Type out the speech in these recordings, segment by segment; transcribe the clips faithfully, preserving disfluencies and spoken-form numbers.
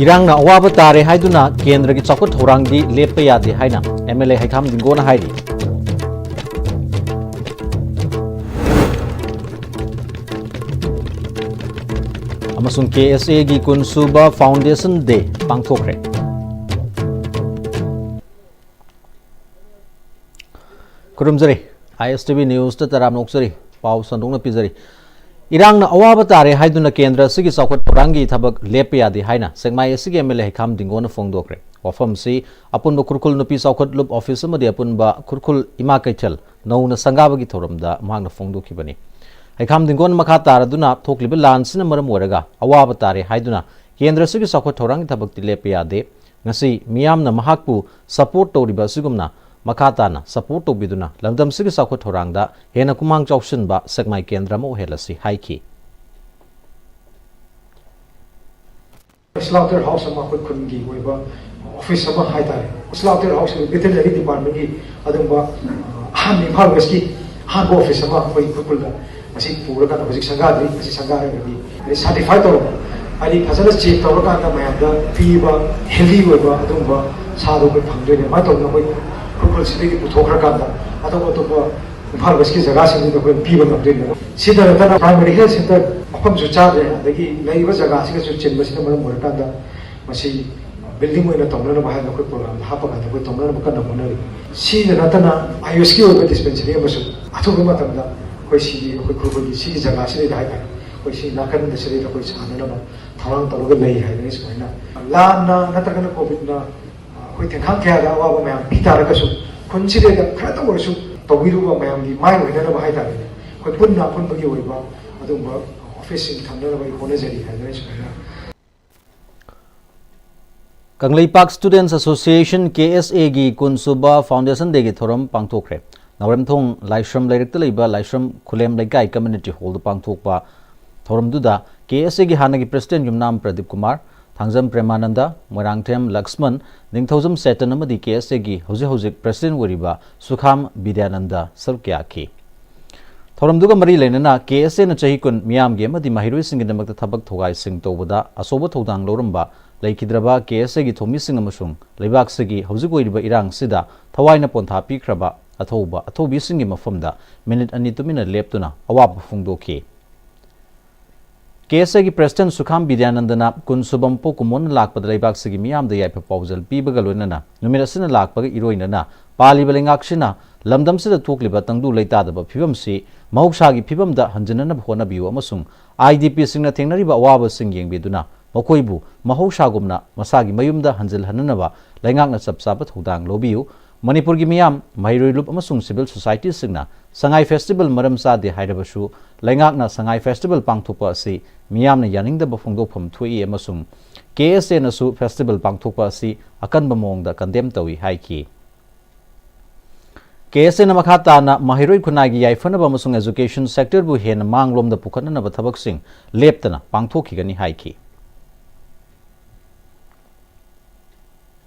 ꯏꯔꯥꯡꯅ ꯑꯋꯥꯕ ꯇꯥꯔꯦ ꯍꯥꯏꯗꯨꯅ ꯀꯦꯟꯗ꯭ꯔꯒꯤ ꯆꯥꯎꯈꯠ ꯊꯧꯔꯥꯡꯗꯤ ꯂꯦꯞꯄ ꯌꯥꯗꯦ ꯍꯥꯏꯅ ꯑꯦꯝ ꯑꯦꯜ ꯑꯦ ꯍꯩꯈꯥꯝ ꯗꯤꯡꯒꯣꯅ ꯍꯥꯏꯔꯤ꯫ ꯑꯃꯁꯨꯡ ꯀꯦ ꯑꯦꯁ ꯑꯦꯒꯤ ꯀꯨꯟ ꯁꯨꯕ Foundation Day ꯄꯥꯡꯊꯣꯛꯈ꯭ꯔꯦ꯫ ꯈꯨꯔꯨꯝꯖꯔꯤ꯫ ꯑꯥꯏ ꯑꯦꯁ ꯇꯤ ꯚꯤ ꯅ꯭ꯌꯨꯁꯇ ꯇꯔꯥꯝꯅ ꯑꯣꯛꯆꯔꯤ꯫ ꯄꯥꯎ ꯁꯟꯗꯣꯛꯅ ꯄꯤꯖꯔꯤ꯫ ꯏꯔꯥꯡꯅ ꯑꯋꯥꯕ ꯇꯥꯔꯦ ꯍꯥꯏꯗꯨꯅ ꯀꯦꯟꯗ꯭ꯔ ꯑꯁꯤꯒꯤ ꯆꯥꯎꯈꯠ ꯊꯧꯔꯥꯡꯒꯤ ꯊꯕꯛ ꯂꯦꯞꯄ ꯌꯥꯗꯦ ꯍꯥꯏꯅ ꯁꯦꯛꯃꯥꯏ ꯑꯦꯁ ꯁꯤꯒꯤ ꯑꯦꯝ ꯑꯦꯜ ꯑꯦ ꯍꯩꯈꯥꯝ ꯗꯤꯡꯒꯣꯅ ꯐꯣꯡꯗꯣꯛꯈ꯭ꯔꯦ꯫ ꯋꯥꯐꯝꯁꯤ ꯑꯄꯨꯟꯕ ꯈꯨꯔꯈꯨꯜ ꯅꯨꯄꯤ ꯆꯥꯎꯈꯠ ꯂꯨꯞ ꯑꯣꯐꯤꯁ ꯑꯃꯗꯤ ꯑꯄꯨꯟꯕ ꯈꯨꯔꯈꯨꯜ ꯏꯃꯥ ꯀꯩꯊꯦꯜ ꯅꯧꯅ ꯁꯪꯒꯥꯕꯒꯤ ꯊꯧꯔꯝꯗ ꯃꯍꯥꯛꯅ ꯐꯣꯡꯗꯣꯛꯈꯤꯕꯅꯤ꯫ ꯍꯩꯈꯥꯝ ꯗꯤꯡꯒꯣꯅ ꯃꯈꯥ ꯇꯥꯔꯗꯨꯅ ꯊꯣꯛꯂꯤꯕ ꯂꯥꯟꯁꯤꯅ ꯃꯔꯝ ꯑꯣꯏꯔꯒ ꯑꯋꯥꯕ ꯇꯥꯔꯦ ꯍꯥꯏꯗꯨꯅ ꯀꯦꯟꯗ꯭ꯔ ꯑꯁꯤꯒꯤ ꯆꯥꯎꯈꯠ ꯊꯧꯔꯥꯡꯒꯤ ꯊꯕꯛꯇꯤ ꯂꯦꯞꯄ ꯌꯥꯗꯦ꯫ ꯉꯁꯤ ꯃꯤꯌꯥꯝꯅ ꯃꯍꯥꯛꯄꯨ ꯁꯄꯣꯔꯠ ꯇꯧꯔꯤꯕ ꯑꯁꯤꯒꯨꯝꯅ ꯃꯈꯥ ꯇꯥꯅ ꯁꯄꯣꯔꯠ ꯇꯧꯕꯤꯗꯨꯅ ꯂꯝꯗꯝꯁꯤꯒꯤ ꯆꯥꯎꯈꯠ ꯊꯧꯔꯥꯡꯗ ꯍꯦꯟꯅ ꯈꯨꯃꯥꯡ ꯆꯥꯎꯁꯤꯟꯕ ꯁꯦꯛꯃꯥꯏ ꯀꯦꯟꯗ꯭ꯔ ꯑꯃ ꯑꯣꯏꯍꯜꯂꯁꯤ ꯍꯥꯏꯈꯤ꯫ Slaughter house ꯑꯃ ꯑꯩꯈꯣꯏ ꯈꯨꯟꯒꯤ ꯑꯣꯏꯕ ꯑꯣꯐꯤꯁ ꯑꯃ ꯍꯥꯏꯇꯥꯔꯦ꯫ Slaughter house veterinary departmentꯀꯤ ꯑꯗꯨꯝꯕ, ꯑ, ꯑꯍꯥꯟꯕ ꯏꯝꯐꯥꯜ ꯋꯦꯁꯀꯤ ꯑꯍꯥꯟꯕ ꯑꯣꯐꯤꯁ ꯑꯃ ꯑꯩꯈꯣꯏ ꯈꯨꯔꯈꯨꯜꯗ ꯃꯁꯤ ꯄꯨꯔꯀꯥꯟꯗ ꯍꯧꯖꯤꯛ ꯁꯪꯒꯥꯗ꯭ꯔꯤ꯫ ꯃꯁꯤ ꯁꯪꯒꯥꯔꯒꯗꯤ ꯍꯥꯏꯗꯤ ꯁꯥꯔꯇꯤꯐꯥꯏ ꯇꯧꯔꯕ, ꯍꯥꯏꯗꯤ ꯐꯖꯅ ꯆꯦꯛ ꯇꯧꯔꯀꯥꯟꯗ ꯃꯌꯥꯝꯗ ꯄꯤꯕ ꯍꯦꯜꯗꯤ ꯑꯣꯏꯕ ꯑꯗꯨꯒꯨꯝꯕ ꯁꯥꯗꯣ ꯑꯩꯈꯣꯏ ꯐꯪꯗꯣꯏꯅꯦ꯫ ꯑꯗꯨꯃꯥꯏꯅ ꯇꯧꯗꯅ ꯑꯩꯈꯣꯏ ꯈꯨꯔꯈꯨꯜꯁꯤꯗꯒꯤ ꯄꯨꯊꯣꯛꯈ꯭ꯔꯀꯥꯟꯗ ꯑꯇꯣꯞ ꯑꯇꯣꯞꯄ ꯏꯝꯐꯥꯜ ꯋꯦꯁꯀꯤ ꯖꯒꯥꯁꯤꯡꯗꯨꯗ ꯑꯩꯈꯣꯏ ꯄꯤꯕ ꯉꯝꯗꯣꯏꯅꯦꯕ꯫ ꯁꯤꯗ ꯅꯠꯇꯅ primary health centre ꯃꯐꯝꯁꯨ ꯆꯥꯗ꯭ꯔꯦ, ꯑꯗꯒꯤ ꯂꯩꯔꯤꯕ ꯖꯒꯥꯁꯤꯒꯁꯨ ꯆꯤꯟꯕꯁꯤꯅ ꯃꯔꯝ ꯑꯣꯏꯔꯀꯥꯟꯗ ꯃꯁꯤ building ꯑꯣꯏꯅ ꯇꯧꯅꯅꯕ ꯍꯥꯏꯅ ꯑꯩꯈꯣꯏ programꯗ ꯍꯥꯞꯄꯀꯥꯟꯗ ꯑꯩꯈꯣꯏ ꯇꯧꯅꯅꯕ ꯀꯟꯅ ꯍꯣꯠꯅꯔꯤ꯫ ꯁꯤꯗ ꯅꯠꯇꯅ ꯑꯥꯌꯨꯁꯀꯤ ꯑꯣꯏꯕ dispensary ꯑꯃꯁꯨ ꯑꯊꯨꯕ ꯃꯇꯝꯗ ꯑꯩꯈꯣꯏ ꯁꯤꯒꯤ, ꯑꯩꯈꯣꯏ ꯈꯨꯔꯈꯨꯜꯒꯤ ꯁꯤꯒꯤ ꯖꯒꯥꯁꯤꯗꯩꯗ ꯍꯥꯏꯇꯥꯔꯦ, ꯑꯩꯈꯣꯏ ꯁꯤ ꯅꯥꯀꯟꯗ ꯁꯤꯗꯩꯗ ꯑꯩꯈꯣꯏ ꯁꯥꯅꯅꯕ ꯊꯧꯔꯥꯡ ꯇꯧꯔꯒ ꯂꯩ ꯍꯥꯏꯕꯅꯤ꯫ ꯁꯨꯃꯥꯏꯅ ꯂꯥꯟꯅ ꯅꯠꯇ꯭ꯔꯒꯅ ꯀꯣꯚꯤꯗꯅ ꯑꯩꯈꯣꯏ ꯇꯦꯡꯈꯥꯡ ꯀꯌꯥꯗ ꯑꯋꯥꯕ ꯃꯌꯥꯝ ꯄꯤ ꯇꯥꯔꯒꯁꯨ, ꯈꯨꯟꯁꯤꯗꯩꯗ ꯈꯔꯇ ꯑꯣꯏꯔꯁꯨ ꯇꯧꯕꯤꯔꯨꯕ ꯃꯌꯥꯝꯒꯤ ꯃꯥꯏ ꯑꯣꯏꯅꯅꯕ ꯍꯥꯏꯇꯥꯔꯦꯅꯦ, ꯑꯩꯈꯣꯏ ꯄꯨꯟꯅ ꯑꯄꯨꯟꯕꯒꯤ ꯑꯣꯏꯕ ꯑꯗꯨꯒꯨꯝꯕ ꯑꯣꯐꯤꯁꯁꯤꯡ ꯊꯝꯅꯅꯕ ꯑꯩ ꯍꯣꯠꯅꯖꯔꯤ ꯍꯥꯏꯗꯅ ꯑꯩ ꯁꯨꯃꯥꯏꯅ ꯀꯪꯂꯩꯄꯥꯛ Students Association, ꯀꯦ ꯑꯦꯁ ꯑꯦꯒꯤ ꯀꯨꯟ ꯁꯨꯕ Foundation Dayꯒꯤ ꯊꯧꯔꯝ ꯄꯥꯡꯊꯣꯛꯈ꯭ꯔꯦ꯫ ꯅꯥꯎꯔꯦꯝꯊꯣꯡ ꯂꯥꯏꯁ꯭ꯔꯝ ꯂꯩꯔꯛꯇ ꯂꯩꯕ ꯂꯥꯏꯁ꯭ꯔꯝ ꯈꯨꯂꯦꯝ ꯂꯩꯀꯥꯏ Community Hallꯗ ꯄꯥꯡꯊꯣꯛꯄ ꯊꯧꯔꯝꯗꯨꯗ ꯀꯦ ꯑꯦꯁ ꯑꯦꯒꯤ ꯍꯥꯟꯅꯒꯤ President ꯌꯨꯝꯅꯥꯝ ꯄ꯭ꯔꯗꯤꯞ ꯀꯨꯃꯥꯔ, ꯊꯥꯡꯖꯝ ꯄ꯭ꯔꯦꯃꯥꯅꯟꯗ, ꯃꯣꯏꯔꯥꯡꯊꯦꯝ ꯂꯛꯁꯃꯟ, ꯅꯤꯡꯊꯧꯖꯝ ꯆꯦꯇꯟ ꯑꯃꯗꯤ ꯀꯦ ꯑꯦꯁ ꯑꯦꯒꯤ ꯍꯧꯖꯤꯛ ꯍꯧꯖꯤꯛ President ꯑꯣꯏꯔꯤꯕ ꯁꯨꯈꯥꯝ ꯕꯤꯗ꯭ꯌꯥꯅꯟꯗ ꯁꯔꯨꯛ ꯌꯥꯈꯤ꯫ ꯊꯧꯔꯝꯗꯨꯒ ꯃꯔꯤ ꯂꯩꯅꯅ ꯀꯦ ꯑꯦꯁ ꯑꯦꯅ ꯆꯍꯤ ꯀꯨꯟ ꯃꯤꯌꯥꯝꯒꯤ ꯑꯃꯗꯤ ꯃꯍꯩꯔꯣꯏꯁꯤꯡꯒꯤꯗꯃꯛꯇ ꯊꯕꯛ ꯊꯧꯒꯥꯏꯁꯤꯡ ꯇꯧꯕꯗ ꯑꯆꯧꯕ ꯊꯧꯗꯥꯡ ꯂꯧꯔꯝꯕ ꯂꯩꯈꯤꯗ꯭ꯔꯕ ꯀꯦ ꯑꯦꯁ ꯑꯦꯒꯤ ꯊꯧꯃꯤꯁꯤꯡ ꯑꯃꯁꯨꯡ ꯂꯩꯕꯥꯛꯁꯤꯒꯤ ꯍꯧꯖꯤꯛ ꯑꯣꯏꯔꯤꯕ ꯏꯔꯥꯡꯁꯤꯗ ꯊꯋꯥꯏꯅ ꯄꯣꯟꯊꯥ ꯄꯤꯈ꯭ꯔꯕ ꯑꯊꯧꯕ ꯑꯊꯧꯕꯤꯁꯤꯡꯒꯤ ꯃꯐꯝꯗ ꯃꯤꯅꯤꯠ ꯑꯅꯤ ꯇꯨꯃꯤꯟꯅ ꯂꯦꯞꯇꯨꯅ ꯑꯋꯥꯕ ꯐꯣꯡꯗꯣꯛꯈꯤ꯫ ꯀꯦ ꯑꯦꯁ ꯑꯦꯒꯤ ꯄ꯭ꯔꯦꯁꯤꯗꯦꯟ ꯁꯨꯈꯥꯝ ꯕꯤꯗ꯭ꯌꯥꯅꯟꯗꯅ ꯀꯨꯟ ꯁꯨꯕ ꯃꯄꯣꯛ ꯀꯨꯝꯑꯣꯟꯅ ꯂꯥꯛꯄꯗ ꯂꯩꯕꯥꯛꯁꯤꯒꯤ ꯃꯤꯌꯥꯝꯗ ꯌꯥꯏꯐ ꯄꯥꯎꯖꯦꯜ ꯄꯤꯕꯒ ꯂꯣꯏꯅꯅ ꯅꯨꯃꯤꯠ ꯑꯁꯤꯅ ꯂꯥꯛꯄꯒ ꯏꯔꯣꯏꯅꯅ ꯄꯥꯜꯂꯤꯕ ꯂꯩꯉꯥꯛꯁꯤꯅ ꯂꯝꯗꯝꯁꯤꯗ ꯊꯣꯛꯂꯤꯕ ꯇꯪꯗꯨ ꯂꯩꯇꯥꯗꯕ ꯐꯤꯕꯝꯁꯤ ꯃꯍꯧꯁꯥꯒꯤ ꯐꯤꯕꯝꯗ ꯍꯟꯖꯤꯟꯅꯅꯕ ꯍꯣꯠꯅꯕꯤꯌꯨ ꯑꯃꯁꯨꯡ ꯑꯥꯏ ꯗꯤ ꯄꯤꯁꯤꯡꯅ ꯊꯦꯡꯅꯔꯤꯕ ꯑꯋꯥꯕꯁꯤꯡ ꯌꯦꯡꯕꯤꯗꯨꯅ ꯃꯈꯣꯏꯕꯨ ꯃꯍꯧꯁꯥꯒꯨꯝꯅ ꯃꯁꯥꯒꯤ ꯃꯌꯨꯝꯗ ꯍꯟꯖꯤꯜꯍꯟꯅꯅꯕ ꯂꯩꯉꯥꯛꯅ ꯆꯞ ꯆꯥꯕ ꯊꯧꯗꯥꯡ ꯂꯧꯕꯤꯌꯨ꯫ ꯃꯅꯤꯄꯨꯔꯒꯤ ꯃꯤꯌꯥꯝ, ꯃꯍꯩꯔꯣꯏ ꯂꯨꯞ ꯑꯃꯁꯨꯡ ꯁꯤꯚꯤꯜ ꯁꯣꯁꯥꯏꯇꯤꯁꯤꯡꯅ ꯁꯉꯥꯏ ꯐꯦꯁꯇꯤꯚꯦꯜ ꯃꯔꯝ ꯆꯥꯗꯦ ꯍꯥꯏꯔꯕꯁꯨ ꯂꯩꯉꯥꯛꯅ ꯁꯉꯥꯏ ꯐꯦꯁꯇꯤꯚꯦꯜ ꯄꯥꯡꯊꯣꯛꯄ ꯑꯁꯤ ꯃꯤꯌꯥꯝꯅ ꯌꯥꯅꯤꯡꯗꯕ ꯐꯣꯡꯗꯣꯛꯐꯝ ꯊꯣꯛꯏ ꯑꯃꯁꯨꯡ ꯀꯦ ꯑꯦꯁ ꯑꯦꯅꯁꯨ ꯐꯦꯁꯇꯤꯚꯦꯜ ꯄꯥꯡꯊꯣꯛꯄ ꯑꯁꯤ ꯑꯀꯟꯕ ꯃꯑꯣꯡꯗ ꯀꯟꯗꯦꯝ ꯇꯧꯏ ꯍꯥꯏꯈꯤ꯫ ꯀꯦ ꯑꯦꯁ ꯑꯦꯅ ꯃꯈꯥ ꯇꯥꯅ ꯃꯍꯩꯔꯣꯏ ꯈꯨꯟꯅꯥꯏꯒꯤ ꯌꯥꯏꯐꯅꯕ ꯑꯃꯁꯨꯡ ꯑꯦꯖꯨꯀꯦꯁꯟ ꯁꯦꯛꯇꯔꯕꯨ ꯍꯦꯟꯅ ꯃꯥꯡꯂꯣꯝꯗ ꯄꯨꯈꯠꯅꯅꯕ ꯊꯕꯛꯁꯤꯡ ꯂꯦꯞꯇꯅ ꯄꯥꯡꯊꯣꯛꯈꯤꯒꯅꯤ ꯍꯥꯏꯈꯤ꯫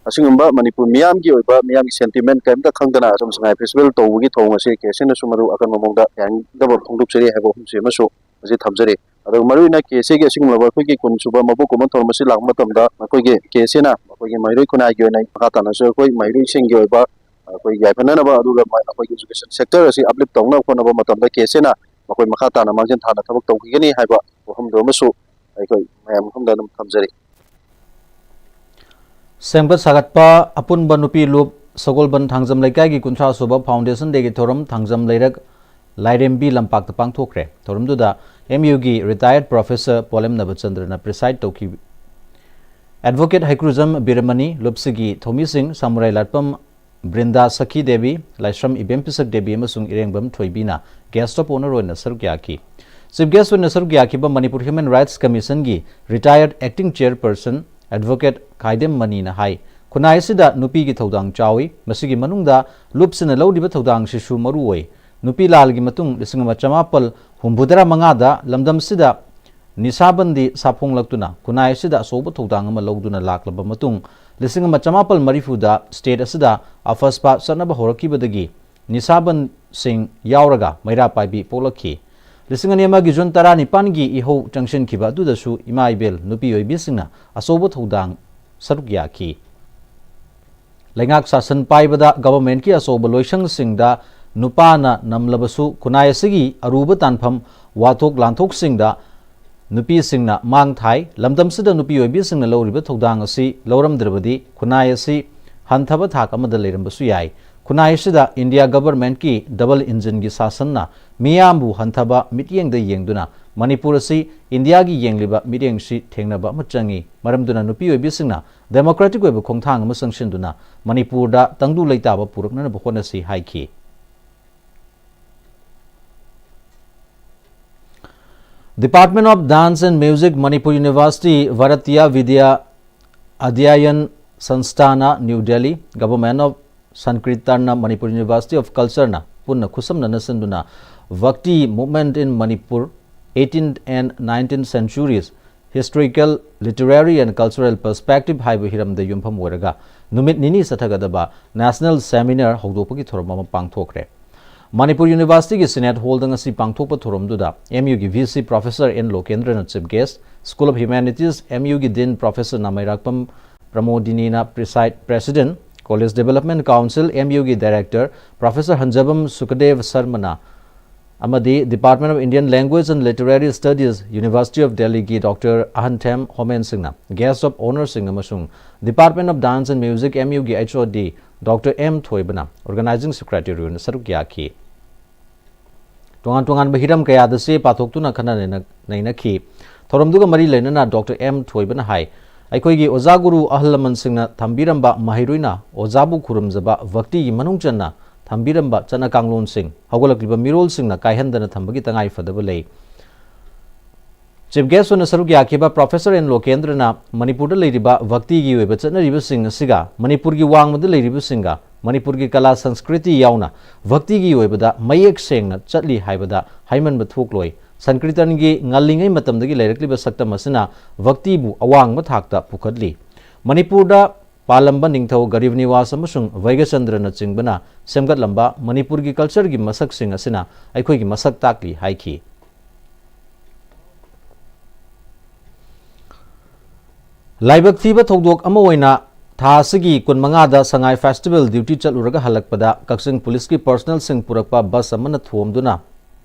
ꯑꯁꯤꯒꯨꯝꯕ ꯃꯅꯤꯄꯨꯔ ꯃꯤꯌꯥꯝꯒꯤ ꯑꯣꯏꯕ, ꯃꯤꯌꯥꯝꯒꯤ ꯁꯦꯟꯇꯤꯃꯦꯟ ꯀꯔꯤꯝꯇ ꯈꯪꯗꯅ ꯑꯁꯨꯝ ꯁꯉꯥꯏ ꯐꯦꯁꯇꯤꯚꯦꯜ ꯇꯧꯕꯒꯤ ꯊꯧꯑꯣꯡ ꯑꯁꯤ ꯀꯦ ꯑꯦꯁ ꯑꯦꯅꯁꯨ ꯃꯗꯨ ꯑꯀꯟꯕ ꯃꯑꯣꯡꯗ ꯌꯥꯅꯤꯡꯗꯕ ꯐꯣꯡꯗꯣꯛꯆꯔꯤ ꯍꯥꯏꯕ ꯋꯥꯐꯝꯁꯤ ꯑꯃꯁꯨ ꯃꯁꯤ ꯊꯝꯖꯔꯤ꯫ ꯑꯗꯨꯒ ꯃꯔꯨꯑꯣꯏꯅ ꯀꯦ ꯑꯦꯁ ꯑꯦꯒꯤ ꯑꯁꯤꯒꯨꯝꯂꯕ ꯑꯩꯈꯣꯏꯒꯤ ꯀꯨꯟ ꯁꯨꯕ ꯃꯄꯣꯛ ꯀꯨꯝꯑꯣꯟ ꯊꯧꯔꯝ ꯑꯁꯤ ꯂꯥꯛꯄ ꯃꯇꯝꯗ ꯑꯩꯈꯣꯏꯒꯤ ꯀꯦ ꯑꯦꯁ ꯑꯦꯅ ꯑꯩꯈꯣꯏꯒꯤ ꯃꯍꯩꯔꯣꯏ ꯈꯨꯟꯅꯥꯏꯒꯤ ꯑꯣꯏꯅ ꯃꯈꯥ ꯇꯥꯅꯁꯨ ꯑꯩꯈꯣꯏ ꯃꯍꯩꯔꯣꯏꯁꯤꯡꯒꯤ ꯑꯣꯏꯕ ꯑꯩꯈꯣꯏ ꯌꯥꯏꯐꯅꯅꯕ, ꯑꯗꯨꯒ ꯃ-, ꯑꯩꯈꯣꯏꯒꯤ ꯑꯦꯖꯨꯀꯦꯁꯟ ꯁꯦꯛꯇꯔ ꯑꯁꯤ ꯑꯞꯂꯤꯐ ꯇꯧꯅꯕ ꯍꯣꯠꯅꯕ ꯃꯇꯝꯗ ꯀꯦ ꯑꯦꯁ ꯑꯦꯅ ꯃꯈꯣꯏ ꯃꯈꯥ ꯇꯥꯅ ꯃꯥꯡꯖꯤꯟ ꯊꯥꯅ ꯊꯕꯛ ꯇꯧꯈꯤꯒꯅꯤ ꯍꯥꯏꯕ ꯋꯥꯐꯝꯗꯨ ꯑꯃꯁꯨ ꯑꯩꯈꯣꯏ ꯃꯌꯥꯝ ꯃꯐꯝꯗ ꯑꯗꯨꯝ ꯊꯝꯖꯔꯤ꯫ ꯁꯦꯝꯒꯠ ꯁꯥꯒꯠꯄ ꯑꯄꯨꯟꯕ ꯅꯨꯄꯤ ꯂꯨꯞ ꯁꯒꯣꯜꯕꯟ ꯊꯥꯡꯖꯝ ꯂꯩꯀꯥꯏꯒꯤ ꯀꯨꯟꯊ꯭ꯔꯥ ꯁꯨꯕ Foundation Dayꯒꯤ ꯊꯧꯔꯝ ꯊꯥꯡꯖꯝ ꯂꯩꯔꯛ ꯂꯥꯏꯔꯦꯝꯕꯤ ꯂꯝꯄꯥꯛꯇ ꯄꯥꯡꯊꯣꯛꯈ꯭ꯔꯦ꯫ ꯊꯧꯔꯝꯗꯨꯗ ꯑꯦꯝ ꯌꯨꯒꯤ retired professor ꯄꯣꯂꯦꯝ ꯅꯕꯆꯟꯗ꯭ꯔꯅ preside ꯇꯧꯈꯤ꯫ Advocate ꯍꯩꯀ꯭ꯔꯨꯖꯝ ꯕꯤꯔꯃꯅꯤ, ꯂꯨꯞꯁꯤꯒꯤ ꯊꯧꯃꯤꯁꯤꯡ ꯁꯃꯨꯔꯥꯏ ꯂꯥꯠꯄꯝ ꯕ꯭ꯔꯤꯟꯗꯥ ꯁꯈꯤ ꯗꯦꯕꯤ, ꯂꯥꯏꯁ꯭ꯔꯝ ꯏꯕꯦꯝ ꯄꯤꯁꯛ ꯗꯦꯕꯤ ꯑꯃꯁꯨꯡ ꯏꯔꯦꯡꯕꯝ ꯊꯣꯏꯕꯤꯅ guest of honour ꯑꯣꯏꯅ ꯁꯔꯨꯛ ꯌꯥꯈꯤ꯫ Chief guest ꯑꯣꯏꯅ ꯁꯔꯨꯛ ꯌꯥꯈꯤꯕ Manipur Human Rights Commissionꯒꯤ retired acting chairperson Advocate ꯈꯥꯏꯗꯦꯝ ꯃꯅꯤꯅ ꯍꯥꯏ, ꯈꯨꯟꯅꯥꯏ ꯑꯁꯤꯗ ꯅꯨꯄꯤꯒꯤ ꯊꯧꯗꯥꯡ ꯆꯥꯎꯏ, ꯃꯁꯤꯒꯤ ꯃꯅꯨꯡꯗ ꯂꯨꯞꯁꯤꯅ ꯂꯧꯔꯤꯕ ꯊꯧꯗꯥꯡꯁꯤꯁꯨ ꯃꯔꯨ ꯑꯣꯏ꯫ ꯅꯨꯄꯤ ꯂꯥꯜꯒꯤ ꯃꯇꯨꯡ ꯂꯤꯁꯤꯡ ꯑꯃ ꯆꯃꯥꯄꯜ ꯍꯨꯝꯐꯨꯇꯔꯥ ꯃꯉꯥꯗ ꯂꯝꯗꯝꯁꯤꯗ ꯅꯤꯁꯥꯕꯟꯗꯤ ꯁꯥꯐꯣꯡꯂꯛꯇꯨꯅ ꯈꯨꯟꯅꯥꯏ ꯑꯁꯤꯗ ꯑꯆꯧꯕ ꯊꯧꯗꯥꯡ ꯑꯃ ꯂꯧꯗꯨꯅ ꯂꯥꯛꯂꯕ ꯃꯇꯨꯡ, ꯂꯤꯁꯤꯡ ꯑꯃ ꯆꯃꯥꯄꯜ ꯃꯔꯤꯐꯨꯗ state ꯑꯁꯤꯗ ꯑꯐꯁꯄꯥ ꯆꯠꯅꯕ ꯍꯧꯔꯛꯈꯤꯕꯗꯒꯤ ꯅꯤꯁꯥꯕꯟꯁꯤꯡ ꯌꯥꯎꯔꯒ ꯃꯩꯔꯥ ꯄꯥꯏꯕꯤ ꯄꯣꯛꯂꯛꯈꯤ꯫ ꯂꯤꯁꯤꯡ ꯑꯅꯤ ꯑꯃꯒꯤ ꯖꯨꯟ ꯇꯔꯥꯅꯤꯄꯥꯟꯒꯤ ꯏꯍꯧ ꯆꯪꯁꯤꯟꯈꯤꯕ ꯑꯗꯨꯗꯁꯨ ꯏꯃꯥ ꯏꯕꯦꯜ ꯅꯨꯄꯤ ꯑꯣꯏꯕꯤꯁꯤꯡꯅ ꯑꯆꯧꯕ ꯊꯧꯗꯥꯡ ꯁꯔꯨꯛ ꯌꯥꯈꯤ꯫ ꯂꯩꯉꯥꯛ ꯁꯥꯁꯟ ꯄꯥꯏꯕꯗ ꯒꯚꯔꯟꯃꯦꯟꯠꯀꯤ ꯑꯆꯧꯕ ꯂꯣꯏꯁꯪꯁꯤꯡꯗ ꯅꯨꯄꯥꯅ ꯅꯝꯂꯕꯁꯨ, ꯈꯨꯟꯅꯥꯏ ꯑꯁꯤꯒꯤ ꯑꯔꯨꯕ ꯇꯥꯟꯐꯝ ꯋꯥꯊꯣꯛ ꯂꯥꯟꯊꯣꯛꯁꯤꯡꯗ ꯅꯨꯄꯤꯁꯤꯡꯅ ꯃꯥꯡ ꯊꯥꯏ꯫ ꯂꯝꯗꯝꯁꯤꯗ ꯅꯨꯄꯤ ꯑꯣꯏꯕꯤꯁꯤꯡꯅ ꯂꯧꯔꯤꯕ ꯊꯧꯗꯥꯡ ꯑꯁꯤ ꯂꯧꯔꯝꯗ꯭ꯔꯕꯗꯤ ꯈꯨꯟꯅꯥꯏ ꯑꯁꯤ ꯍꯟꯊꯕ ꯊꯥꯛ ꯑꯃꯗ ꯂꯩꯔꯝꯕꯁꯨ ꯌꯥꯏ꯫ ꯈꯨꯟꯅꯥꯏ ꯑꯁꯤꯗ ꯏꯟꯗꯤꯌꯥ ꯒꯚꯔꯟꯃꯦꯟꯠꯀꯤ ꯗꯕꯜ ꯏꯟꯖꯤꯟꯒꯤ ꯁꯥꯁꯟꯅ ꯃꯤꯌꯥꯝꯕꯨ ꯍꯟꯊꯕ ꯃꯤꯠꯌꯦꯡꯗ ꯌꯦꯡꯗꯨꯅ ꯃꯅꯤꯄꯨꯔ ꯑꯁꯤ ꯏꯟꯗꯤꯌꯥꯒꯤ ꯌꯦꯡꯂꯤꯕ ꯃꯤꯠꯌꯦꯡꯁꯤ ꯊꯦꯡꯅꯕ ꯑꯃ ꯆꯪꯏ꯫ ꯃꯔꯝꯗꯨꯅ ꯅꯨꯄꯤ ꯑꯣꯏꯕꯤꯁꯤꯡꯅ ꯗꯦꯃꯣꯀ꯭ꯔꯦꯇꯤꯛ ꯑꯣꯏꯕ ꯈꯣꯡꯊꯥꯡ ꯑꯃ ꯆꯪꯁꯤꯟꯗꯨꯅ ꯃꯅꯤꯄꯨꯔꯗ ꯇꯪꯗꯨ ꯂꯩꯇꯥꯕ ꯄꯨꯔꯛꯅꯅꯕ ꯍꯣꯠꯅꯁꯤ ꯍꯥꯏꯈꯤ꯫ Department of Dance and Music, Manipur University, Bharatiya Vidya Adhyayan Sansthan, New Delhi, Government of Sankirtan, Manipur University of Culture ꯅ ꯄꯨꯟꯅ ꯈꯨꯠꯁꯝꯅꯅ ꯁꯤꯟꯗꯨꯅ Bhakti Movement in Manipur, eighteenth and nineteenth Centuries, Historical, Literary and Cultural Perspective ꯍꯥꯏꯕ ꯍꯤꯔꯝꯗ ꯌꯨꯝꯐꯝ ꯑꯣꯏꯔꯒ ꯅꯨꯃꯤꯠ ꯅꯤꯅꯤ ꯆꯠꯊꯒꯗꯕ national seminar ꯍꯧꯗꯣꯛꯄꯒꯤ ꯊꯧꯔꯝ ꯑꯃ ꯄꯥꯡꯊꯣꯛꯈ꯭ꯔꯦ꯫ ꯃꯅꯤꯄꯨꯔ ꯌꯨꯅꯤꯚꯔꯁꯤꯇꯤꯒꯤ ꯁꯤꯅꯦꯠ ꯍꯣꯜꯗ ꯉꯁꯤ ꯄꯥꯡꯊꯣꯛꯄ ꯊꯧꯔꯝꯗꯨꯗ ꯑꯦꯝ ꯌꯨꯒꯤ ꯚꯤ ꯁꯤ ꯄ꯭ꯔꯣꯐꯦꯁꯔ ꯑꯦꯟ ꯂꯣꯀꯦꯟꯗ꯭ꯔꯅ chief guest, School of Humanities, M ꯌꯨꯒꯤ ꯗꯤꯟ ꯄ꯭ꯔꯣꯐꯦꯁꯔ ꯅꯥꯃꯩꯔꯥꯛꯄꯝ ꯄ꯭ꯔꯃꯣꯗꯤꯅꯤꯅ ꯄ꯭ꯔꯤꯁꯥꯏꯗ president, College Development Council, M ꯌꯨꯒꯤ ꯗꯥꯏꯔꯦꯛꯇꯔ ꯄ꯭ꯔꯣꯐꯦꯁꯔ ꯍꯟꯖꯕꯝ ꯁꯨꯀꯗꯦꯕ ꯁꯔꯃꯅ ꯑꯃꯗꯤ Department of Indian Language and Literary Studies, University of Delhi ꯒꯤ ꯗꯣꯛꯇꯔ ꯑꯍꯟꯊꯦꯝ ꯍꯣꯃꯦꯟ ꯁꯤꯡꯅ ꯒꯦꯁ ꯑꯣꯐ ꯑꯣꯅꯔꯁꯤꯡ ꯑꯃꯁꯨꯡ Department of Dance and Music, M ꯌꯨꯒꯤ ꯑꯦꯆ ꯑꯣ ꯗꯤ ꯗꯣꯛꯇꯔ ꯑꯦꯝ ꯊꯣꯏꯕꯅ ꯑꯣꯔꯒꯅꯥꯏꯖꯤꯡ ꯁꯦꯀ꯭ꯔꯦꯇꯔꯤ ꯑꯣꯏꯅ ꯁꯔꯨꯛ ꯌꯥꯈꯤ꯫ ꯇꯣꯉꯥꯟ ꯇꯣꯉꯥꯟꯕ ꯍꯤꯔꯝ ꯀꯌꯥꯗ ꯆꯦ ꯄꯥꯊꯣꯛꯇꯨꯅ ꯈꯟꯅ ꯅꯩꯅ-, ꯅꯩꯅꯈꯤ꯫ ꯊꯧꯔꯝꯗꯨꯒ ꯃꯔꯤ ꯂꯩꯅꯅ ꯗꯣꯛꯇꯔ ꯑꯦꯝ ꯊꯣꯏꯕꯅ ꯍꯥꯏ, ꯑꯩꯈꯣꯏꯒꯤ ꯑꯣꯖꯥ ꯒꯨꯔꯨ ꯑꯍꯜ ꯂꯃꯟꯁꯤꯡꯅ ꯊꯝꯕꯤꯔꯝꯕ ꯃꯍꯩꯔꯣꯏꯅ ꯑꯣꯖꯥꯕꯨ ꯈꯨꯔꯨꯝꯖꯕ ꯚꯛꯇꯤꯒꯤ ꯃꯅꯨꯡ ꯆꯟꯅ ꯊꯝꯕꯤꯔꯝꯕ ꯆꯠꯅ ꯀꯥꯡꯂꯣꯟꯁꯤꯡ ꯍꯧꯒꯠꯂꯛꯂꯤꯕ ꯃꯤꯔꯣꯜꯁꯤꯡꯅ ꯀꯥꯏꯍꯟꯗꯅ ꯊꯝꯕꯒꯤ ꯇꯉꯥꯏ ꯐꯗꯕ ꯂꯩ꯫ ꯆꯤꯐ ꯒꯦꯁ ꯑꯣꯏꯅ ꯁꯔꯨꯛ ꯌꯥꯈꯤꯕ ꯄ꯭ꯔꯣꯐꯦꯁꯔ ꯑꯦꯟ ꯂꯣꯀꯦꯟꯗ꯭ꯔꯅ ꯃꯅꯤꯄꯨꯔꯗ ꯂꯩꯔꯤꯕ ꯚꯛꯇꯤꯒꯤ ꯑꯣꯏꯕ ꯆꯠꯅꯔꯤꯕꯁꯤꯡ ꯑꯁꯤꯒ ꯃꯅꯤꯄꯨꯔꯒꯤ ꯋꯥꯡꯃꯗ ꯂꯩꯔꯤꯕꯁꯤꯡꯒ ꯃꯅꯤꯄꯨꯔꯒꯤ ꯀꯂꯥ ꯁꯪꯁꯀ꯭ꯔꯤꯇꯤ ꯌꯥꯎꯅ ꯚꯛꯇꯤꯒꯤ ꯑꯣꯏꯕꯗ ꯃꯌꯦꯛ ꯁꯦꯡꯅ ꯆꯠꯂꯤ ꯍꯥꯏꯕꯗ ꯍꯥꯏꯃꯟꯕ ꯊꯣꯛꯂꯣꯏ꯫ ꯁꯪꯀ꯭ꯔꯤꯇꯟꯒꯤ ꯉꯜꯂꯤꯉꯩ ꯃꯇꯝꯗꯒꯤ ꯂꯩꯔꯛꯂꯤꯕ ꯁꯛꯇꯝ ꯑꯁꯤꯅ ꯚꯛꯇꯤꯕꯨ ꯑꯋꯥꯡꯕ ꯊꯥꯛꯇ ꯄꯨꯈꯠꯂꯤ꯫ ꯃꯅꯤꯄꯨꯔꯗ ꯄꯥꯜꯂꯝꯕ ꯅꯤꯡꯊꯧ ꯒꯔꯤꯕ ꯅꯤꯋꯥꯁ ꯑꯃꯁꯨꯡ ꯚꯩꯒꯆꯟꯗ꯭ꯔꯅꯆꯤꯡꯕꯅ ꯁꯦꯝꯒꯠꯂꯝꯕ ꯃꯅꯤꯄꯨꯔꯒꯤ ꯀꯜꯆꯔꯒꯤ ꯃꯁꯛꯁꯤꯡ ꯑꯁꯤꯅ ꯑꯩꯈꯣꯏꯒꯤ ꯃꯁꯛ ꯇꯥꯛꯂꯤ ꯍꯥꯏꯈꯤ꯫ ꯂꯥꯏꯕꯛ ꯊꯤꯕ ꯊꯧꯗꯣꯛ ꯑꯃ ꯑꯣꯏꯅ ꯊꯥ ꯑꯁꯤꯒꯤ ꯀꯨꯟꯃꯉꯥꯗ ꯁꯉꯥꯏ ꯐꯦꯁꯇꯤꯚꯦꯜ ꯗ꯭ꯌꯨꯇꯤ ꯆꯠꯂꯨꯔꯒ ꯍꯜꯂꯛꯄꯗ ꯀꯛꯆꯤꯡ ꯄꯨꯂꯤꯁꯀꯤ ꯄꯔꯁꯅꯦꯜꯁꯤꯡ ꯄꯨꯔꯛꯄ ꯕꯁ ꯑꯃꯅ ꯊꯣꯝꯗꯨꯅ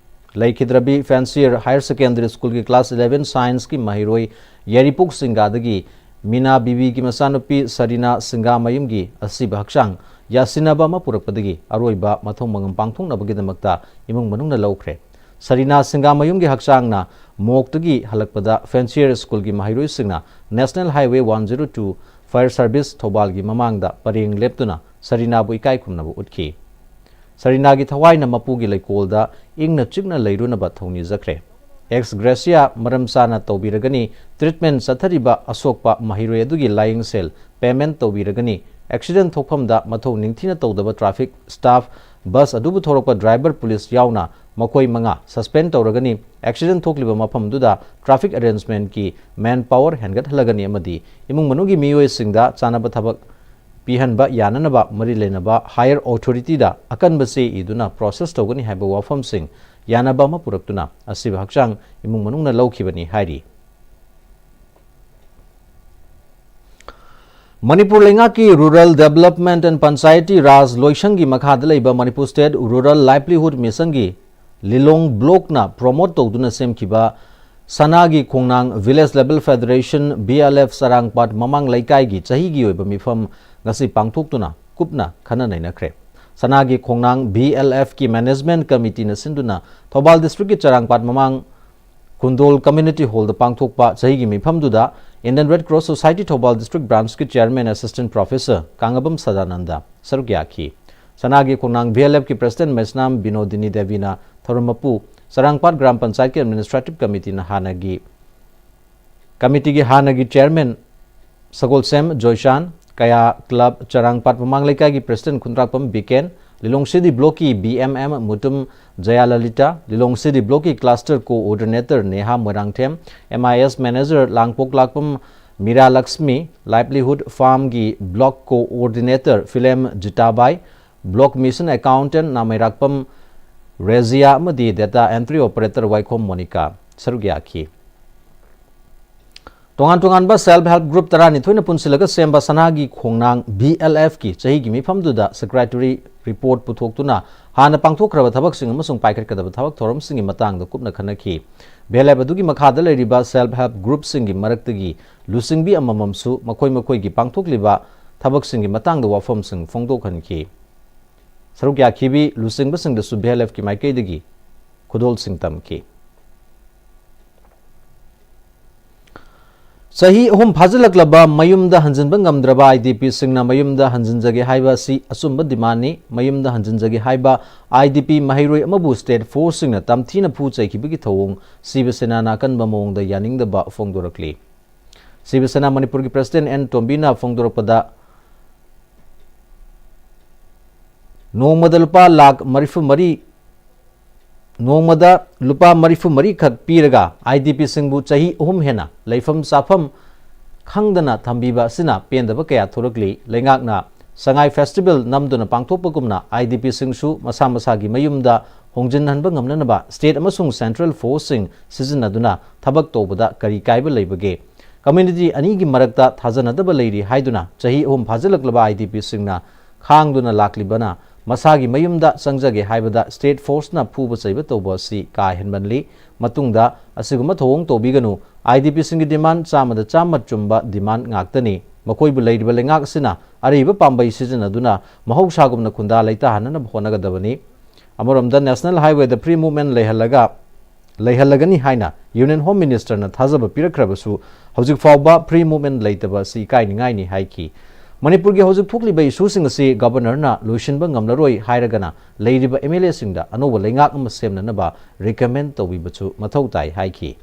ꯂꯩꯈꯤꯗ꯭ꯔꯕꯤ ꯐꯦꯟꯁꯤꯌꯔ ꯍꯥꯌꯔ ꯁꯦꯀꯦꯟꯗꯔꯤ ꯁ꯭ꯀꯨꯜꯒꯤ ꯀ꯭ꯂꯥꯁ ꯏꯂꯦꯚꯦꯟ ꯁꯥꯏꯟꯁꯀꯤ ꯃꯍꯩꯔꯣꯏ ꯌꯥꯏꯔꯤꯄꯣꯛ ꯁꯤꯡꯒꯥꯗꯒꯤ ꯃꯤꯅꯥ ꯕꯤꯕꯤꯒꯤ ꯃꯆꯥꯅꯨꯄꯤ ꯁꯔꯤꯅꯥ ꯁꯤꯡꯒꯥꯃꯌꯨꯝꯒꯤ ꯑꯁꯤꯕ ꯍꯛꯆꯥꯡ ꯌꯥꯁꯤꯟꯅꯕ ꯑꯃ ꯄꯨꯔꯛꯄꯗꯒꯤ ꯑꯔꯣꯏꯕ ꯃꯊꯧ ꯃꯉꯝ ꯄꯥꯡꯊꯣꯛꯅꯕꯒꯤꯗꯃꯛꯇ ꯏꯃꯨꯡ ꯃꯅꯨꯡꯅ ꯂꯧꯈ꯭ꯔꯦ꯫ ꯁꯔꯤꯅꯥ ꯁꯤꯡꯒꯥꯃꯌꯨꯝꯒꯤ ꯍꯛꯆꯥꯡꯅ ꯃꯣꯛꯇꯒꯤ ꯍꯜꯂꯛꯄꯗ ꯐꯦꯟꯁꯤꯌꯔ ꯁ꯭ꯀꯨꯜꯒꯤ ꯃꯍꯩꯔꯣꯏꯁꯤꯡꯅ national highway one zero two fire service ꯊꯧꯕꯥꯜꯒꯤ ꯃꯃꯥꯡꯗ ꯄꯔꯦꯡ ꯂꯦꯞꯇꯨꯅ ꯁꯔꯤꯅꯥꯕꯨ ꯏꯀꯥꯏ ꯈꯨꯝꯅꯕ ꯎꯠꯈꯤ꯫ ꯁꯔꯤꯅꯥꯒꯤ ꯊꯋꯥꯏꯅ ꯃꯄꯨꯒꯤ ꯂꯩꯀꯣꯜꯗ ꯏꯪꯅ ꯆꯤꯛꯅ ꯂꯩꯔꯨꯅꯕ ꯊꯧꯅꯤꯖꯈ꯭ꯔꯦ꯫ ꯑꯦꯛꯁ ꯒ꯭ꯔꯦꯁꯤꯌꯥ ꯃꯔꯝ ꯆꯥꯅ ꯇꯧꯕꯤꯔꯒꯅꯤ, ꯇ꯭ꯔꯤꯠꯃꯦꯟ ꯆꯠꯊꯔꯤꯕ ꯑꯁꯣꯛꯄ ꯃꯍꯩꯔꯣꯏ ꯑꯗꯨꯒꯤ ꯂꯥꯏꯌꯦꯡ ꯁꯦꯜ ꯄꯦꯃꯦꯟ ꯇꯧꯕꯤꯔꯒꯅꯤ, ꯑꯦꯛꯁꯤꯗꯦꯟ ꯊꯣꯛꯐꯝꯗ ꯃꯊꯧ ꯅꯤꯡꯊꯤꯅ ꯇꯧꯗꯕ ꯇ꯭ꯔꯥꯐꯤꯛ ꯁ꯭ꯇꯥꯐ, ꯕꯁ ꯑꯗꯨꯕꯨ ꯊꯧꯔꯛꯄ ꯗ꯭ꯔꯥꯏꯚꯔ, ꯄꯨꯂꯤꯁ ꯌꯥꯎꯅ ꯃꯈꯣꯏ ꯃꯉꯥ ꯁꯁꯄꯦꯟ ꯇꯧꯔꯒꯅꯤ, ꯑꯦꯛꯁꯤꯗꯦꯟ ꯊꯣꯛꯂꯤꯕ ꯃꯐꯝꯗꯨꯗ ꯇ꯭ꯔꯥꯐꯤꯛ ꯑꯦꯔꯦꯟꯖꯃꯦꯟꯠꯀꯤ ꯃꯦꯟ ꯄꯥꯋꯔ ꯍꯦꯟꯒꯠꯍꯜꯂꯒꯅꯤ ꯑꯃꯗꯤ ꯏꯃꯨꯡ ꯃꯅꯨꯡꯒꯤ ꯃꯤꯑꯣꯏꯁꯤꯡꯗ ꯆꯥꯅꯕ ꯊꯕꯛ ꯄꯤꯍꯟꯕ ꯌꯥꯅꯅꯕ ꯃꯔꯤ ꯂꯩꯅꯕ ꯍꯥꯌꯔ ꯑꯣꯊꯣꯔꯤꯇꯤꯗ ꯑꯀꯟꯕ ꯆꯦ ꯏꯗꯨꯅ ꯄ꯭ꯔꯣꯁꯦꯁ ꯇꯧꯒꯅꯤ ꯍꯥꯏꯕ ꯋꯥꯐꯝꯁꯤꯡ ꯌꯥꯅꯕ ꯑꯃ ꯄꯨꯔꯛꯇꯨꯅ ꯑꯁꯤꯕ ꯍꯛꯆꯥꯡ ꯏꯃꯨꯡ ꯃꯅꯨꯡꯅ ꯂꯧꯈꯤꯕꯅꯤ ꯍꯥꯏꯔꯤ꯫ ꯃꯅꯤꯄꯨꯔ ꯂꯩꯉꯥꯛꯀꯤ Rural Development and Panchayati Raj ꯂꯣꯏꯁꯪꯒꯤ ꯃꯈꯥꯗ ꯂꯩꯕ ꯃꯅꯤꯄꯨꯔ ꯁ꯭ꯇꯦꯠ ꯔꯨꯔꯦꯜ ꯂꯥꯏꯚꯂꯤꯍꯨꯗ ꯃꯤꯁꯟꯒꯤ ꯂꯤꯂꯣꯡ ꯕ꯭ꯂꯣꯛꯅ ꯄ꯭ꯔꯣꯃꯣꯠ ꯇꯧꯗꯨꯅ ꯁꯦꯝꯈꯤꯕ ꯁꯅꯥꯒꯤ ꯈꯣꯡꯅꯥꯡ Village Level Federation, V L F, Charangpat ꯃꯃꯥꯡ ꯂꯩꯀꯥꯏꯒꯤ ꯆꯍꯤꯒꯤ ꯑꯣꯏꯕ ꯃꯤꯐꯝ ꯉꯁꯤ ꯄꯥꯡꯊꯣꯛꯇꯨꯅ ꯀꯨꯞꯅ ꯈꯟꯅ ꯅꯩꯅꯈ꯭ꯔꯦ꯫ ꯁꯅꯥꯒꯤ ꯈꯣꯡꯅꯥꯡ ꯚꯤ ꯑꯦꯜ ꯑꯦꯐꯀꯤ ꯃꯦꯅꯦꯖꯃꯦꯟꯠ ꯀꯃꯤꯇꯤꯅ ꯁꯤꯟꯗꯨꯅ ꯊꯧꯕꯥꯜ ꯗꯤꯁꯇ꯭ꯔꯤꯛꯀꯤ ꯆꯔꯥꯡꯄꯥꯠ ꯃꯃꯥꯡ ꯈꯨꯟꯗꯣꯜ ꯀꯝꯃ꯭ꯌꯨꯅꯤꯇꯤ ꯍꯣꯜꯗ ꯄꯥꯡꯊꯣꯛꯄ ꯆꯍꯤꯒꯤ ꯃꯤꯐꯝꯗꯨꯗ Indian Red Cross Society ꯊꯧꯕꯥꯜ ꯗꯤꯁꯇ꯭ꯔꯤꯛ ꯕ꯭ꯔꯥꯟꯆꯀꯤ chairman assistant professor Kangabam Sadananda ꯁꯔꯨꯛ ꯌꯥꯈꯤ꯫ ꯁꯅꯥꯒꯤ ꯈꯣꯡꯅꯥꯡ ꯚꯤ ꯑꯦꯜ ꯑꯦꯐꯀꯤ ꯄ꯭ꯔꯦꯁꯤꯗꯦꯟꯠ ꯃꯩꯁꯅꯥꯝ ꯕꯤꯅꯣꯗꯤꯅꯤ ꯗꯦꯕꯤꯅ ꯊꯧꯔꯝ ꯃꯄꯨ, ꯆꯔꯥꯡꯄꯥꯠ ꯒ꯭ꯔꯥꯝ ꯄꯟꯆꯥꯌꯠꯀꯤ ꯑꯦꯗꯃꯤꯅꯤꯁꯇ꯭ꯔꯦꯇꯤꯚ ꯀꯃꯤꯇꯤꯅ ꯍꯥꯟꯅꯒꯤ, ꯀꯃꯤꯇꯤꯒꯤ ꯍꯥꯟꯅꯒꯤ ꯆꯤꯌꯔꯃꯦꯟ ꯁꯒꯣꯜꯁꯦꯝ ꯖꯣꯏꯁꯥꯟ, ꯀꯌꯥ ꯀ꯭ꯂꯕ ꯆꯔꯥꯡꯄꯥꯠ ꯃꯃꯥꯡ ꯂꯩꯀꯥꯏꯒꯤ ꯄ꯭ꯔꯦꯁꯤꯗꯦꯟꯠ ꯈꯨꯟꯗ꯭ꯔꯥꯛꯄꯝ ꯕꯤꯀꯦꯟ, ꯂꯤꯂꯣꯡ ꯁꯤꯇꯤ ꯕ꯭ꯂꯣꯛꯀꯤ B M M Mutum Jayalalita, Lilong city ꯕ꯭ꯂꯣꯛꯀꯤ cluster coordinator Neha Moirangthem, M I S manager Langpoklakpam Mira Lakshmi, ꯂꯥꯏꯚꯂꯤꯍꯨꯗ ꯐꯥꯔꯝꯒꯤ block coordinator Philem Jitabai, block mission accountant ꯅꯥꯃꯩꯔꯥꯛꯄꯝ ꯔꯦꯖꯤꯌꯥ ꯑꯃꯗꯤ ꯗꯦꯇꯥ ꯑꯦꯟꯇ꯭ꯔꯤ ꯑꯣꯄꯔꯦꯇꯔ ꯋꯥꯏꯈꯣꯝ ꯃꯣꯅꯤꯀꯥ ꯁꯔꯨꯛ ꯌꯥꯈꯤ꯫ ꯇꯣꯉꯥꯟ ꯇꯣꯉꯥꯟꯕ self help group ꯇꯔꯥꯅꯤꯊꯣꯏꯅ ꯄꯨꯟꯁꯤꯜꯂꯒ ꯁꯦꯝꯕ ꯁꯅꯥꯒꯤ ꯈꯣꯡꯅꯥꯡ B L F ꯀꯤ ꯆꯍꯤꯒꯤ ꯃꯤꯐꯝꯗꯨꯗ secretary report ꯄꯨꯊꯣꯛꯇꯨꯅ ꯍꯥꯟꯅ ꯄꯥꯡꯊꯣꯛꯈ꯭ꯔꯕ ꯊꯕꯛꯁꯤꯡ ꯑꯃꯁꯨꯡ ꯄꯥꯏꯈꯠꯀꯗꯕ ꯊꯕꯛ ꯊꯧꯔꯝꯁꯤꯡꯒꯤ ꯃꯇꯥꯡꯗ ꯀꯨꯞꯅ ꯈꯟꯅꯈꯤ꯫ B L F ꯑꯗꯨꯒꯤ ꯃꯈꯥꯗ ꯂꯩꯔꯤꯕ self help group ꯁꯤꯡꯒꯤ ꯃꯔꯛꯇꯒꯤ ꯂꯨꯆꯤꯡꯕꯤ ꯑꯃꯃꯝꯁꯨ ꯃꯈꯣꯏ ꯃꯈꯣꯏꯒꯤ ꯄꯥꯡꯊꯣꯛꯂꯤꯕ ꯊꯕꯛꯁꯤꯡꯒꯤ ꯃꯇꯥꯡꯗ ꯋꯥꯐꯝꯁꯤꯡ ꯐꯣꯡꯗꯣꯛꯍꯟꯈꯤ꯫ ꯁꯔꯨꯛ ꯌꯥꯈꯤꯕꯤ ꯂꯨꯆꯤꯡꯕꯁꯤꯡꯗꯁꯨ B L F ꯀꯤ ꯃꯥꯏꯀꯩꯗꯒꯤ ꯈꯨꯗꯣꯜꯁꯤꯡ ꯇꯝꯈꯤ꯫ ꯆꯍꯤ ꯑꯍꯨꯝ ꯐꯥꯖꯤꯜꯂꯛꯂꯕ ꯃꯌꯨꯝꯗ ꯍꯟꯖꯤꯟꯕ ꯉꯝꯗ꯭ꯔꯕ I D P ꯁꯤꯡꯅ ꯃꯌꯨꯝꯗ ꯍꯟꯖꯤꯟꯖꯒꯦ ꯍꯥꯏꯕ ꯑꯁꯤ ꯑꯆꯨꯝꯕ demand ꯅꯤ꯫ ꯃꯌꯨꯝꯗ ꯍꯟꯖꯤꯟꯖꯒꯦ ꯍꯥꯏꯕ I D P ꯃꯍꯩꯔꯣꯏ ꯑꯃꯕꯨ state force ꯁꯤꯡꯅ ꯇꯝꯊꯤꯅ ꯐꯨ ꯆꯩꯈꯤꯕꯒꯤ ꯊꯧꯑꯣꯡ ꯁꯤꯕ ꯁꯦꯅꯥꯅ ꯑꯀꯟꯕ ꯃꯑꯣꯡꯗ ꯌꯥꯅꯤꯡꯗꯕ ꯐꯣꯡꯗꯣꯔꯛꯂꯤ꯫ ꯁꯤꯕ ꯁꯦꯅꯥ ꯃꯅꯤꯄꯨꯔꯒꯤ president N ꯇꯣꯝꯕꯤꯅ ꯐꯣꯡꯗꯣꯔꯛꯄꯗ, ꯅꯣꯡꯃꯗ ꯂꯨꯄꯥ ꯂꯥꯈ ꯃꯔꯤꯐꯨ ꯃꯔꯤ, ꯅꯣꯡꯃꯗ ꯂꯨꯄꯥ ꯃꯔꯤꯐꯨ ꯃꯔꯤ ꯈꯛ ꯄꯤꯔꯒ I D P ꯁꯤꯡꯕꯨ ꯆꯍꯤ ꯑꯍꯨꯝ ꯍꯦꯟꯅ ꯂꯩꯐꯝ ꯆꯥꯐꯝ ꯈꯪꯗꯅ ꯊꯝꯕꯤꯕ ꯑꯁꯤꯅ ꯄꯦꯟꯗꯕ ꯀꯌꯥ ꯊꯣꯛꯂꯛꯂꯤ꯫ ꯂꯩꯉꯥꯛꯅ ꯁꯉꯥꯏ festival ꯅꯝꯗꯨꯅ ꯄꯥꯡꯊꯣꯛꯄꯒꯨꯝꯅ I D P ꯁꯤꯡꯁꯨ ꯃꯁꯥ ꯃꯁꯥꯒꯤ ꯃꯌꯨꯝꯗ ꯍꯣꯡꯖꯤꯟꯍꯟꯕ ꯉꯝꯅꯅꯕ state ꯑꯃꯁꯨꯡ central force ꯁꯤꯡ ꯁꯤꯖꯤꯟꯅꯗꯨꯅ ꯊꯕꯛ ꯇꯧꯕꯗ ꯀꯔꯤ ꯀꯥꯏꯕ ꯂꯩꯕꯒꯦ? Community ꯑꯅꯤꯒꯤ ꯃꯔꯛꯇ ꯊꯥꯖꯅꯗꯕ ꯂꯩꯔꯤ ꯍꯥꯏꯗꯨꯅ ꯆꯍꯤ ꯑꯍꯨꯝ ꯐꯥꯖꯤꯜꯂꯛꯂꯕ I D P ꯁꯤꯡꯅ ꯈꯥꯡꯗꯨꯅ ꯂꯥꯛꯂꯤꯕꯅ ꯃꯁꯥꯒꯤ ꯃꯌꯨꯝꯗ ꯆꯪꯖꯒꯦ ꯍꯥꯏꯕꯗ state force ꯅ ꯐꯨꯕ ꯆꯩꯕ ꯇꯧꯕ ꯑꯁꯤ ꯀꯥ ꯍꯦꯟꯃꯟꯂꯤ꯫ ꯃꯇꯨꯡꯗ ꯑꯁꯤꯒꯨꯝꯕ ꯊꯧꯑꯣꯡ ꯇꯧꯕꯤꯒꯅꯨ꯫ I D P ꯁꯤꯡꯒꯤ demand ꯆꯥꯝꯃꯗ ꯆꯥꯝꯃ ꯆꯨꯝꯕ demand ꯉꯥꯛꯇꯅꯤ꯫ ꯃꯈꯣꯏꯕꯨ ꯂꯩꯔꯤꯕ ꯂꯩꯉꯥꯛ ꯑꯁꯤꯅ ꯑꯔꯤꯕ ꯄꯥꯝꯕꯩ ꯁꯤꯖꯤꯟꯅꯗꯨꯅ ꯃꯍꯧꯁꯥꯒꯨꯝꯅ ꯈꯨꯟꯗꯥ ꯂꯩꯇꯥꯍꯟꯅꯅꯕ ꯍꯣꯠꯅꯒꯗꯕꯅꯤ꯫ ꯑꯃꯔꯣꯝꯗ national highway ꯗ free movement ꯂꯩꯍꯜꯂꯒ, ꯂꯩꯍꯜꯂꯒꯅꯤ ꯍꯥꯏꯅ Union Home Minister ꯅ ꯊꯥꯖꯕ ꯄꯤꯔꯛꯈ꯭ꯔꯕꯁꯨ ꯍꯧꯖꯤꯛ ꯐꯥꯎꯕ free movement ꯂꯩꯇꯕ ꯑꯁꯤ ꯏꯀꯥꯏꯅꯤꯡꯉꯥꯏꯅꯤ ꯍꯥꯏꯈꯤ꯫ ꯃꯅꯤꯄꯨꯔꯒꯤ ꯍꯧꯖꯤꯛ ꯊꯣꯛꯂꯤꯕ issue ꯁꯤꯡ ꯑꯁꯤ Governor ꯅ ꯂꯣꯏꯁꯤꯟꯕ ꯉꯝꯂꯔꯣꯏ ꯍꯥꯏꯔꯒꯅ ꯂꯩꯔꯤꯕ M L A ꯁꯤꯡꯗ ꯑꯅꯧꯕ ꯂꯩꯉꯥꯛ ꯑꯃ ꯁꯦꯝꯅꯅꯕ recommend ꯇꯧꯕꯤꯕꯁꯨ ꯃꯊꯧ ꯇꯥꯏ ꯍꯥꯏꯈꯤ꯫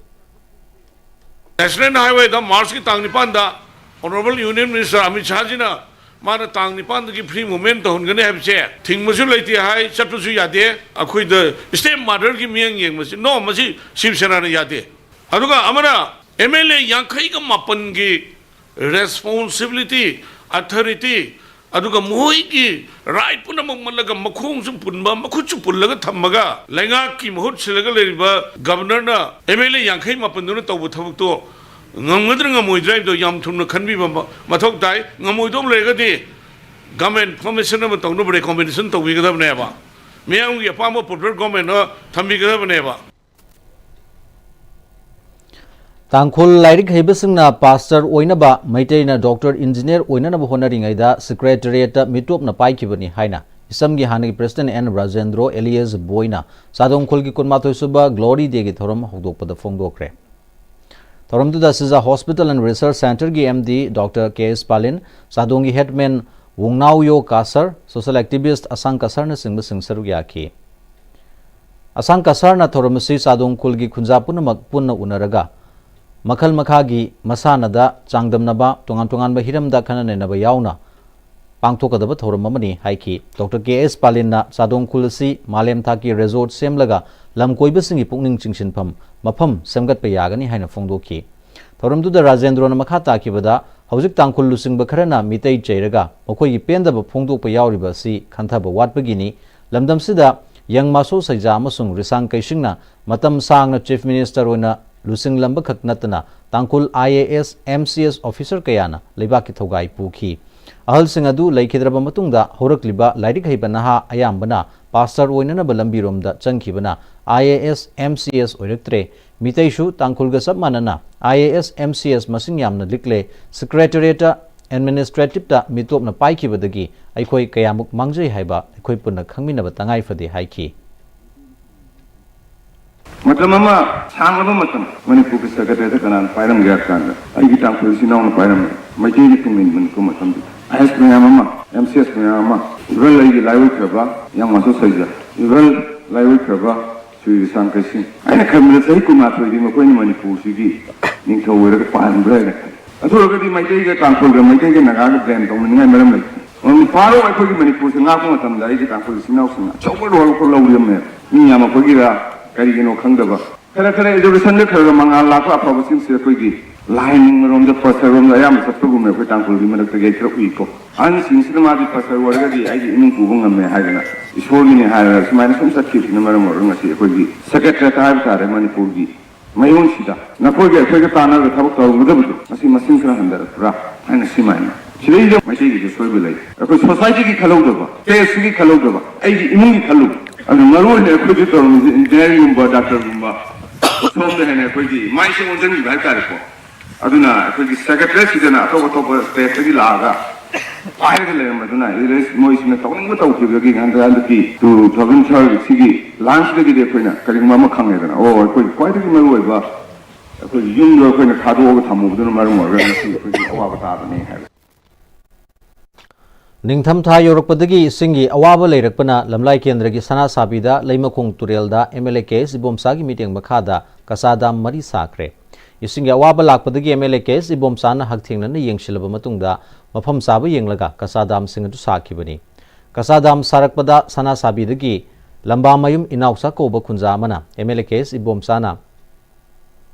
National highway ꯗ March ꯀꯤ ꯇꯥꯡ ꯅꯤꯄꯥꯟꯗ Honourable Union Minister ꯑꯃꯤꯠ ꯁꯥꯍꯖꯤꯅ ꯃꯥꯅ ꯇꯥꯡ ꯅꯤꯄꯥꯟꯗꯒꯤ free movement ꯇꯧꯍꯟꯒꯅꯤ ꯍꯥꯏꯕꯁꯦ ꯊꯤꯡꯕꯁꯨ ꯂꯩꯇꯦ ꯍꯥꯏ, ꯆꯠꯄꯁꯨ ꯌꯥꯗꯦ꯫ ꯑꯩꯈꯣꯏꯗ step mother ꯒꯤ ꯃꯤꯠꯌꯦꯡ ꯌꯦꯡꯕꯁꯤ, no, ꯃꯁꯤ ꯁꯤꯕ ꯁꯦꯅꯥꯅ ꯌꯥꯗꯦ꯫ ꯑꯗꯨꯒ ꯑꯃꯅ M L A ꯌꯥꯡꯈꯩꯒ ꯃꯥꯄꯟꯒꯤ responsibility, authority, ꯑꯗꯨꯒ ꯃꯈꯣꯏꯒꯤ right ꯄꯨꯝꯅꯃꯛ ꯃꯠꯂꯒ ꯃꯈꯣꯡꯁꯨ ꯄꯨꯟꯕ, ꯃꯈꯨꯠꯁꯨ ꯄꯨꯜꯂꯒ ꯊꯝꯃꯒ ꯂꯩꯉꯥꯛꯀꯤ ꯃꯍꯨꯠ ꯁꯤꯜꯂꯒ ꯂꯩꯔꯤꯕ Governor ꯅ M L A ꯌꯥꯡꯈꯩ ꯃꯥꯄꯟꯗꯨꯅ ꯇꯧꯕ ꯊꯕꯛꯇꯣ ꯉꯝꯒꯗ꯭ꯔꯥ ꯉꯝꯃꯣꯏꯗ꯭ꯔꯥ ꯍꯥꯏꯕꯗꯣ ꯌꯥꯝ ꯊꯨꯅ ꯈꯟꯕꯤꯕ ꯃ-, ꯃꯊꯧ ꯇꯥꯏ꯫ ꯉꯝꯃꯣꯏꯗꯧꯕ ꯂꯩꯔꯒꯗꯤ government formation ꯑꯃ ꯇꯧꯅꯕ recommendation ꯇꯧꯕꯤꯒꯗꯕꯅꯦꯕ꯫ ꯃꯤꯌꯥꯝꯒꯤ ꯑꯄꯥꯝꯕ popular government ꯑꯃ ꯊꯝꯕꯤꯒꯗꯕꯅꯦꯕ꯫ ꯇꯥꯡꯈꯨꯜ ꯂꯥꯏꯔꯤꯛ ꯍꯩꯕꯁꯤꯡꯅ ꯄꯥꯁꯇꯔ ꯑꯣꯏꯅꯕ, ꯃꯩꯇꯩꯅ ꯗꯣꯛꯇꯔ, ꯏꯟꯖꯤꯅꯤꯌꯔ ꯑꯣꯏꯅꯅꯕ ꯍꯣꯠꯅꯔꯤꯉꯩꯗ ꯁꯦꯀ꯭ꯔꯦꯇꯔꯤꯌꯦꯠꯇ ꯃꯤꯇꯣꯞꯅ ꯄꯥꯏꯈꯤꯕꯅꯤ ꯍꯥꯏꯅ ꯏꯁꯝꯒꯤ ꯍꯥꯟꯅꯒꯤ ꯄ꯭ꯔꯦꯁꯤꯗꯦꯟꯠ ꯑꯦꯟ ꯔꯥꯖꯦꯟꯗ꯭ꯔꯣ ꯑꯦꯂꯤꯌꯁ ꯕꯣꯏꯅ ꯆꯥꯗꯣꯡ ꯈꯨꯜꯒꯤ ꯀꯨꯟꯃꯥꯊꯣꯏ ꯁꯨꯕ ꯒ꯭ꯂꯣꯔꯤ ꯗꯦꯒꯤ ꯊꯧꯔꯝ ꯍꯧꯗꯣꯛꯄꯗ ꯐꯣꯡꯗꯣꯛꯈ꯭ꯔꯦ꯫ ꯊꯧꯔꯝꯗꯨꯗ ꯁꯤꯖꯥ ꯍꯣꯁꯄꯤꯇꯥꯜ ꯑꯦꯟ ꯔꯤꯁꯔꯆ ꯁꯦꯟꯇꯔꯒꯤ ꯑꯦꯝ ꯗꯤ ꯗꯣꯛꯇꯔ ꯀꯦ ꯑꯦꯁ ꯄꯥꯂꯤꯟ, ꯆꯥꯗꯣꯡꯒꯤ ꯍꯦꯗꯃꯦꯟ ꯋꯣꯡꯅꯥꯎꯌꯣ ꯀꯥꯁꯔ, ꯁꯣꯁꯤꯌꯦꯜ ꯑꯦꯛꯇꯤꯚꯤꯁ꯭ꯠ ꯑꯁꯥꯡ ꯀꯁꯔꯅꯆꯤꯡꯕꯁꯤꯡ ꯁꯔꯨꯛ ꯌꯥꯈꯤ꯫ ꯑꯁꯥꯡ ꯀꯁꯔꯅ ꯊꯧꯔꯝ ꯑꯁꯤ ꯆꯥꯗꯣꯡ ꯈꯨꯜꯒꯤ ꯈꯨꯟꯖꯥ ꯄꯨꯝꯅꯃꯛ ꯄꯨꯟꯅ ꯎꯅꯔꯒ ꯃꯈꯜ ꯃꯈꯥꯒꯤ ꯃꯁꯥꯟꯅꯗ ꯆꯥꯡꯗꯝꯅꯕ, ꯇꯣꯉꯥꯟ ꯇꯣꯉꯥꯟꯕ ꯍꯤꯔꯝꯗ ꯈꯟꯅ ꯅꯩꯅꯕ ꯌꯥꯎꯅ ꯄꯥꯡꯊꯣꯛꯀꯗꯕ ꯊꯧꯔꯝ ꯑꯃꯅꯤ ꯍꯥꯏꯈꯤ꯫ ꯗꯣꯛꯇꯔ ꯀꯦ ꯑꯦꯁ ꯄꯥꯂꯤꯟꯅ ꯆꯥꯗꯣꯡ ꯈꯨꯜ ꯑꯁꯤ ꯃꯥꯂꯦꯝ ꯊꯥꯛꯀꯤ ꯔꯤꯖꯣꯔꯠ ꯁꯦꯝꯂꯒ ꯂꯝ ꯀꯣꯏꯕꯁꯤꯡꯒꯤ ꯄꯨꯛꯅꯤꯡ ꯆꯤꯡꯁꯤꯟꯐꯝ ꯃꯐꯝ ꯁꯦꯝꯒꯠꯄ ꯌꯥꯒꯅꯤ ꯍꯥꯏꯅ ꯐꯣꯡꯗꯣꯛꯈꯤ꯫ ꯊꯧꯔꯝꯗꯨꯗ ꯔꯥꯖꯦꯟꯗ꯭ꯔꯣꯅ ꯃꯈꯥ ꯇꯥꯈꯤꯕꯗ, ꯍꯧꯖꯤꯛ ꯇꯥꯡꯈꯨꯜ ꯂꯨꯆꯤꯡꯕ ꯈꯔꯅ ꯃꯤꯇꯩ ꯆꯩꯔꯒ ꯃꯈꯣꯏꯒꯤ ꯄꯦꯟꯗꯕ ꯐꯣꯡꯗꯣꯛꯄ ꯌꯥꯎꯔꯤꯕ ꯑꯁꯤ ꯈꯟꯊꯕ ꯋꯥꯠꯄꯒꯤꯅꯤ꯫ ꯂꯝꯗꯝꯁꯤꯗ ꯌꯪ ꯃꯥꯁꯣ ꯁꯩꯖꯥ ꯑꯃꯁꯨꯡ ꯔꯤꯁꯥꯡ ꯀꯩꯁꯤꯡꯅ ꯃꯇꯝ ꯁꯥꯡꯅ ꯆꯤꯐ ꯃꯤꯅꯤꯁꯇꯔ ꯑꯣꯏꯅ ꯂꯨꯆꯤꯡꯂꯝꯕ ꯈꯛ ꯅꯠꯇꯅ ꯇꯥꯡꯈꯨꯜ I A S, M C S officer ꯀꯌꯥꯅ ꯂꯩꯕꯥꯛꯀꯤ ꯊꯧꯒꯥꯏ ꯄꯨꯈꯤ꯫ ꯑꯍꯜꯁꯤꯡ ꯑꯗꯨ ꯂꯩꯈꯤꯗ꯭ꯔꯕ ꯃꯇꯨꯡꯗ ꯍꯧꯔꯛꯂꯤꯕ ꯂꯥꯏꯔꯤꯛ ꯍꯩꯕ ꯅꯍꯥ ꯑꯌꯥꯝꯕꯅ ꯄꯥꯁꯇꯔ ꯑꯣꯏꯅꯅꯕ ꯂꯝꯕꯤꯔꯣꯝꯗ ꯆꯪꯈꯤꯕꯅ I A S, M C S ꯑꯣꯏꯔꯛꯇ꯭ꯔꯦ꯫ ꯃꯤꯇꯩꯁꯨ ꯇꯥꯡꯈꯨꯜꯒ ꯆꯞ ꯃꯥꯟꯅꯅ I A S, M C S ꯃꯁꯤꯡ ꯌꯥꯝꯅ ꯂꯤꯛꯂꯦ꯫ ꯁꯦꯀ꯭ꯔꯦꯇꯔꯤꯌꯦꯠꯇ, ꯑꯦꯗꯃꯤꯅꯤꯁꯇ꯭ꯔꯦꯇꯤꯞꯇ ꯃꯤꯇꯣꯞꯅ ꯄꯥꯏꯈꯤꯕꯗꯒꯤ ꯑꯩꯈꯣꯏ ꯀꯌꯥꯃꯨꯛ ꯃꯥꯡꯖꯩ ꯍꯥꯏꯕ ꯑꯩꯈꯣꯏ ꯄꯨꯟꯅ ꯈꯪꯃꯤꯟꯅꯕ ꯇꯉꯥꯏ ꯐꯗꯦ ꯍꯥꯏꯈꯤ꯫ ꯃꯇꯝ ꯑꯃ ꯁꯥꯡꯂꯕ ꯃꯇꯝ ꯃꯅꯤꯄꯨꯔꯒꯤ ꯁꯦꯀ꯭ꯔꯦꯇꯔꯤꯌꯦꯠꯇ ꯀꯅꯥꯅ ꯄꯥꯏꯔꯝꯒꯦ ꯍꯥꯏꯕ ꯀꯥꯟꯗ ꯑꯩꯒꯤ ꯇꯥꯡꯈꯨꯜ ꯏꯆꯤꯟ ꯏꯅꯥꯎꯅ ꯄꯥꯏꯔꯝꯃꯤ꯫ ꯃꯩꯇꯩꯅ ꯊꯤꯡꯅꯤꯡꯕ ꯅꯤꯡꯊꯧ ꯃꯇꯝꯗꯨꯗ ꯑꯥꯏ ꯑꯦꯁ ꯃꯌꯥꯝ ꯑꯃ, ꯑꯦꯝ ꯁꯤ ꯑꯦꯁ ꯃꯌꯥꯝ ꯑꯃ, ꯏꯚꯟ ꯑꯩꯒꯤ ꯂꯥꯏꯑꯣꯏꯈ꯭ꯔꯕ ꯌꯥꯡꯃꯥꯁꯣ ꯁꯩꯖ, ꯏꯚꯟ ꯂꯥꯏꯑꯣꯏꯈ꯭ꯔꯕ ꯁ꯭ꯔꯤ ꯔꯤꯁꯥꯡ ꯀꯩꯁꯤꯡ, ꯑꯩꯅ ꯈꯟꯕꯗ ꯆꯍꯤ ꯀꯨꯟꯃꯥꯊꯣꯏꯗꯤ ꯃꯈꯣꯏꯅ ꯃꯅꯤꯄꯨꯔꯁꯤꯒꯤ ꯅꯤꯡꯊꯧ ꯑꯣꯏꯔꯒ ꯄꯥꯟꯕ꯭ꯔꯥ ꯍꯥꯏꯅ ꯈꯜꯂꯤ꯫ ꯑꯗꯨ ꯑꯣꯏꯔꯒꯗꯤ ꯃꯩꯇꯩꯒ ꯇꯥꯡꯈꯨꯜꯒ, ꯃꯩꯇꯩꯒ ꯅꯥꯒꯥꯒ ꯕ꯭ꯂꯦꯝ ꯇꯧꯅꯅꯤꯡꯉꯥꯏ ꯃꯔꯝ ꯂꯩꯇꯦ꯫ ꯃꯔꯝꯗꯤ ꯐꯥꯔꯣ ꯑꯩꯈꯣꯏꯒꯤ ꯃꯅꯤꯄꯨꯔꯁꯦ ꯉꯥꯛꯄ ꯃꯇꯝꯗ ꯑꯩꯒꯤ ꯇꯥꯡꯈꯨꯜ ꯏꯆꯤꯟ ꯏꯅꯥꯎꯁꯤꯡꯅ ꯑꯆꯧꯕ ꯔꯣꯜ ꯑꯃꯈꯛ ꯂꯧꯔꯝꯃꯦꯕ꯫ ꯃꯤ ꯌꯥꯝꯃꯛꯄꯒꯤꯔ ꯀꯔꯤꯒꯤꯅꯣ ꯈꯪꯗꯕ, ꯈꯔ ꯈꯔ ꯑꯦꯖꯨꯀꯦꯁꯟꯗ ꯈꯔ ꯈꯔ ꯃꯉꯥꯜ ꯂꯥꯛꯄ ꯑꯐꯕꯁꯤꯡꯁꯦ ꯑꯩꯈꯣꯏꯒꯤ ꯂꯥꯏꯅꯤꯡꯕꯔꯣꯝꯗ, ꯄꯁꯔꯣꯝꯗ ꯑꯌꯥꯝꯕ ꯆꯠꯄꯒꯨꯝꯕ ꯑꯩꯈꯣꯏ ꯇꯥꯡꯈꯨꯜꯒꯤ ꯃꯔꯛꯇꯒꯤ ꯑꯩ ꯈꯔ ꯎꯏꯀꯣ꯫ ꯑꯍꯟꯁꯤꯡꯁꯤꯅ ꯃꯥꯗꯤ ꯄꯁꯔ ꯑꯣꯏꯔꯒꯗꯤ ꯑꯩꯒꯤ ꯏꯃꯨꯡ ꯄꯨꯕ ꯉꯝꯃꯦ ꯍꯥꯏꯗꯅ, ꯏꯁꯣꯔꯒꯤꯅꯤ ꯍꯥꯏꯔꯒ ꯁꯨꯃꯥꯏꯅ ꯁꯨꯝ ꯆꯠꯈꯤꯕꯁꯤꯅ ꯃꯔꯝ ꯑꯣꯏꯔꯒ ꯉꯁꯤ ꯑꯩꯈꯣꯏꯒꯤ ꯁꯦꯀ꯭ꯔꯦꯇꯔꯤꯌꯦꯠ ꯍꯥꯏꯕ ꯇꯥꯔꯦ, ꯃꯅꯤꯄꯨꯔꯒꯤ ꯃꯌꯣꯟꯁꯤꯗ ꯅꯈꯣꯏꯒ ꯑꯩꯈꯣꯏꯒ ꯇꯥꯟꯅꯔꯒ ꯊꯕꯛ ꯇꯧꯔꯝꯒꯗꯕꯗꯣ ꯉꯁꯤ ꯃꯁꯤꯡ ꯈꯔ ꯍꯟꯊꯔꯛꯄ꯭ꯔꯥ ꯍꯥꯏꯅ ꯁꯤꯃꯥꯏꯅ꯫ ꯁꯤꯗꯩꯗ ꯃꯩꯇꯩꯒꯤꯁꯨ ꯁꯣꯏꯕ ꯂꯩ꯫ ꯑꯩꯈꯣꯏ ꯁꯣꯁꯥꯏꯇꯤꯒꯤ ꯈꯜꯍꯧꯗꯕ, ꯁ꯭ꯇꯦꯠꯁꯤꯒꯤ ꯈꯜꯍꯧꯗꯕ, ꯑꯩꯒꯤ ꯏꯃꯨꯡꯒꯤ ꯈꯜꯂꯨꯕ꯫ ꯑꯗꯨꯅ ꯃꯔꯨ ꯑꯣꯏꯅ ꯑꯩꯈꯣꯏꯁꯨ ꯇꯧꯔꯝꯃꯤꯁꯦ ꯏꯟꯖꯤꯅꯤꯌꯥꯔꯤꯡꯒꯨꯝꯕ, ꯗꯥꯛꯇꯔꯒꯨꯝꯕ, ꯁꯣꯝꯗ ꯍꯦꯟꯅ ꯑꯩꯈꯣꯏꯒꯤ ꯃꯥꯏꯁꯦ ꯑꯣꯟꯁꯤꯟꯈꯤꯕ ꯍꯥꯏꯇꯥꯔꯦꯀꯣ꯫ ꯑꯗꯨꯅ ꯑꯩꯈꯣꯏꯒꯤ ꯁꯦꯀ꯭ꯔꯦꯇꯔꯤꯁꯤꯗꯅ ꯑꯇꯣꯞ ꯑꯇꯣꯞꯄ ꯁ꯭ꯇꯦꯠꯇꯒꯤ ꯂꯥꯛꯑꯒ ꯄꯥꯏꯔꯒ ꯂꯩꯔꯝꯕꯗꯨꯅ ꯏꯔꯦꯁ ꯃꯣꯏꯁꯤꯅ ꯇꯧꯅꯤꯡꯕ ꯇꯧꯈꯤꯕꯗꯒꯤ ꯍꯟꯗꯛ ꯍꯟꯗꯛꯀꯤ ꯇꯨ ꯊꯥꯎꯖꯟ ꯊꯥꯔꯇꯤ ꯁꯤꯒꯤ ꯂꯥꯟꯁꯤꯗꯒꯤꯗꯤ ꯑꯩꯈꯣꯏꯅ ꯀꯔꯤꯒꯨꯝꯕ ꯑꯃ ꯈꯪꯉꯦꯗꯅ, ꯑꯣ, ꯑꯩꯈꯣꯏ ꯈ꯭ꯋꯥꯏꯗꯒꯤ ꯃꯔꯨ ꯑꯣꯏꯕ ꯑꯩꯈꯣꯏꯒꯤ ꯌꯨꯝꯗꯣ ꯑꯩꯈꯣꯏꯅ ꯊꯥꯗꯣꯛꯑꯒ ꯊꯝꯃꯨꯕꯗꯨꯅ ꯃꯔꯝ ꯑꯣꯏꯔꯒ ꯉꯁꯤ ꯑꯩꯈꯣꯏꯒꯤ ꯑꯋꯥꯕ ꯇꯥꯕꯅꯤ ꯍꯥꯏꯕ꯫ ꯅꯤꯡꯊꯝꯊꯥ ꯌꯧꯔꯛꯄꯗꯒꯤ ꯏꯁꯤꯡꯒꯤ ꯑꯋꯥꯕ ꯂꯩꯔꯛꯄꯅ ꯂꯝꯂꯥꯏ ꯀꯦꯟꯗ꯭ꯔꯒꯤ ꯁꯅꯥꯁꯥꯕꯤꯗ ꯂꯩꯃꯈꯣꯡ ꯇꯨꯔꯦꯜꯗ ꯑꯦꯝ ꯑꯦꯜ ꯑꯦ ꯀꯦ ꯑꯦꯁ ꯏꯕꯣꯝꯆꯥꯒꯤ ꯃꯤꯠꯌꯦꯡ ꯃꯈꯥꯗ ꯀꯆꯥ ꯗꯥꯝ ꯃꯔꯤ ꯁꯥꯈ꯭ꯔꯦ꯫ ꯏꯁꯤꯡꯒꯤ ꯑꯋꯥꯕ ꯂꯥꯛꯄꯗꯒꯤ M L A K S ꯏꯕꯣꯝꯆꯥꯅ ꯍꯛꯊꯦꯡꯅꯅ ꯌꯦꯡꯁꯤꯜꯂꯕ ꯃꯇꯨꯡꯗ ꯃꯐꯝ ꯆꯥꯕ ꯌꯦꯡꯂꯒ ꯀꯆꯥ ꯗꯥꯝꯁꯤꯡ ꯑꯗꯨ ꯁꯥꯈꯤꯕꯅꯤ꯫ ꯀꯆꯥ ꯗꯥꯝ ꯁꯥꯔꯛꯄꯗ ꯁꯅꯥꯁꯥꯕꯤꯗꯒꯤ ꯂꯝꯕꯥꯃꯌꯨꯝ ꯏꯅꯥꯎꯆꯥ ꯀꯧꯕ ꯈꯨꯟꯖꯥ ꯑꯃꯅ M L A K S ꯏꯕꯣꯝꯆꯥꯅ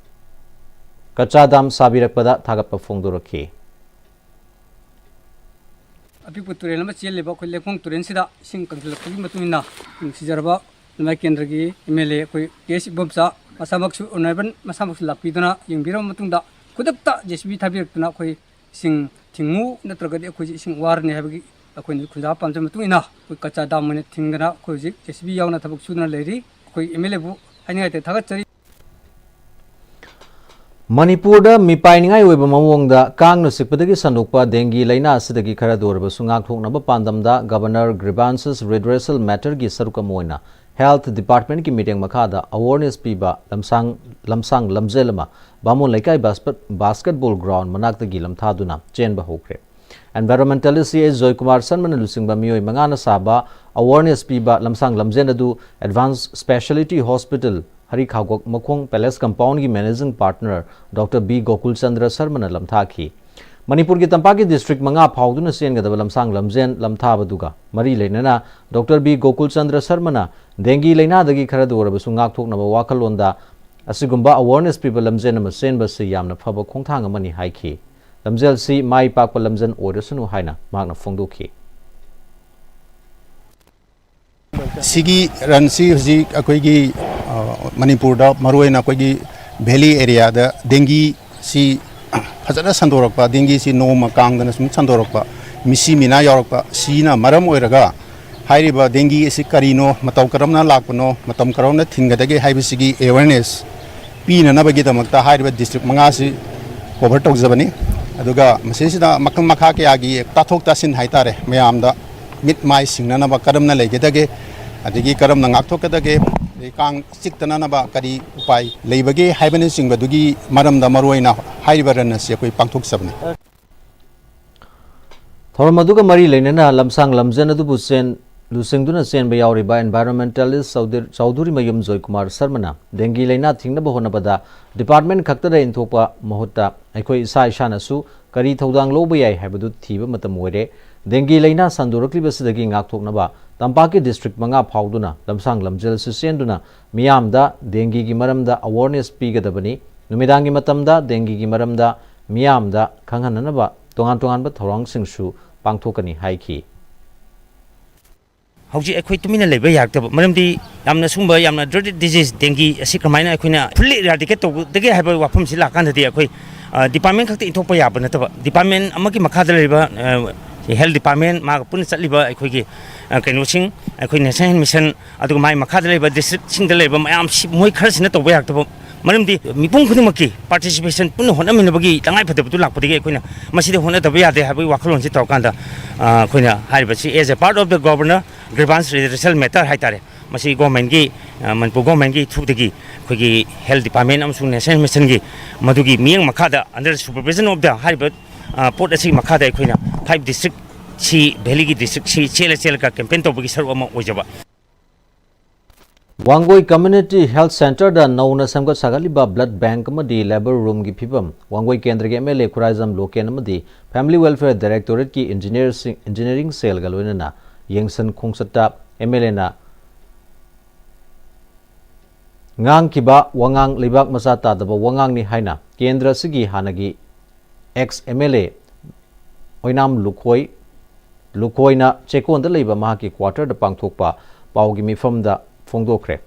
ꯀꯆꯥ ꯗꯥꯝ ꯁꯥꯕꯤꯔꯛꯄꯗ ꯊꯥꯒꯠꯄ ꯐꯣꯡꯗꯣꯔꯛꯈꯤ꯫ ꯑꯄꯤꯛꯄ ꯇꯨꯔꯦꯜ ꯑꯃ ꯆꯦꯜꯂꯤꯕ ꯑꯩꯈꯣꯏ ꯂꯩꯈꯣꯡ ꯇꯨꯔꯦꯜꯁꯤꯗ ꯏꯁꯤꯡ ꯀꯪꯁꯤꯜꯂꯛꯄꯒꯤ ꯃꯇꯨꯡ ꯏꯟꯅ ꯅꯨꯡꯁꯤꯖꯔꯕ ꯂꯝꯂꯥꯏ ꯀꯦꯟꯗ꯭ꯔꯒꯤ ꯑꯦꯝ ꯑꯦꯜ ꯑꯦ ꯑꯩꯈꯣꯏ ꯀꯦ ꯑꯦꯁ ꯏꯕꯣꯝꯆꯥ ꯃꯁꯥꯃꯛꯁꯨ ꯑꯣꯅꯔꯦꯕꯜ ꯃꯁꯥꯃꯛꯁꯨ ꯂꯥꯛꯄꯤꯗꯨꯅ ꯌꯦꯡꯕꯤꯔꯕ ꯃꯇꯨꯡꯗ ꯈꯨꯗꯛꯇ ꯖꯦ ꯁꯤ ꯕꯤ ꯊꯥꯕꯤꯔꯛꯇꯨꯅ ꯑꯩꯈꯣꯏ ꯏꯁꯤꯡ ꯊꯤꯡꯉꯨ, ꯅꯠꯇ꯭ꯔꯒꯗꯤ ꯑꯩꯈꯣꯏꯁꯦ ꯏꯁꯤꯡ ꯋꯥꯔꯅꯤ ꯍꯥꯏꯕꯒꯤ ꯑꯩꯈꯣꯏꯅ ꯈꯨꯟꯖꯥ ꯄꯥꯝꯖꯕ ꯃꯇꯨꯡ ꯏꯟꯅ ꯑꯩꯈꯣꯏ ꯀꯆꯥ ꯗꯥꯝ ꯑꯣꯏꯅ ꯊꯤꯡꯗꯅ ꯑꯩꯈꯣꯏ ꯍꯧꯖꯤꯛ ꯖꯦ ꯁꯤ ꯕꯤ ꯌꯥꯎꯅ ꯊꯕꯛ ꯁꯨꯗꯨꯅ ꯂꯩꯔꯤ꯫ ꯑꯩꯈꯣꯏ ꯑꯦꯝ ꯑꯦꯜ ꯑꯦꯕꯨ ꯍꯥꯏꯅꯤꯡꯉꯥꯏ ꯂꯩꯇꯦ, ꯊꯥꯒꯠꯆꯔꯤ꯫ ꯃꯅꯤꯄꯨꯔꯗ ꯃꯤꯄꯥꯏꯅꯤꯡꯉꯥꯏ ꯑꯣꯏꯕ ꯃꯑꯣꯡꯗ ꯀꯥꯡꯅ ꯆꯤꯛꯄꯗꯒꯤ ꯁꯟꯗꯣꯛꯄ ꯗꯦꯡꯒꯤ ꯂꯥꯏꯅꯥ ꯑꯁꯤꯗꯒꯤ ꯈꯔꯗ ꯑꯣꯏꯔꯕꯁꯨ ꯉꯥꯛꯊꯣꯛꯅꯕ ꯄꯥꯟꯗꯝꯗ Governor Grievances Redressal Matterꯒꯤ ꯁꯔꯨꯛ ꯑꯃ ꯑꯣꯏꯅ Health Departmentꯀꯤ ꯃꯤꯠꯌꯦꯡ ꯃꯈꯥꯗ awareness ꯄꯤꯕ ꯂꯝꯁꯥꯡ ꯂꯝꯁꯥꯡ ꯂꯝꯖꯦꯜ ꯑꯃ ꯕꯥꯃꯣꯟ ꯂꯩꯀꯥꯏ ꯕꯥꯁꯄꯠ- Basketball Ground ꯃꯅꯥꯛꯇꯒꯤ ꯂꯝꯊꯥꯗꯨꯅ ꯆꯦꯟꯕ ꯍꯧꯈ꯭ꯔꯦ꯫ Environmentalist ꯁꯤ ꯑꯦꯁ ꯖꯣꯏꯀꯨꯃꯥꯔ ꯁꯔꯃꯅ ꯂꯨꯆꯤꯡꯕ ꯃꯤꯑꯣꯏ ꯃꯉꯥꯅ ꯁꯥꯕ awareness ꯄꯤꯕ ꯂꯝꯁꯥꯡ ꯂꯝꯖꯦꯜ ꯑꯗꯨ Advanced Speciality Hospital ꯍꯔꯤꯈꯥꯎꯒꯣꯛ ꯃꯈꯣꯡ Palace Compoundꯒꯤ Managing Partner Doctor B ꯒꯣꯀꯨꯜꯆꯟꯗ꯭ꯔ ꯁꯔꯃꯅ ꯂꯝꯊꯥꯈꯤ꯫ ꯃꯅꯤꯄꯨꯔꯒꯤ ꯇꯝꯄꯥꯛꯀꯤ district ꯃꯉꯥ ꯐꯥꯎꯗꯨꯅ ꯆꯦꯟꯒꯗꯕ ꯂꯝꯁꯥꯡ ꯂꯝꯖꯦꯜ ꯂꯝꯊꯥꯕꯗꯨꯒ ꯃꯔꯤ ꯂꯩꯅꯅ Doctor B ꯒꯣꯀꯨꯜꯆꯟꯗ꯭ꯔ ꯁꯔꯃꯅ ꯗꯦꯡꯒꯤ ꯂꯥꯏꯅꯥꯗꯒꯤ ꯈꯔꯗ ꯑꯣꯏꯔꯕꯁꯨ ꯉꯥꯛꯊꯣꯛꯅꯕ ꯋꯥꯈꯜꯂꯣꯟꯗ ꯑꯁꯤꯒꯨꯝꯕ awareness ꯄꯤꯕ ꯂꯝꯖꯦꯜ ꯑꯃ ꯆꯦꯟꯕ ꯑꯁꯤ ꯌꯥꯝꯅ ꯐꯕ ꯈꯣꯡꯊꯥꯡ ꯑꯃꯅꯤ ꯍꯥꯏꯈꯤ꯫ ꯂꯝꯖꯦꯜꯁꯤ ꯃꯥꯏ ꯄꯥꯛꯄ ꯂꯝꯖꯦꯜ ꯑꯣꯏꯔꯁꯅꯨ ꯍꯥꯏꯅ ꯃꯍꯥꯛꯅ ꯐꯣꯡꯗꯣꯛꯈꯤ꯫ ꯁꯤꯒꯤ ꯔꯟꯁꯤ ꯍꯧꯖꯤꯛ ꯑꯩꯈꯣꯏꯒꯤ, ꯑ, ꯃꯅꯤꯄꯨꯔꯗ ꯃꯔꯨꯑꯣꯏꯅ ꯑꯩꯈꯣꯏꯒꯤ ꯚꯦꯂꯤ ꯑꯦꯔꯤꯌꯥꯗ ꯗꯦꯡꯒꯤꯁꯤ ꯐꯖꯅ ꯁꯟꯗꯣꯔꯛꯄ, ꯗꯦꯡꯒꯤꯁꯤ ꯅꯣꯡꯃ ꯀꯥꯡꯗꯅ ꯁꯨꯝ ꯁꯟꯗꯣꯔꯛꯄ, ꯃꯤꯁꯤ ꯃꯤꯅꯥ ꯌꯥꯎꯔꯛꯄ, ꯁꯤꯅ ꯃꯔꯝ ꯑꯣꯏꯔꯒ ꯍꯥꯏꯔꯤꯕ ꯗꯦꯡꯒꯤ ꯑꯁꯤ ꯀꯔꯤꯅꯣ, ꯃꯇꯧ ꯀꯔꯝꯅ ꯂꯥꯛꯄꯅꯣ, ꯃꯇꯝ ꯀꯔꯝꯅ ꯊꯤꯡꯒꯗꯒꯦ ꯍꯥꯏꯕꯁꯤꯒꯤ ꯑꯦꯋꯦꯔꯅꯦꯁ ꯄꯤꯅꯅꯕꯒꯤꯗꯃꯛꯇ ꯍꯥꯏꯔꯤꯕ ꯗꯤꯁꯇ꯭ꯔꯤꯛ ꯃꯉꯥꯁꯤ ꯀꯣꯚꯔ ꯇꯧꯖꯕꯅꯤ꯫ ꯑꯗꯨꯒ ꯃꯁꯤꯁꯤꯗ ꯃꯈꯜ ꯃꯈꯥ ꯀꯌꯥꯒꯤ ꯇꯥꯊꯣꯛ ꯇꯥꯁꯤꯟ ꯍꯥꯏꯇꯥꯔꯦ, ꯃꯌꯥꯝꯗ ꯃꯤꯠ ꯃꯥꯏ ꯁꯤꯡꯅꯅꯕ ꯀꯔꯝꯅ ꯂꯩꯒꯗꯒꯦ, ꯑꯗꯒꯤ ꯀꯔꯝꯅ ꯉꯥꯛꯊꯣꯛꯀꯗꯒꯦ, ꯑꯗꯩ ꯀꯥꯡ ꯆꯤꯛꯇꯅꯅꯕ ꯀꯔꯤ ꯎꯄꯥꯏ ꯂꯩꯕꯒꯦ ꯍꯥꯏꯕꯅꯆꯤꯡꯕꯗꯨꯒꯤ ꯃꯔꯝꯗ ꯃꯔꯨꯑꯣꯏꯅ ꯍꯥꯏꯔꯤꯕ ꯔꯟ ꯑꯁꯤ ꯑꯩꯈꯣꯏ ꯄꯥꯡꯊꯣꯛꯆꯕꯅꯤ꯫ ꯊꯧꯔꯝ ꯑꯗꯨꯒ ꯃꯔꯤ ꯂꯩꯅꯅ ꯂꯝꯁꯥꯡ ꯂꯝꯖꯦꯟ ꯑꯗꯨꯕꯨ ꯆꯦꯟ-, ꯂꯨꯆꯤꯡꯗꯨꯅ ꯆꯦꯟꯕ ꯌꯥꯎꯔꯤꯕ environmentalist ꯆꯧꯗꯨ-, ꯆꯧꯙꯨꯔꯤꯃꯌꯨꯝ ꯖꯣꯏꯀꯨꯃꯥꯔ ꯁꯔꯃꯅ ꯗꯦꯡꯒꯤ ꯂꯥꯏꯅꯥ ꯊꯤꯡꯅꯕ ꯍꯣꯠꯅꯕꯗ department ꯈꯛꯇꯗ ꯏꯟꯊꯣꯛꯄ ꯃꯍꯨꯠꯇ ꯑꯩꯈꯣꯏ ꯏꯁꯥ ꯏꯁꯥꯅꯁꯨ ꯀꯔꯤ ꯊꯧꯗꯥꯡ ꯂꯧꯕ ꯌꯥꯏ ꯍꯥꯏꯕꯗꯨ ꯊꯤꯕ ꯃꯇꯝ ꯑꯣꯏꯔꯦ꯫ ꯗꯦꯡꯒꯤ ꯂꯥꯏꯅꯥ ꯁꯟꯗꯣꯔꯛꯂꯤꯕꯁꯤꯗꯒꯤ ꯉꯥꯛꯊꯣꯛꯅꯕ ꯇꯝꯄꯥꯛꯀꯤ ꯗꯤꯁꯇ꯭ꯔꯤꯛ ꯃꯉꯥ ꯐꯥꯎꯗꯨꯅ ꯂꯝꯁꯥꯡ ꯂꯝꯖꯦꯜ ꯑꯁꯤ ꯆꯦꯟꯗꯨꯅ ꯃꯤꯌꯥꯝꯗ ꯗꯦꯡꯒꯤꯒꯤ ꯃꯔꯝꯗ awareness ꯄꯤꯒꯗꯕꯅꯤ꯫ ꯅꯨꯃꯤꯗꯥꯡꯒꯤ ꯃꯇꯝꯗ ꯗꯦꯡꯒꯤꯒꯤ ꯃꯔꯝꯗ ꯃꯤꯌꯥꯝꯗ ꯈꯪꯍꯟꯅꯅꯕ ꯇꯣꯉꯥꯟ ꯇꯣꯉꯥꯟꯕ ꯊꯧꯔꯥꯡꯁꯤꯡꯁꯨ ꯄꯥꯡꯊꯣꯛꯀꯅꯤ ꯍꯥꯏꯈꯤ꯫ ꯍꯧꯖꯤꯛ ꯑꯩꯈꯣꯏ ꯇꯨꯃꯤꯟꯅ ꯂꯩꯕ ꯌꯥꯔꯛꯇꯕ ꯃꯔꯝꯗꯤ ꯌꯥꯝꯅ ꯁꯨꯝꯕ ꯌꯥꯝꯅ dreaded disease ꯗꯦꯡꯒꯤ ꯑꯁꯤ ꯀꯃꯥꯏꯅ ꯑꯩꯈꯣꯏꯅ fully eradicate ꯇꯧꯒꯗꯒꯦ ꯍꯥꯏꯕ ꯋꯥꯐꯝꯁꯤ ꯂꯥꯛꯀꯥꯟꯗꯗꯤ ꯑꯩꯈꯣꯏ department ꯈꯛꯇ ꯏꯟꯊꯣꯛꯄ ꯌꯥꯕ ꯅꯠꯇꯕ, department ꯑꯃꯒꯤ ꯃꯈꯥꯗ ꯂꯩꯔꯤꯕ health department, ꯃꯥꯒ ꯄꯨꯟꯅ ꯆꯠꯂꯤꯕ ꯑꯩꯈꯣꯏꯒꯤ ꯀꯩꯅꯣꯁꯤꯡ, ꯑꯩꯈꯣꯏ National Health Mission, ꯑꯗꯨꯒ ꯃꯥꯒꯤ ꯃꯈꯥꯗ ꯂꯩꯕ district ꯁꯤꯡꯗ ꯂꯩꯔꯤꯕ ꯃꯌꯥꯝꯁꯤ ꯃꯣꯏ ꯈꯔꯁꯤꯅ ꯇꯧꯕ ꯌꯥꯔꯛꯇꯕ ꯃꯔꯝꯗꯤ ꯃꯤꯄꯨꯝ ꯈꯨꯗꯤꯡꯃꯛꯀꯤ participation ꯄꯨꯟꯅ ꯍꯣꯠꯅꯃꯤꯟꯅꯕꯒꯤ ꯇꯉꯥꯏꯐꯗꯕꯗꯨ ꯂꯥꯛꯄꯗꯒꯤ ꯑꯩꯈꯣꯏꯅ ꯃꯁꯤꯗ ꯍꯣꯠꯅꯗꯕ ꯌꯥꯗꯦ ꯍꯥꯏꯕꯒꯤ ꯋꯥꯈꯜꯂꯣꯟꯁꯤ ꯇꯧꯔꯀꯥꯟꯗ ꯑꯩꯈꯣꯏꯅ ꯍꯥꯏꯔꯤꯕꯁꯤ as a part of the Governor Grievance Redressal Matter ꯍꯥꯏꯇꯥꯔꯦ, ꯃꯁꯤ government ꯀꯤ, ꯃꯅꯤꯄꯨꯔ government ꯀꯤ through ꯗꯒꯤ ꯑꯩꯈꯣꯏꯒꯤ health department ꯑꯃꯁꯨꯡ National Health Mission ꯒꯤ ꯃꯗꯨꯒꯤ ꯃꯤꯠꯌꯦꯡ ꯃꯈꯥꯗ under supervision of the ꯍꯥꯏꯔꯤꯕ ꯄꯣꯠ ꯑꯁꯤꯒꯤ ꯃꯈꯥꯗ ꯑꯩꯈꯣꯏꯅ five district ꯁꯤ, valley ꯒꯤ district ꯁꯤ ꯆꯦꯜꯂ ꯆꯦꯜꯂꯒ campaign ꯇꯧꯕꯒꯤ ꯁꯔꯨꯛ ꯑꯃ ꯑꯣꯏꯖꯕ꯫ ꯋꯥꯡꯒꯣꯏ Community Health Centre ꯗ ꯅꯧꯅ ꯁꯦꯝꯒꯠ ꯁꯥꯒꯠꯂꯤꯕ blood bank ꯑꯃꯗꯤ labour room ꯒꯤ ꯐꯤꯚꯝ ꯋꯥꯡꯒꯣꯏ ꯀꯦꯟꯗ꯭ꯔꯒꯤ MLA ꯈꯨꯔꯥꯏꯖꯝ ꯂꯣꯀꯦꯟ ꯑꯃꯗꯤ Family Welfare Directorate ꯀꯤ engineer ꯁꯤꯡ, engineering cell ꯒ ꯂꯣꯏꯅꯅ ꯌꯦꯡꯁꯤꯟ ꯈꯣꯡꯆꯠꯇ MLA ꯅ ꯉꯥꯡꯈꯤꯕ ꯋꯥꯉꯥꯡ ꯂꯩꯕꯥꯛ ꯃꯆꯥ ꯇꯥꯗꯕ ꯋꯥꯉꯥꯡꯅꯤ ꯍꯥꯏꯅ ꯀꯦꯟꯗ꯭ꯔ ꯑꯁꯤꯒꯤ ꯍꯥꯟꯅꯒꯤ ex MLA ꯑꯣꯏꯅꯥꯝ ꯂꯨꯈꯣꯏ, ꯂꯨꯈꯣꯏꯅ ꯆꯦꯛꯀꯣꯟꯗ ꯂꯩꯕ ꯃꯍꯥꯛꯀꯤ quarter ꯗ ꯄꯥꯡꯊꯣꯛꯄ ꯄꯥꯎꯒꯤ ꯃꯤꯐꯝꯗ ꯐꯣꯡꯗꯣꯛꯈ꯭ꯔꯦ꯫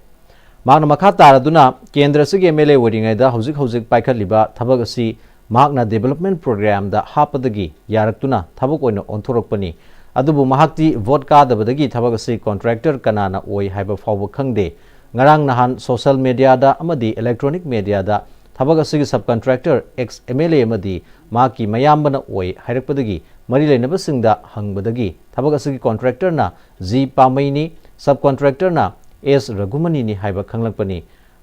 ꯃꯍꯥꯛꯅ ꯃꯈꯥ ꯇꯥꯔꯗꯨꯅ, ꯀꯦꯟꯗ꯭ꯔ ꯑꯁꯤꯒꯤ MLA ꯑꯣꯏꯔꯤꯉꯩꯗ ꯍꯧꯖꯤꯛ ꯍꯧꯖꯤꯛ ꯄꯥꯏꯈꯠꯂꯤꯕ ꯊꯕꯛ ꯑꯁꯤ ꯃꯍꯥꯛꯅ development programꯗ ꯍꯥꯞꯄꯗꯒꯤ ꯌꯥꯔꯛꯇꯨꯅ ꯊꯕꯛ ꯑꯣꯏꯅ ꯑꯣꯟꯊꯣꯔꯛꯄꯅꯤ꯫ ꯑꯗꯨꯕꯨ ꯃꯍꯥꯛꯇꯤ vote ꯀꯥꯗꯕꯗꯒꯤ ꯊꯕꯛ ꯑꯁꯤ contractor ꯀꯅꯥꯅ ꯑꯣꯏ ꯍꯥꯏꯕ ꯐꯥꯎꯕ ꯈꯪꯗꯦ꯫ ꯉꯔꯥꯡ ꯅꯍꯥꯟ social mediaꯗ ꯑꯃꯗꯤ electronic mediaꯗ ꯊꯕꯛ ꯑꯁꯤꯒꯤ subcontractor ex MLA ꯑꯃꯗꯤ ꯃꯍꯥꯛꯀꯤ ꯃꯌꯥꯝꯕꯅ ꯑꯣꯏ ꯍꯥꯏꯔꯛꯄꯗꯒꯤ ꯃꯔꯤ ꯂꯩꯅꯕꯁꯤꯡꯗ ꯍꯪꯕꯗꯒꯤ ꯊꯕꯛ ꯑꯁꯤꯒꯤ contractorꯅ ꯖꯤ ꯄꯥꯃꯩꯅꯤ, subcontractorꯅ ꯑꯦꯁ ꯔꯘꯨꯃꯅꯤꯅꯤ ꯍꯥꯏꯕ ꯈꯪꯂꯛꯄꯅꯤ꯫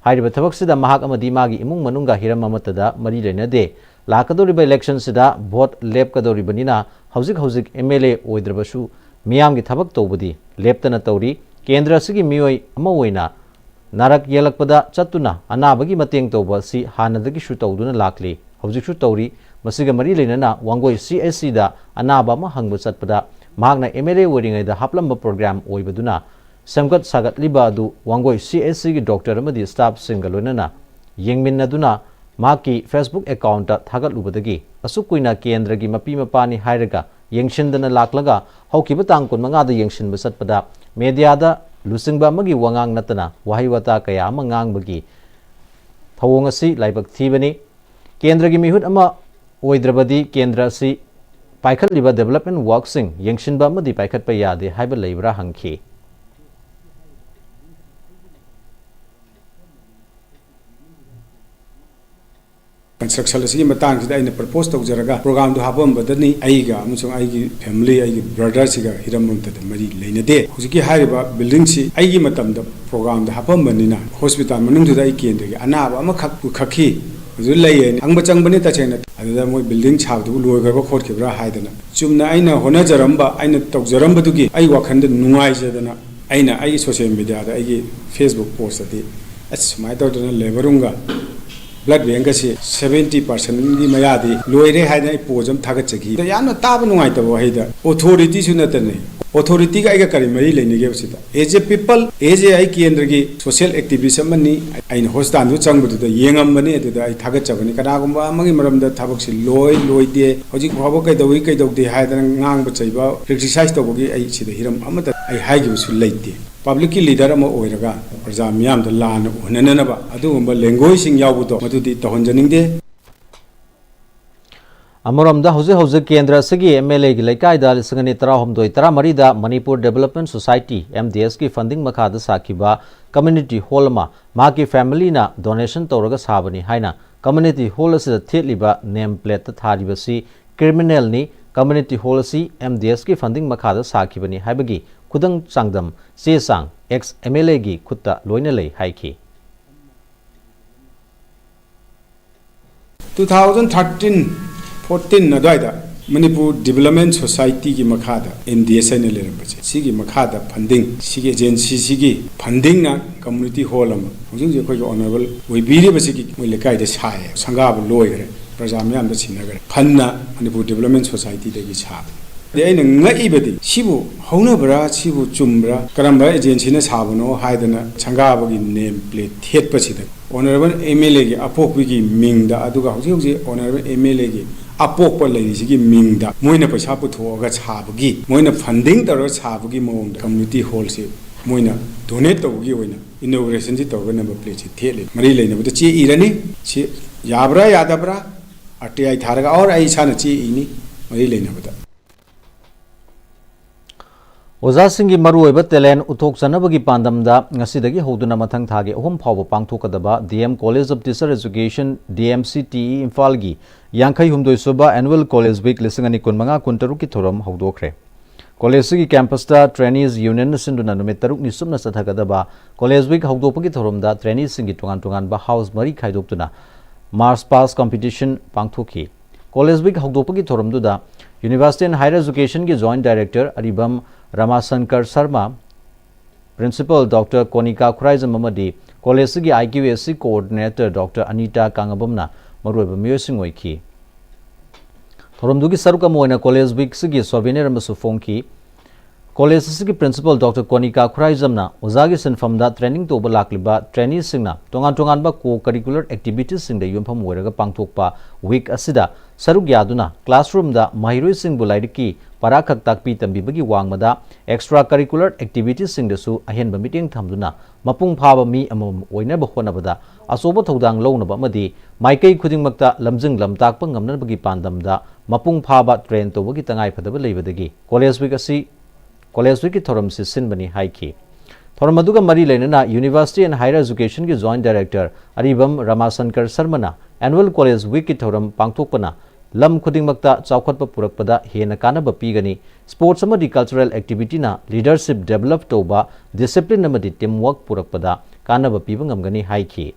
ꯍꯥꯏꯔꯤꯕ ꯊꯕꯛꯁꯤꯗ ꯃꯍꯥꯛ ꯑꯃꯗꯤ ꯃꯥꯒꯤ ꯏꯃꯨꯡ ꯃꯅꯨꯡꯒ ꯍꯤꯔꯝ ꯑꯃꯠꯇꯗ ꯃꯔꯤ ꯂꯩꯅꯗꯦ꯫ ꯂꯥꯛꯀꯗꯧꯔꯤꯕ electionꯁꯤꯗ vote ꯂꯦꯞꯀꯗꯧꯔꯤꯕꯅꯤꯅ ꯍꯧꯖꯤꯛ ꯍꯧꯖꯤꯛ MLA ꯑꯣꯏꯗ꯭ꯔꯕꯁꯨ ꯃꯤꯌꯥꯝꯒꯤ ꯊꯕꯛ ꯇꯧꯕꯗꯤ ꯂꯦꯞꯇꯅ ꯇꯧꯔꯤ꯫ ꯀꯦꯟꯗ꯭ꯔ ꯑꯁꯤꯒꯤ ꯃꯤꯑꯣꯏ ꯑꯃ ꯑꯣꯏꯅ ꯅꯥꯔꯛ ꯌꯦꯛꯂꯛꯄꯗ ꯆꯠꯇꯨꯅ ꯑꯅꯥꯕꯒꯤ ꯃꯇꯦꯡ ꯇꯧꯕ ꯑꯁꯤ ꯍꯥꯟꯅꯗꯒꯤꯁꯨ ꯇꯧꯗꯨꯅ ꯂꯥꯛꯂꯤ, ꯍꯧꯖꯤꯛꯁꯨ ꯇꯧꯔꯤ꯫ ꯃꯁꯤꯒ ꯃꯔꯤ ꯂꯩꯅꯅ ꯋꯥꯡꯒꯣꯏ CHCꯗ ꯑꯅꯥꯕ ꯑꯃ ꯍꯪꯕ ꯆꯠꯄꯗ ꯃꯍꯥꯛꯅ MLA ꯑꯣꯏꯔꯤꯉꯩꯗ ꯍꯥꯞꯂꯝꯕ program ꯑꯣꯏꯕꯗꯨꯅ ꯁꯦꯝꯒꯠ ꯁꯥꯒꯠꯂꯤꯕ ꯑꯗꯨ ꯋꯥꯡꯒꯣꯏ CHCꯒꯤ doctor ꯑꯃꯗꯤ staffꯁꯤꯡꯒ ꯂꯣꯏꯅꯅ ꯌꯦꯡꯃꯤꯟꯅꯗꯨꯅ ꯃꯍꯥꯛꯀꯤ Facebook accountꯇ ꯊꯥꯒꯠꯂꯨꯕꯗꯒꯤ ꯑꯁꯨꯛ ꯀꯨꯏꯅ ꯀꯦꯟꯗ꯭ꯔꯒꯤ ꯃꯄꯤ ꯃꯄꯥꯅꯤ ꯍꯥꯏꯔꯒ ꯌꯦꯡꯁꯤꯟꯗꯅ ꯂꯥꯛꯂꯒ ꯍꯧꯈꯤꯕ ꯇꯥꯡ ꯀꯨꯟꯃꯉꯥꯗ ꯌꯦꯡꯁꯤꯟꯕ ꯆꯠꯄꯗ mediaꯗ ꯂꯨꯆꯤꯡꯕ ꯑꯃꯒꯤ ꯋꯥꯉꯥꯡ ꯅꯠꯇꯅ ꯋꯥꯍꯩ ꯋꯥꯇꯥ ꯀꯌꯥ ꯑꯃ ꯉꯥꯡꯕꯒꯤ ꯊꯧꯑꯣꯡ ꯑꯁꯤ ꯂꯥꯏꯕꯛ ꯊꯤꯕꯅꯤ꯫ ꯀꯦꯟꯗ꯭ꯔꯒꯤ ꯃꯤꯍꯨꯠ ꯑꯃ ꯑꯣꯏꯗ꯭ꯔꯕꯗꯤ ꯀꯦꯟꯗ꯭ꯔ ꯑꯁꯤ ꯄꯥꯏꯈꯠꯂꯤꯕ development workꯁꯤꯡ ꯌꯦꯡꯁꯤꯟꯕ ꯑꯃꯗꯤ ꯄꯥꯏꯈꯠꯄ ꯌꯥꯗꯦ ꯍꯥꯏꯕ ꯂꯩꯕ꯭ꯔꯥ ꯍꯪꯈꯤ꯫ Construction ꯑꯁꯤꯒꯤ ꯃꯇꯥꯡꯁꯤꯗ ꯑꯩꯅ propose ꯇꯧꯖꯔꯒ programꯗꯨ ꯍꯥꯞꯄꯝꯕꯗꯅꯤ ꯑꯩꯒ ꯑꯃꯁꯨꯡ ꯑꯩꯒꯤ family, ꯑꯩꯒꯤ brotherꯁꯤꯒ ꯍꯤꯔꯝ ꯑꯃꯠꯇꯗ ꯃꯔꯤ ꯂꯩꯅꯗꯦ꯫ ꯍꯧꯖꯤꯛꯀꯤ ꯍꯥꯏꯔꯤꯕ buildingꯁꯤ ꯑꯩꯒꯤ ꯃꯇꯝꯗ programꯗ ꯍꯥꯞꯄꯝꯕꯅꯤꯅ hospital ꯃꯅꯨꯡꯗꯨꯗ ꯑꯩ ꯀꯦꯟꯗ꯭ꯔꯒꯤ ꯑꯅꯥꯕ ꯑꯃꯈꯛ ꯄꯨꯈꯠꯈꯤ꯫ ꯑꯗꯨ ꯂꯩ ꯍꯥꯏꯅ ꯍꯪꯕ ꯆꯪꯕꯅꯤ ꯇꯁꯦꯡꯅ꯫ ꯑꯗꯨꯗ ꯃꯣꯏ building ꯁꯥꯕꯗꯨꯕꯨ ꯂꯣꯏꯈ꯭ꯔꯕ ꯈꯣꯠꯈꯤꯕ꯭ꯔꯥ ꯍꯥꯏꯗꯅ ꯆꯨꯝꯅ ꯑꯩꯅ ꯍꯣꯠꯅꯖꯔꯝꯕ, ꯑꯩꯅ ꯇꯧꯖꯔꯝꯕꯗꯨꯒꯤ ꯑꯩ ꯋꯥꯈꯜꯗ ꯅꯨꯡꯉꯥꯏꯖꯗꯅ ꯑꯩꯅ ꯑꯩꯒꯤ social mediaꯗ, ꯑꯩꯒꯤ Facebook postꯇꯗꯤ, "ꯑꯁ, ꯁꯨꯃꯥꯏꯅ ꯇꯧꯗꯅ labour roomꯒ blood bankꯀꯁꯦ seventy percentꯒꯤ ꯃꯌꯥꯗꯤ ꯂꯣꯏꯔꯦ" ꯍꯥꯏꯗꯅ ꯑꯩ post ꯑꯃ ꯊꯥꯒꯠꯆꯈꯤ꯫ ꯑꯗ ꯌꯥꯝꯅ ꯇꯥꯕ ꯅꯨꯡꯉꯥꯏꯇꯕ ꯋꯥꯍꯩꯗ, authorityꯁꯨ ꯅꯠꯇꯅ, authorityꯒ ꯑꯩꯒ ꯀꯔꯤ ꯃꯔꯤ ꯂꯩꯅꯒꯦꯕ ꯁꯤꯗ? As a people, as a ꯑꯩ ꯀꯦꯟꯗ꯭ꯔꯒꯤ social activist ꯑꯃꯅꯤ꯫ ꯑꯩꯅ hospitalꯗꯨ ꯆꯪꯕꯗꯨꯗ ꯌꯦꯡꯉꯝꯕꯅꯤ, ꯑꯗꯨꯗ ꯑꯩ ꯊꯥꯒꯠꯆꯕꯅꯤ꯫ ꯀꯅꯥꯒꯨꯝꯕ ꯑꯃꯒꯤ ꯃꯔꯝꯗ ꯊꯕꯛꯁꯤ ꯂꯣꯏ ꯂꯣꯏꯗꯦ, ꯍꯧꯖꯤꯛ ꯐꯥꯎꯕ ꯀꯩꯗꯧꯏ ꯀꯩꯗꯧꯗꯦ ꯍꯥꯏꯗꯅ ꯉꯥꯡꯕ ꯆꯩꯕ, criticize ꯇꯧꯕꯒꯤ ꯑꯩ ꯁꯤꯗ ꯍꯤꯔꯝ ꯑꯃꯠꯇ ꯑꯩ ꯍꯥꯏꯈꯤꯕꯁꯨ ꯂꯩꯇꯦ꯫ ꯄꯕ꯭ꯂꯤꯛꯀꯤ ꯂꯤꯗꯔ ꯑꯃ ꯑꯣꯏꯔꯒ ꯄ꯭ꯔꯖꯥ ꯃꯤꯌꯥꯝꯗ ꯂꯥꯟꯅ ꯎꯍꯟꯅꯅꯕ ꯑꯗꯨꯒꯨꯝꯕ ꯂꯦꯡꯒꯣꯏꯁꯤꯡ ꯌꯥꯎꯕꯗꯣ ꯃꯗꯨꯗꯤ ꯇꯧꯍꯟꯖꯅꯤꯡꯗꯦ꯫ ꯑꯃꯔꯣꯝꯗ ꯍꯧꯖꯤꯛ ꯍꯧꯖꯤꯛ ꯀꯦꯟꯗ꯭ꯔ ꯑꯁꯤꯒꯤ ꯑꯦꯝ ꯑꯦꯜ ꯑꯦꯒꯤ ꯂꯩꯀꯥꯏꯗ ꯂꯤꯁꯤꯡ ꯑꯅꯤ ꯇꯔꯥꯍꯨꯝꯗꯣꯏ ꯇꯔꯥꯃꯔꯤꯗ Manipur development society, M D ꯑꯦꯁꯀꯤ ꯐꯟꯗꯤꯡ ꯃꯈꯥꯗ ꯁꯥꯈꯤꯕ ꯀꯝꯃ꯭ꯌꯨꯅꯤꯇꯤ ꯍꯣꯜ ꯑꯃ ꯃꯍꯥꯛꯀꯤ ꯐꯦꯃꯤꯂꯤꯅ ꯗꯣꯅꯦꯁꯟ ꯇꯧꯔꯒ ꯁꯥꯕꯅꯤ ꯍꯥꯏꯅ ꯀꯝꯃ꯭ꯌꯨꯅꯤꯇꯤ ꯍꯣꯜ ꯑꯁꯤꯗ ꯊꯦꯠꯂꯤꯕ ꯅꯦꯝ ꯄ꯭ꯂꯦꯠꯇ ꯊꯥꯔꯤꯕꯁꯤ ꯀ꯭ꯔꯤꯃꯤꯅꯦꯜꯅꯤ꯫ ꯀꯝꯃ꯭ꯌꯨꯅꯤꯇꯤ ꯍꯣꯜ ꯑꯁꯤ ꯑꯦꯝ ꯗꯤ ꯑꯦꯁꯀꯤ ꯐꯟꯗꯤꯡ ꯃꯈꯥꯗ ꯁꯥꯈꯤꯕꯅꯤ ꯍꯥꯏꯕꯒꯤ ꯈꯨꯗꯪ ꯆꯥꯡꯗꯝ ꯆꯦ ꯆꯥꯡ ꯑꯦꯛꯁ ꯑꯦꯝ ꯑꯦꯜ ꯑꯦꯒꯤ ꯈꯨꯠꯇ ꯂꯣꯏꯅ ꯂꯩ ꯍꯥꯏꯈꯤ꯫ ꯇꯨ ꯊꯥꯎꯖꯟ ꯊꯥꯔꯇꯤꯟ ꯐꯣꯔꯇꯤꯟ ꯑꯗꯨꯋꯥꯏꯗ ꯃꯅꯤꯄꯨꯔ ꯗꯤꯕꯂꯞꯃꯦꯟ ꯁꯣꯁꯥꯏꯇꯤꯒꯤ ꯃꯈꯥꯗ ꯑꯦꯝ ꯗꯤ ꯑꯦꯁ ꯍꯥꯏꯅ ꯂꯩꯔꯝꯕꯁꯦ, ꯁꯤꯒꯤ ꯃꯈꯥꯗ ꯐꯟꯗꯤꯡ, ꯁꯤꯒꯤ ꯑꯦꯖꯦꯟꯁꯤꯁꯤꯒꯤ ꯐꯟꯗꯤꯡꯅ ꯀꯝꯃ꯭ꯌꯨꯅꯤꯇꯤ ꯍꯣꯜ ꯑꯃ ꯍꯧꯖꯤꯛ ꯍꯧꯖꯤꯛ ꯑꯩꯈꯣꯏꯒꯤ ꯑꯣꯅꯔꯦꯕꯜ ꯑꯣꯏꯕꯤꯔꯤꯕꯁꯤꯒꯤ ꯃꯣꯏ ꯂꯩꯀꯥꯏꯗ ꯁꯥꯏꯌꯦ꯫ ꯁꯪꯒꯥꯕ ꯂꯣꯏꯈ꯭ꯔꯦ, ꯄ꯭ꯔꯖꯥ ꯃꯤꯌꯥꯝꯗ ꯁꯤꯟꯅꯈ꯭ꯔꯦ꯫ ꯐꯟꯅ ꯃꯅꯤꯄꯨꯔ ꯗꯤꯕꯂꯞꯃꯦꯟ ꯁꯣꯁꯥꯏꯇꯤꯗꯒꯤ ꯁꯥꯕꯅꯤ꯫ ꯑꯗꯩ ꯑꯩꯅ ꯉꯛꯏꯕꯗꯤ ꯁꯤꯕꯨ ꯍꯧꯅꯕ꯭ꯔꯥ, ꯁꯤꯕꯨ ꯆꯨꯝꯕ꯭ꯔꯥ, ꯀꯔꯝꯕ ꯑꯦꯖꯦꯟꯁꯤꯅ ꯁꯥꯕꯅꯣ ꯍꯥꯏꯗꯅ ꯁꯪꯒꯥꯕꯒꯤ ꯅꯦꯝ ꯄ꯭ꯂꯦꯠ ꯊꯦꯠꯄꯁꯤꯗ ꯑꯣꯅꯔꯦꯕꯜ ꯑꯦꯝ ꯑꯦꯜ ꯑꯦꯒꯤ ꯑꯄꯣꯛꯄꯤꯒꯤ ꯃꯤꯡꯗ, ꯑꯗꯨꯒ ꯍꯧꯖꯤꯛ ꯍꯧꯖꯤꯛ ꯑꯣꯅꯔꯦꯕꯜ ꯑꯦꯝ ꯑꯦꯜ ꯑꯦꯒꯤ ꯑꯄꯣꯛꯄ ꯂꯩꯔꯤꯁꯤꯒꯤ ꯃꯤꯡꯗ ꯃꯣꯏꯅ ꯄꯩꯁꯥ ꯄꯨꯊꯣꯛꯑꯒ ꯁꯥꯕꯒꯤ, ꯃꯣꯏꯅ ꯐꯟꯗꯤꯡ ꯇꯧꯔꯒ ꯁꯥꯕꯒꯤ ꯃꯑꯣꯡꯗ ꯀꯝꯃ꯭ꯌꯨꯅꯤꯇꯤ ꯍꯣꯜꯁꯤ ꯃꯣꯏꯅ ꯗꯣꯅꯦꯠ ꯇꯧꯕꯒꯤ ꯑꯣꯏꯅ ꯏꯅꯣꯒ꯭ꯔꯦꯁꯟꯁꯤ ꯇꯧꯔꯒ ꯅꯝꯕꯔ ꯄ꯭ꯂꯦꯠꯁꯤ ꯊꯦꯠꯂꯤ꯫ ꯃꯔꯤ ꯂꯩꯅꯕꯗ ꯆꯦ ꯏꯔꯅꯤ꯫ ꯁꯤ ꯌꯥꯕ꯭ꯔꯥ ꯌꯥꯗꯕ꯭ꯔꯥ? ꯑꯥꯔ ꯇꯤ ꯑꯥꯏ ꯊꯥꯔꯒ, ꯑꯣꯔ ꯑꯩ ꯏꯁꯥꯅ ꯆꯦ ꯏꯅꯤ ꯃꯔꯤ ꯂꯩꯅꯕꯗ꯫ ꯑꯣꯖꯥꯁꯤꯡꯒꯤ ꯃꯔꯨꯑꯣꯏꯕ ꯇꯦꯂꯦꯟ ꯎꯠꯊꯣꯛꯆꯅꯕꯒꯤ ꯄꯥꯟꯗꯝꯗ ꯉꯁꯤꯗꯒꯤ ꯍꯧꯗꯨꯅ ꯃꯊꯪ ꯊꯥꯒꯤ ꯑꯍꯨꯝ ꯐꯥꯎꯕ ꯄꯥꯡꯊꯣꯛꯀꯗꯕ D M college of teacher education, D M C T E, ꯏꯝꯐꯥꯜꯒꯤ ꯌꯥꯡꯈꯩ ꯍꯨꯝꯗꯣꯏ ꯁꯨꯕ ꯑꯦꯅꯨꯋꯦꯜ ꯀꯣꯂꯦꯖ ꯋꯤꯛ ꯂꯤꯁꯤꯡ ꯑꯅꯤ ꯀꯨꯟꯃꯉꯥ ꯀꯨꯟꯇꯔꯨꯛꯀꯤ ꯊꯧꯔꯝ ꯍꯧꯗꯣꯛꯈ꯭ꯔꯦ꯫ ꯀꯣꯂꯦꯖꯁꯤꯒ ꯀꯦꯝꯄꯁꯇ ꯇ꯭ꯔꯦꯅꯤꯁ ꯌꯨꯅꯤꯌꯟꯅ ꯁꯤꯟꯗꯨꯅ ꯅꯨꯃꯤꯠ ꯇꯔꯨꯛꯅꯤ ꯆꯨꯞꯅ ꯆꯠꯊꯒꯗꯕ ꯀꯣꯂꯦꯖ ꯋꯤꯛ ꯍꯧꯗꯣꯛꯄꯒꯤ ꯊꯧꯔꯝꯗ ꯇ꯭ꯔꯦꯅꯤꯁꯤꯡꯒꯤ ꯇꯣꯉꯥꯟ ꯇꯣꯉꯥꯟꯕ ꯍꯥꯎꯁ ꯃꯔꯤ ꯈꯥꯏꯗꯣꯛꯇꯨꯅ ꯃꯥꯔꯆ ꯄꯥꯁ ꯀꯝꯄꯤꯇꯤꯁꯟ ꯄꯥꯡꯊꯣꯛꯈꯤ꯫ ꯀꯣꯂꯦꯖ ꯋꯤꯛ ꯍꯧꯗꯣꯛꯄꯒꯤ ꯊꯧꯔꯝꯗꯨꯗ ꯌꯨꯅꯤꯚꯔꯁꯤꯇꯤ ꯑꯦꯟ ꯍꯥꯌꯔ ꯑꯦꯖꯨꯀꯦꯁꯟꯒꯤ joint director Aribam Ramashankar Sharma, principal doctor Konika Khuraijam ꯑꯃꯗꯤ ꯀꯣꯂꯦꯖꯁꯤꯒꯤ ꯑꯥꯏ ꯀ꯭ꯌꯨ ꯑꯦ ꯁꯤ ꯀꯣꯑꯣꯔꯗꯤꯅꯦꯇꯔ ꯗꯣꯛꯇꯔ ꯑꯅꯤꯇꯥ ꯀꯥꯉꯕꯝꯅ ꯃꯔꯨꯑꯣꯏꯕ ꯃꯤꯑꯣꯏꯁꯤꯡ ꯑꯣꯏꯈꯤ꯫ ꯊꯧꯔꯝꯗꯨꯒꯤ ꯁꯔꯨꯛ ꯑꯃ ꯑꯣꯏꯅ ꯀꯣꯂꯦꯖ ꯋꯤꯛꯁꯤꯒꯤ ꯁꯣꯚꯦꯅꯤꯌꯔ ꯑꯃꯁꯨ ꯐꯣꯡꯈꯤ꯫ ꯀꯣꯂꯦꯖ ꯑꯁꯤꯒꯤ ꯄ꯭ꯔꯤꯟꯁꯤꯄꯜ ꯗꯣꯛꯇꯔ ꯀꯣꯅꯤꯀꯥ ꯈꯨꯔꯥꯏꯖꯝꯅ ꯑꯣꯖꯥꯒꯤ ꯁꯤꯟꯐꯝꯗ ꯇ꯭ꯔꯦꯅꯤꯡ ꯇꯧꯕ ꯂꯥꯛꯂꯤꯕ ꯇ꯭ꯔꯦꯅꯤꯁꯤꯡꯅ ꯇꯣꯉꯥꯟ ꯇꯣꯉꯥꯟꯕ ꯀꯣ ꯀꯔꯤꯀꯨꯂꯔ ꯑꯦꯛꯇꯤꯚꯤꯇꯤꯁꯁꯤꯡꯗ ꯌꯨꯝꯐꯝ ꯑꯣꯏꯔꯒ ꯄꯥꯡꯊꯣꯛꯄ ꯋꯤꯛ ꯑꯁꯤꯗ ꯁꯔꯨꯛ ꯌꯥꯗꯨꯅ ꯀ꯭ꯂꯥꯁꯔꯨꯝꯗ ꯃꯍꯩꯔꯣꯏꯁꯤꯡꯕꯨ ꯂꯥꯏꯔꯤꯛꯀꯤ ꯄꯔꯥꯈꯛ ꯇꯥꯛꯄꯤ ꯇꯝꯕꯤꯕꯒꯤ ꯋꯥꯡꯃꯗ extra curricular activitiesꯁꯤꯡꯗꯁꯨ ꯑꯍꯦꯟꯕ ꯃꯤꯠꯌꯦꯡ ꯊꯝꯗꯨꯅ ꯃꯄꯨꯡ ꯐꯥꯕ ꯃꯤ ꯑꯃꯃꯝ ꯑꯣꯏꯅꯕ ꯍꯣꯠꯅꯕꯗ ꯑꯆꯧꯕ ꯊꯧꯗꯥꯡ ꯂꯧꯅꯕ ꯑꯃꯗꯤ ꯃꯥꯏꯀꯩ ꯈꯨꯗꯤꯡꯃꯛꯇ ꯂꯝꯖꯤꯡ ꯂꯝꯇꯥꯛꯄ ꯉꯝꯅꯕꯒꯤ ꯄꯥꯟꯗꯝꯗ ꯃꯄꯨꯡ ꯐꯥꯕ train ꯇꯧꯕꯒꯤ ꯇꯉꯥꯏꯐꯗꯕ ꯂꯩꯕꯗꯒꯤ College Week ꯑꯁꯤ College Weekꯀꯤ ꯊꯧꯔꯝꯁꯤ ꯁꯤꯟꯕꯅꯤ ꯍꯥꯏꯈꯤ꯫ ꯊꯧꯔꯝ ꯑꯗꯨꯒ ꯃꯔꯤ ꯂꯩꯅꯅ University and Higher Educationꯒꯤ Joint Director Aribam ꯔꯃꯥꯁꯪꯀꯔ ꯁꯔꯃꯅ Annual College Weekꯀꯤ ꯊꯧꯔꯝ ꯄꯥꯡꯊꯣꯛꯄꯅ ꯂꯝ ꯈꯨꯗꯤꯡꯃꯛꯇ ꯆꯥꯎꯈꯠꯄ ꯄꯨꯔꯛꯄꯗ ꯍꯦꯟꯅ ꯀꯥꯟꯅꯕ ꯄꯤꯒꯅꯤ, sports ꯑꯃꯗꯤ cultural activityꯅ leadership develop ꯇꯧꯕ, discipline ꯑꯃꯗꯤ teamwork ꯄꯨꯔꯛꯄꯗ ꯀꯥꯟꯅꯕ ꯄꯤꯕ ꯉꯝꯒꯅꯤ ꯍꯥꯏꯈꯤ꯫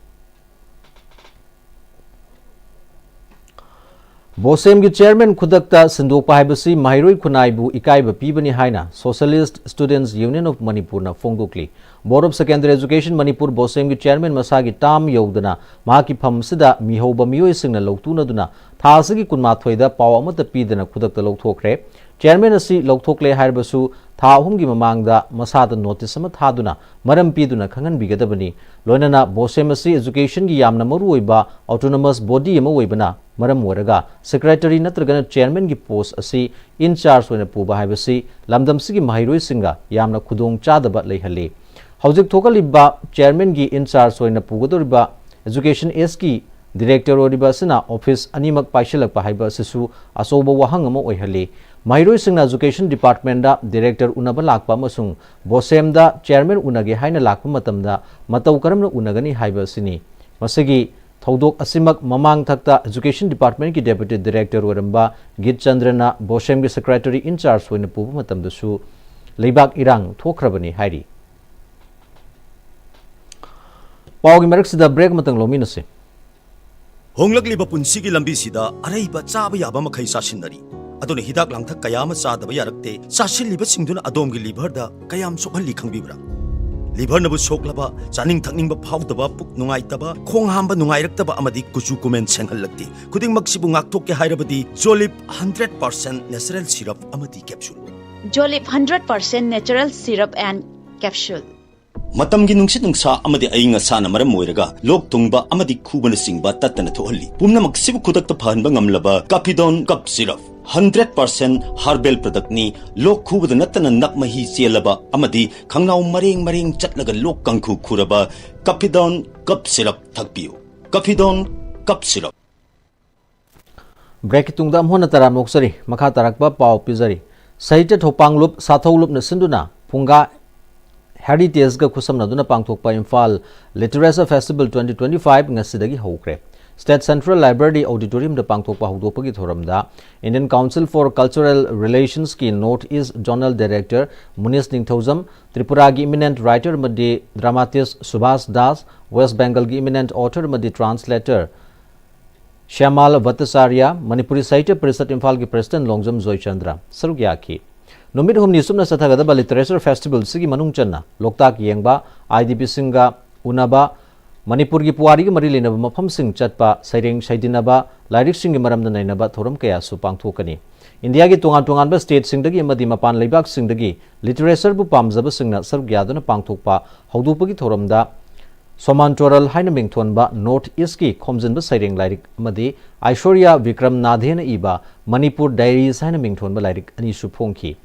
ꯕꯣꯁꯦꯝꯒꯤ chairman ꯈꯨꯗꯛꯇ ꯁꯤꯟꯗꯣꯛꯄ ꯍꯥꯏꯕꯁꯤ ꯃꯍꯩꯔꯣꯏ ꯈꯨꯟꯅꯥꯏꯕꯨ ꯏꯀꯥꯏꯕ ꯄꯤꯕꯅꯤ ꯍꯥꯏꯅ Socialist Students Union of Manipurꯅ ꯐꯣꯡꯗꯣꯛꯂꯤ꯫ Board of Secondary Education Manipur ꯕꯣꯁꯦꯝꯒꯤ chairman ꯃꯁꯥꯒꯤ term ꯌꯧꯗꯅ ꯃꯍꯥꯛꯀꯤ ꯐꯝ ꯑꯁꯤꯗ ꯃꯤꯍꯧꯕ ꯃꯤꯑꯣꯏꯁꯤꯡꯅ ꯂꯧꯇꯨꯅꯗꯨꯅ ꯊꯥ ꯑꯁꯤꯒꯤ ꯀꯨꯟꯃꯥꯊꯣꯏꯗ ꯄꯥꯎ ꯑꯃꯠꯇ ꯄꯤꯗꯅ ꯈꯨꯗꯛꯇ ꯂꯧꯊꯣꯛꯈ꯭ꯔꯦ꯫ Chairman ꯑꯁꯤ ꯂꯧꯊꯣꯛꯂꯦ ꯍꯥꯏꯔꯕꯁꯨ ꯊꯥ ꯑꯍꯨꯝꯒꯤ ꯃꯃꯥꯡꯗ ꯃꯁꯥꯗ notice ꯑꯃ ꯊꯥꯗꯨꯅ ꯃꯔꯝ ꯄꯤꯗꯨꯅ ꯈꯪꯍꯟꯕꯤꯒꯗꯕꯅꯤ꯫ ꯂꯣꯏꯅꯅ ꯕꯣꯁꯦꯝ ꯑꯁꯤ educationꯒꯤ ꯌꯥꯝꯅ ꯃꯔꯨꯑꯣꯏꯕ autonomous body ꯑꯃ ꯑꯣꯏꯕꯅ ꯃꯔꯝ ꯑꯣꯏꯔꯒ secretary ꯅꯠꯇ꯭ꯔꯒꯅ chairmanꯒꯤ post ꯑꯁꯤ in charge ꯑꯣꯏꯅ ꯄꯨꯕ ꯍꯥꯏꯕꯁꯤ ꯂꯝꯗꯝꯁꯤꯒꯤ ꯃꯍꯩꯔꯣꯏꯁꯤꯡꯒ ꯌꯥꯝꯅ ꯈꯨꯗꯣꯡ ꯆꯥꯗꯕ ꯂꯩꯍꯜꯂꯤ꯫ ꯍꯧꯖꯤꯛ ꯊꯣꯛꯍꯜꯂꯤꯕ chairmanꯒꯤ in charge ꯑꯣꯏꯅ ꯄꯨꯒꯗꯧꯔꯤꯕ Education Sꯀꯤ director ꯑꯣꯏꯔꯤꯕ ꯑꯁꯤꯅ office ꯑꯅꯤꯃꯛ ꯄꯥꯏꯁꯤꯜꯂꯛꯄ ꯍꯥꯏꯕ ꯑꯁꯤꯁꯨ ꯑꯆꯧꯕ ꯋꯥꯍꯪ ꯑꯃ ꯑꯣꯏꯍꯜꯂꯤ꯫ ꯃꯍꯩꯔꯣꯏꯁꯤꯡꯅ education departmentꯗ director ꯎꯅꯕ ꯂꯥꯛꯄ ꯑꯃꯁꯨꯡ ꯕꯣꯁꯦꯝꯗ chairman ꯎꯅꯒꯦ ꯍꯥꯏꯅ ꯂꯥꯛꯄ ꯃꯇꯝꯗ ꯃꯇꯧ ꯀꯔꯝꯅ ꯎꯅꯒꯅꯤ ꯍꯥꯏꯕ ꯑꯁꯤꯅꯤ꯫ ꯃꯁꯤꯒꯤ ꯊꯧꯗꯣꯛ ꯑꯁꯤꯃꯛ ꯃꯃꯥꯡ ꯊꯛꯇ Education Departmentꯀꯤ Deputy Director ꯑꯣꯏꯔꯝꯕ ꯒꯤꯠ ꯆꯟꯗ꯭ꯔꯅ ꯕꯣꯁꯦꯝꯒꯤ secretary in charge ꯑꯣꯏꯅ ꯄꯨꯕ ꯃꯇꯝꯗꯁꯨ ꯂꯩꯕꯥꯛ ꯏꯔꯥꯡ ꯊꯣꯛꯈ꯭ꯔꯕꯅꯤ ꯍꯥꯏꯔꯤ꯫ ꯄꯥꯎꯒꯤ ꯃꯔꯛꯁꯤꯗ break ꯑꯃꯇꯪ ꯂꯧꯃꯤꯟꯅꯁꯤ꯫ ꯍꯣꯡꯂꯛꯂꯤꯕ ꯄꯨꯟꯁꯤꯒꯤ ꯂꯝꯕꯤꯁꯤꯗ ꯑꯔꯩꯕ ꯆꯥꯕ ꯌꯥꯕ ꯃꯈꯩ ꯆꯥꯁꯤꯟꯅꯔꯤ꯫ ꯑꯗꯨꯅ ꯍꯤꯗꯥꯛ ꯂꯥꯡꯊꯛ ꯀꯌꯥ ꯑꯃ ꯆꯥꯗꯕ ꯌꯥꯔꯛꯇꯦ꯫ ꯆꯥꯁꯤꯜꯂꯤꯕꯁꯤꯡꯗꯨꯅ ꯑꯗꯣꯝꯒꯤ liverꯗ ꯀꯌꯥꯝ ꯁꯣꯛꯍꯜꯂꯤ ꯈꯪꯕꯤꯕ꯭ꯔꯥ? Liverꯅꯕꯨ ꯁꯣꯛꯂꯕ, ꯆꯥꯅꯤꯡ ꯊꯛꯅꯤꯡꯕ ꯐꯥꯎꯗꯕ, ꯄꯨꯛ ꯅꯨꯡꯉꯥꯏꯇꯕ, ꯈꯣꯡ ꯍꯥꯝꯕ ꯅꯨꯡꯉꯥꯏꯔꯛꯇꯕ ꯑꯃꯗꯤ ꯀꯨꯆꯨ ꯀꯨꯃꯦꯟ ꯁꯦꯡꯍꯜꯂꯛꯇꯦ꯫ ꯈꯨꯗꯤꯡꯃꯛꯁꯤꯕꯨ ꯉꯥꯛꯊꯣꯛꯀꯦ ꯍꯥꯏꯔꯕꯗꯤ Jolib hundred percent natural syrup ꯑꯃꯗꯤ capsule꯫ Jolib hundred percent natural syrup and capsule꯫ ꯃꯇꯝꯒꯤ ꯅꯨꯡꯁꯤꯠ ꯅꯨꯡꯁꯥ ꯑꯃꯗꯤ ꯑꯏꯪ ꯑꯁꯥꯅ ꯃꯔꯝ ꯑꯣꯏꯔꯒ ꯂꯣꯛ ꯊꯨꯡꯕ ꯑꯃꯗꯤ ꯈꯨꯕꯅꯆꯤꯡꯕ ꯇꯠꯇꯅ ꯊꯣꯛꯍꯜꯂꯤ꯫ ꯄꯨꯝꯅꯃꯛꯁꯤꯕꯨ ꯈꯨꯗꯛꯇ ꯐꯍꯟꯕ ꯉꯝꯂꯕ Capidon cough syrup꯫ Hundred percent herbal ꯄ꯭ꯔꯗꯛꯅꯤ꯫ ꯂꯣꯛ ꯈꯨꯕꯗ ꯅꯠꯇꯅ ꯅꯞ ꯃꯍꯤ ꯆꯦꯜꯂꯕ ꯑꯃꯗꯤ ꯈꯪꯅꯥꯎ ꯃꯔꯦꯡ ꯃꯔꯦꯡ ꯆꯠꯂꯒ ꯂꯣꯛ ꯀꯥꯡꯈꯨ ꯈꯨꯔꯕ ꯀꯐꯤꯗꯣꯟ ꯀꯞ ꯁꯤꯔꯞ ꯊꯛꯄꯤꯌꯨ꯫ ꯀꯐꯤꯗꯣꯟ ꯀꯞ ꯁꯤꯔꯞ꯫ ꯕ꯭ꯔꯦꯛꯀꯤ ꯇꯨꯡꯗ ꯑꯃꯨꯛ ꯍꯟꯅ ꯇꯔꯥꯝꯅ ꯑꯣꯛꯆꯔꯤ꯫ ꯃꯈꯥ ꯇꯥꯔꯛꯄ ꯄꯥꯎ ꯄꯤꯖꯔꯤ꯫ ꯁꯥꯍꯤꯇ꯭ꯌ ꯊꯧꯄꯥꯡꯂꯨꯞ ꯁꯥꯊꯧꯂꯨꯞꯅ ꯁꯤꯟꯗꯨꯅ ꯐꯨꯡꯒꯥ ꯍꯦꯔꯤꯇꯦꯖꯒ ꯈꯨꯠꯁꯝꯅꯗꯨꯅ ꯄꯥꯡꯊꯣꯛꯄ Imphal literature festival twenty twenty five ꯉꯁꯤꯗꯒꯤ ꯍꯧꯈ꯭ꯔꯦ꯫ ꯁ꯭ꯇꯦꯠ ꯁꯦꯟꯇ꯭ꯔꯦꯜ ꯂꯥꯏꯕ꯭ꯔꯦꯔꯤ ꯑꯣꯗꯤꯇꯣꯔꯤꯌꯝꯗ ꯄꯥꯡꯊꯣꯛꯄ ꯍꯧꯗꯣꯛꯄꯒꯤ ꯊꯧꯔꯝꯗ Indian Council for Cultural Relations ꯀꯤ ꯅꯣꯔꯠ ꯏꯁ ꯖꯣꯅꯦꯜ ꯗꯥꯏꯔꯦꯛꯇꯔ ꯃꯨꯅꯤꯁ ꯅꯤꯡꯊꯧꯖꯝ, ꯇ꯭ꯔꯤꯄꯨꯔꯥꯒꯤ ꯏꯃꯤꯅꯦꯟꯠ ꯔꯥꯏꯇꯔ ꯑꯃꯗꯤ ꯗ꯭ꯔꯥꯃꯥꯇꯤꯁ꯭ꯠ ꯁꯨꯚꯥꯁ ꯗꯥꯁ, ꯋꯦꯁ꯭ꯠ ꯕꯦꯡꯒꯜꯒꯤ ꯏꯃꯤꯅꯦꯟꯠ ꯑꯣꯊꯔ ꯑꯃꯗꯤ ꯇ꯭ꯔꯥꯟꯁꯂꯦꯇꯔ ꯁ꯭ꯌꯥꯃꯥꯜ ꯚꯠꯇꯆꯥꯔꯌ, ꯃꯅꯤꯄꯨꯔꯤ ꯁꯥꯍꯤꯇ꯭ꯌ ꯄꯔꯤꯁꯠ ꯏꯝꯐꯥꯜꯒꯤ ꯄ꯭ꯔꯦꯁꯤꯗꯦꯟꯠ ꯂꯣꯡꯖꯝ ꯖꯣꯏꯆꯟꯗ꯭ꯔ ꯁꯔꯨꯛ ꯌꯥꯈꯤ꯫ ꯅꯨꯃꯤꯠ ꯍꯨꯝꯅꯤ ꯆꯨꯞꯅ ꯆꯠꯊꯒꯗꯕ ꯂꯤꯇꯔꯦꯆꯔ ꯐꯦꯁꯇꯤꯚꯦꯜꯁꯤꯒꯤ ꯃꯅꯨꯡ ꯆꯟꯅ ꯂꯣꯛꯇꯥꯛ ꯌꯦꯡꯕ, ꯑꯥꯏ ꯗꯤ ꯕꯤꯁꯤꯡꯒ ꯎꯅꯕ, ꯃꯅꯤꯄꯨꯔꯒꯤ ꯄꯨꯋꯥꯔꯤꯒ ꯃꯔꯤ ꯂꯩꯅꯕ ꯃꯐꯝꯁꯤꯡ ꯆꯠꯄ, ꯁꯩꯔꯦꯡ ꯁꯩꯗꯤꯟꯅꯕ, ꯂꯥꯏꯔꯤꯛꯁꯤꯡꯒꯤ ꯃꯔꯝꯗ ꯅꯩꯅꯕ ꯊꯧꯔꯝ ꯀꯌꯥꯁꯨ ꯄꯥꯡꯊꯣꯛꯀꯅꯤ꯫ ꯏꯟꯗꯤꯌꯥꯒꯤ ꯇꯣꯉꯥꯟ ꯇꯣꯉꯥꯟꯕ ꯁ꯭ꯇꯦꯠꯁꯤꯡꯗꯒꯤ ꯑꯃꯗꯤ ꯃꯄꯥꯟ ꯂꯩꯕꯥꯛꯁꯤꯡꯗꯒꯤ ꯂꯤꯇꯔꯦꯆꯔꯕꯨ ꯄꯥꯝꯖꯕꯁꯤꯡꯅ ꯁꯔꯨꯛ ꯌꯥꯗꯨꯅ ꯄꯥꯡꯊꯣꯛꯄ ꯍꯧꯗꯣꯛꯄꯒꯤ ꯊꯧꯔꯝꯗ ꯁꯣꯃꯥꯟ ꯆꯣꯔꯜ ꯍꯥꯏꯅ ꯃꯤꯡꯊꯣꯟꯕ ꯅꯣꯔꯠ ꯏꯁ꯭ꯠꯀꯤ ꯈꯣꯝꯖꯤꯟꯕ ꯁꯩꯔꯦꯡ ꯂꯥꯏꯔꯤꯛ ꯑꯃꯗꯤ ꯑꯥꯏꯁꯣꯔꯤꯌꯥ ꯕꯤꯀ꯭ꯔꯝ ꯅꯥꯊꯦꯅ ꯏꯕ ꯃꯅꯤꯄꯨꯔ ꯗꯥꯏꯔꯤꯁ ꯍꯥꯏꯅ ꯃꯤꯡꯊꯣꯟꯕ ꯂꯥꯏꯔꯤꯛ ꯑꯅꯤꯁꯨ ꯐꯣꯡꯈꯤ꯫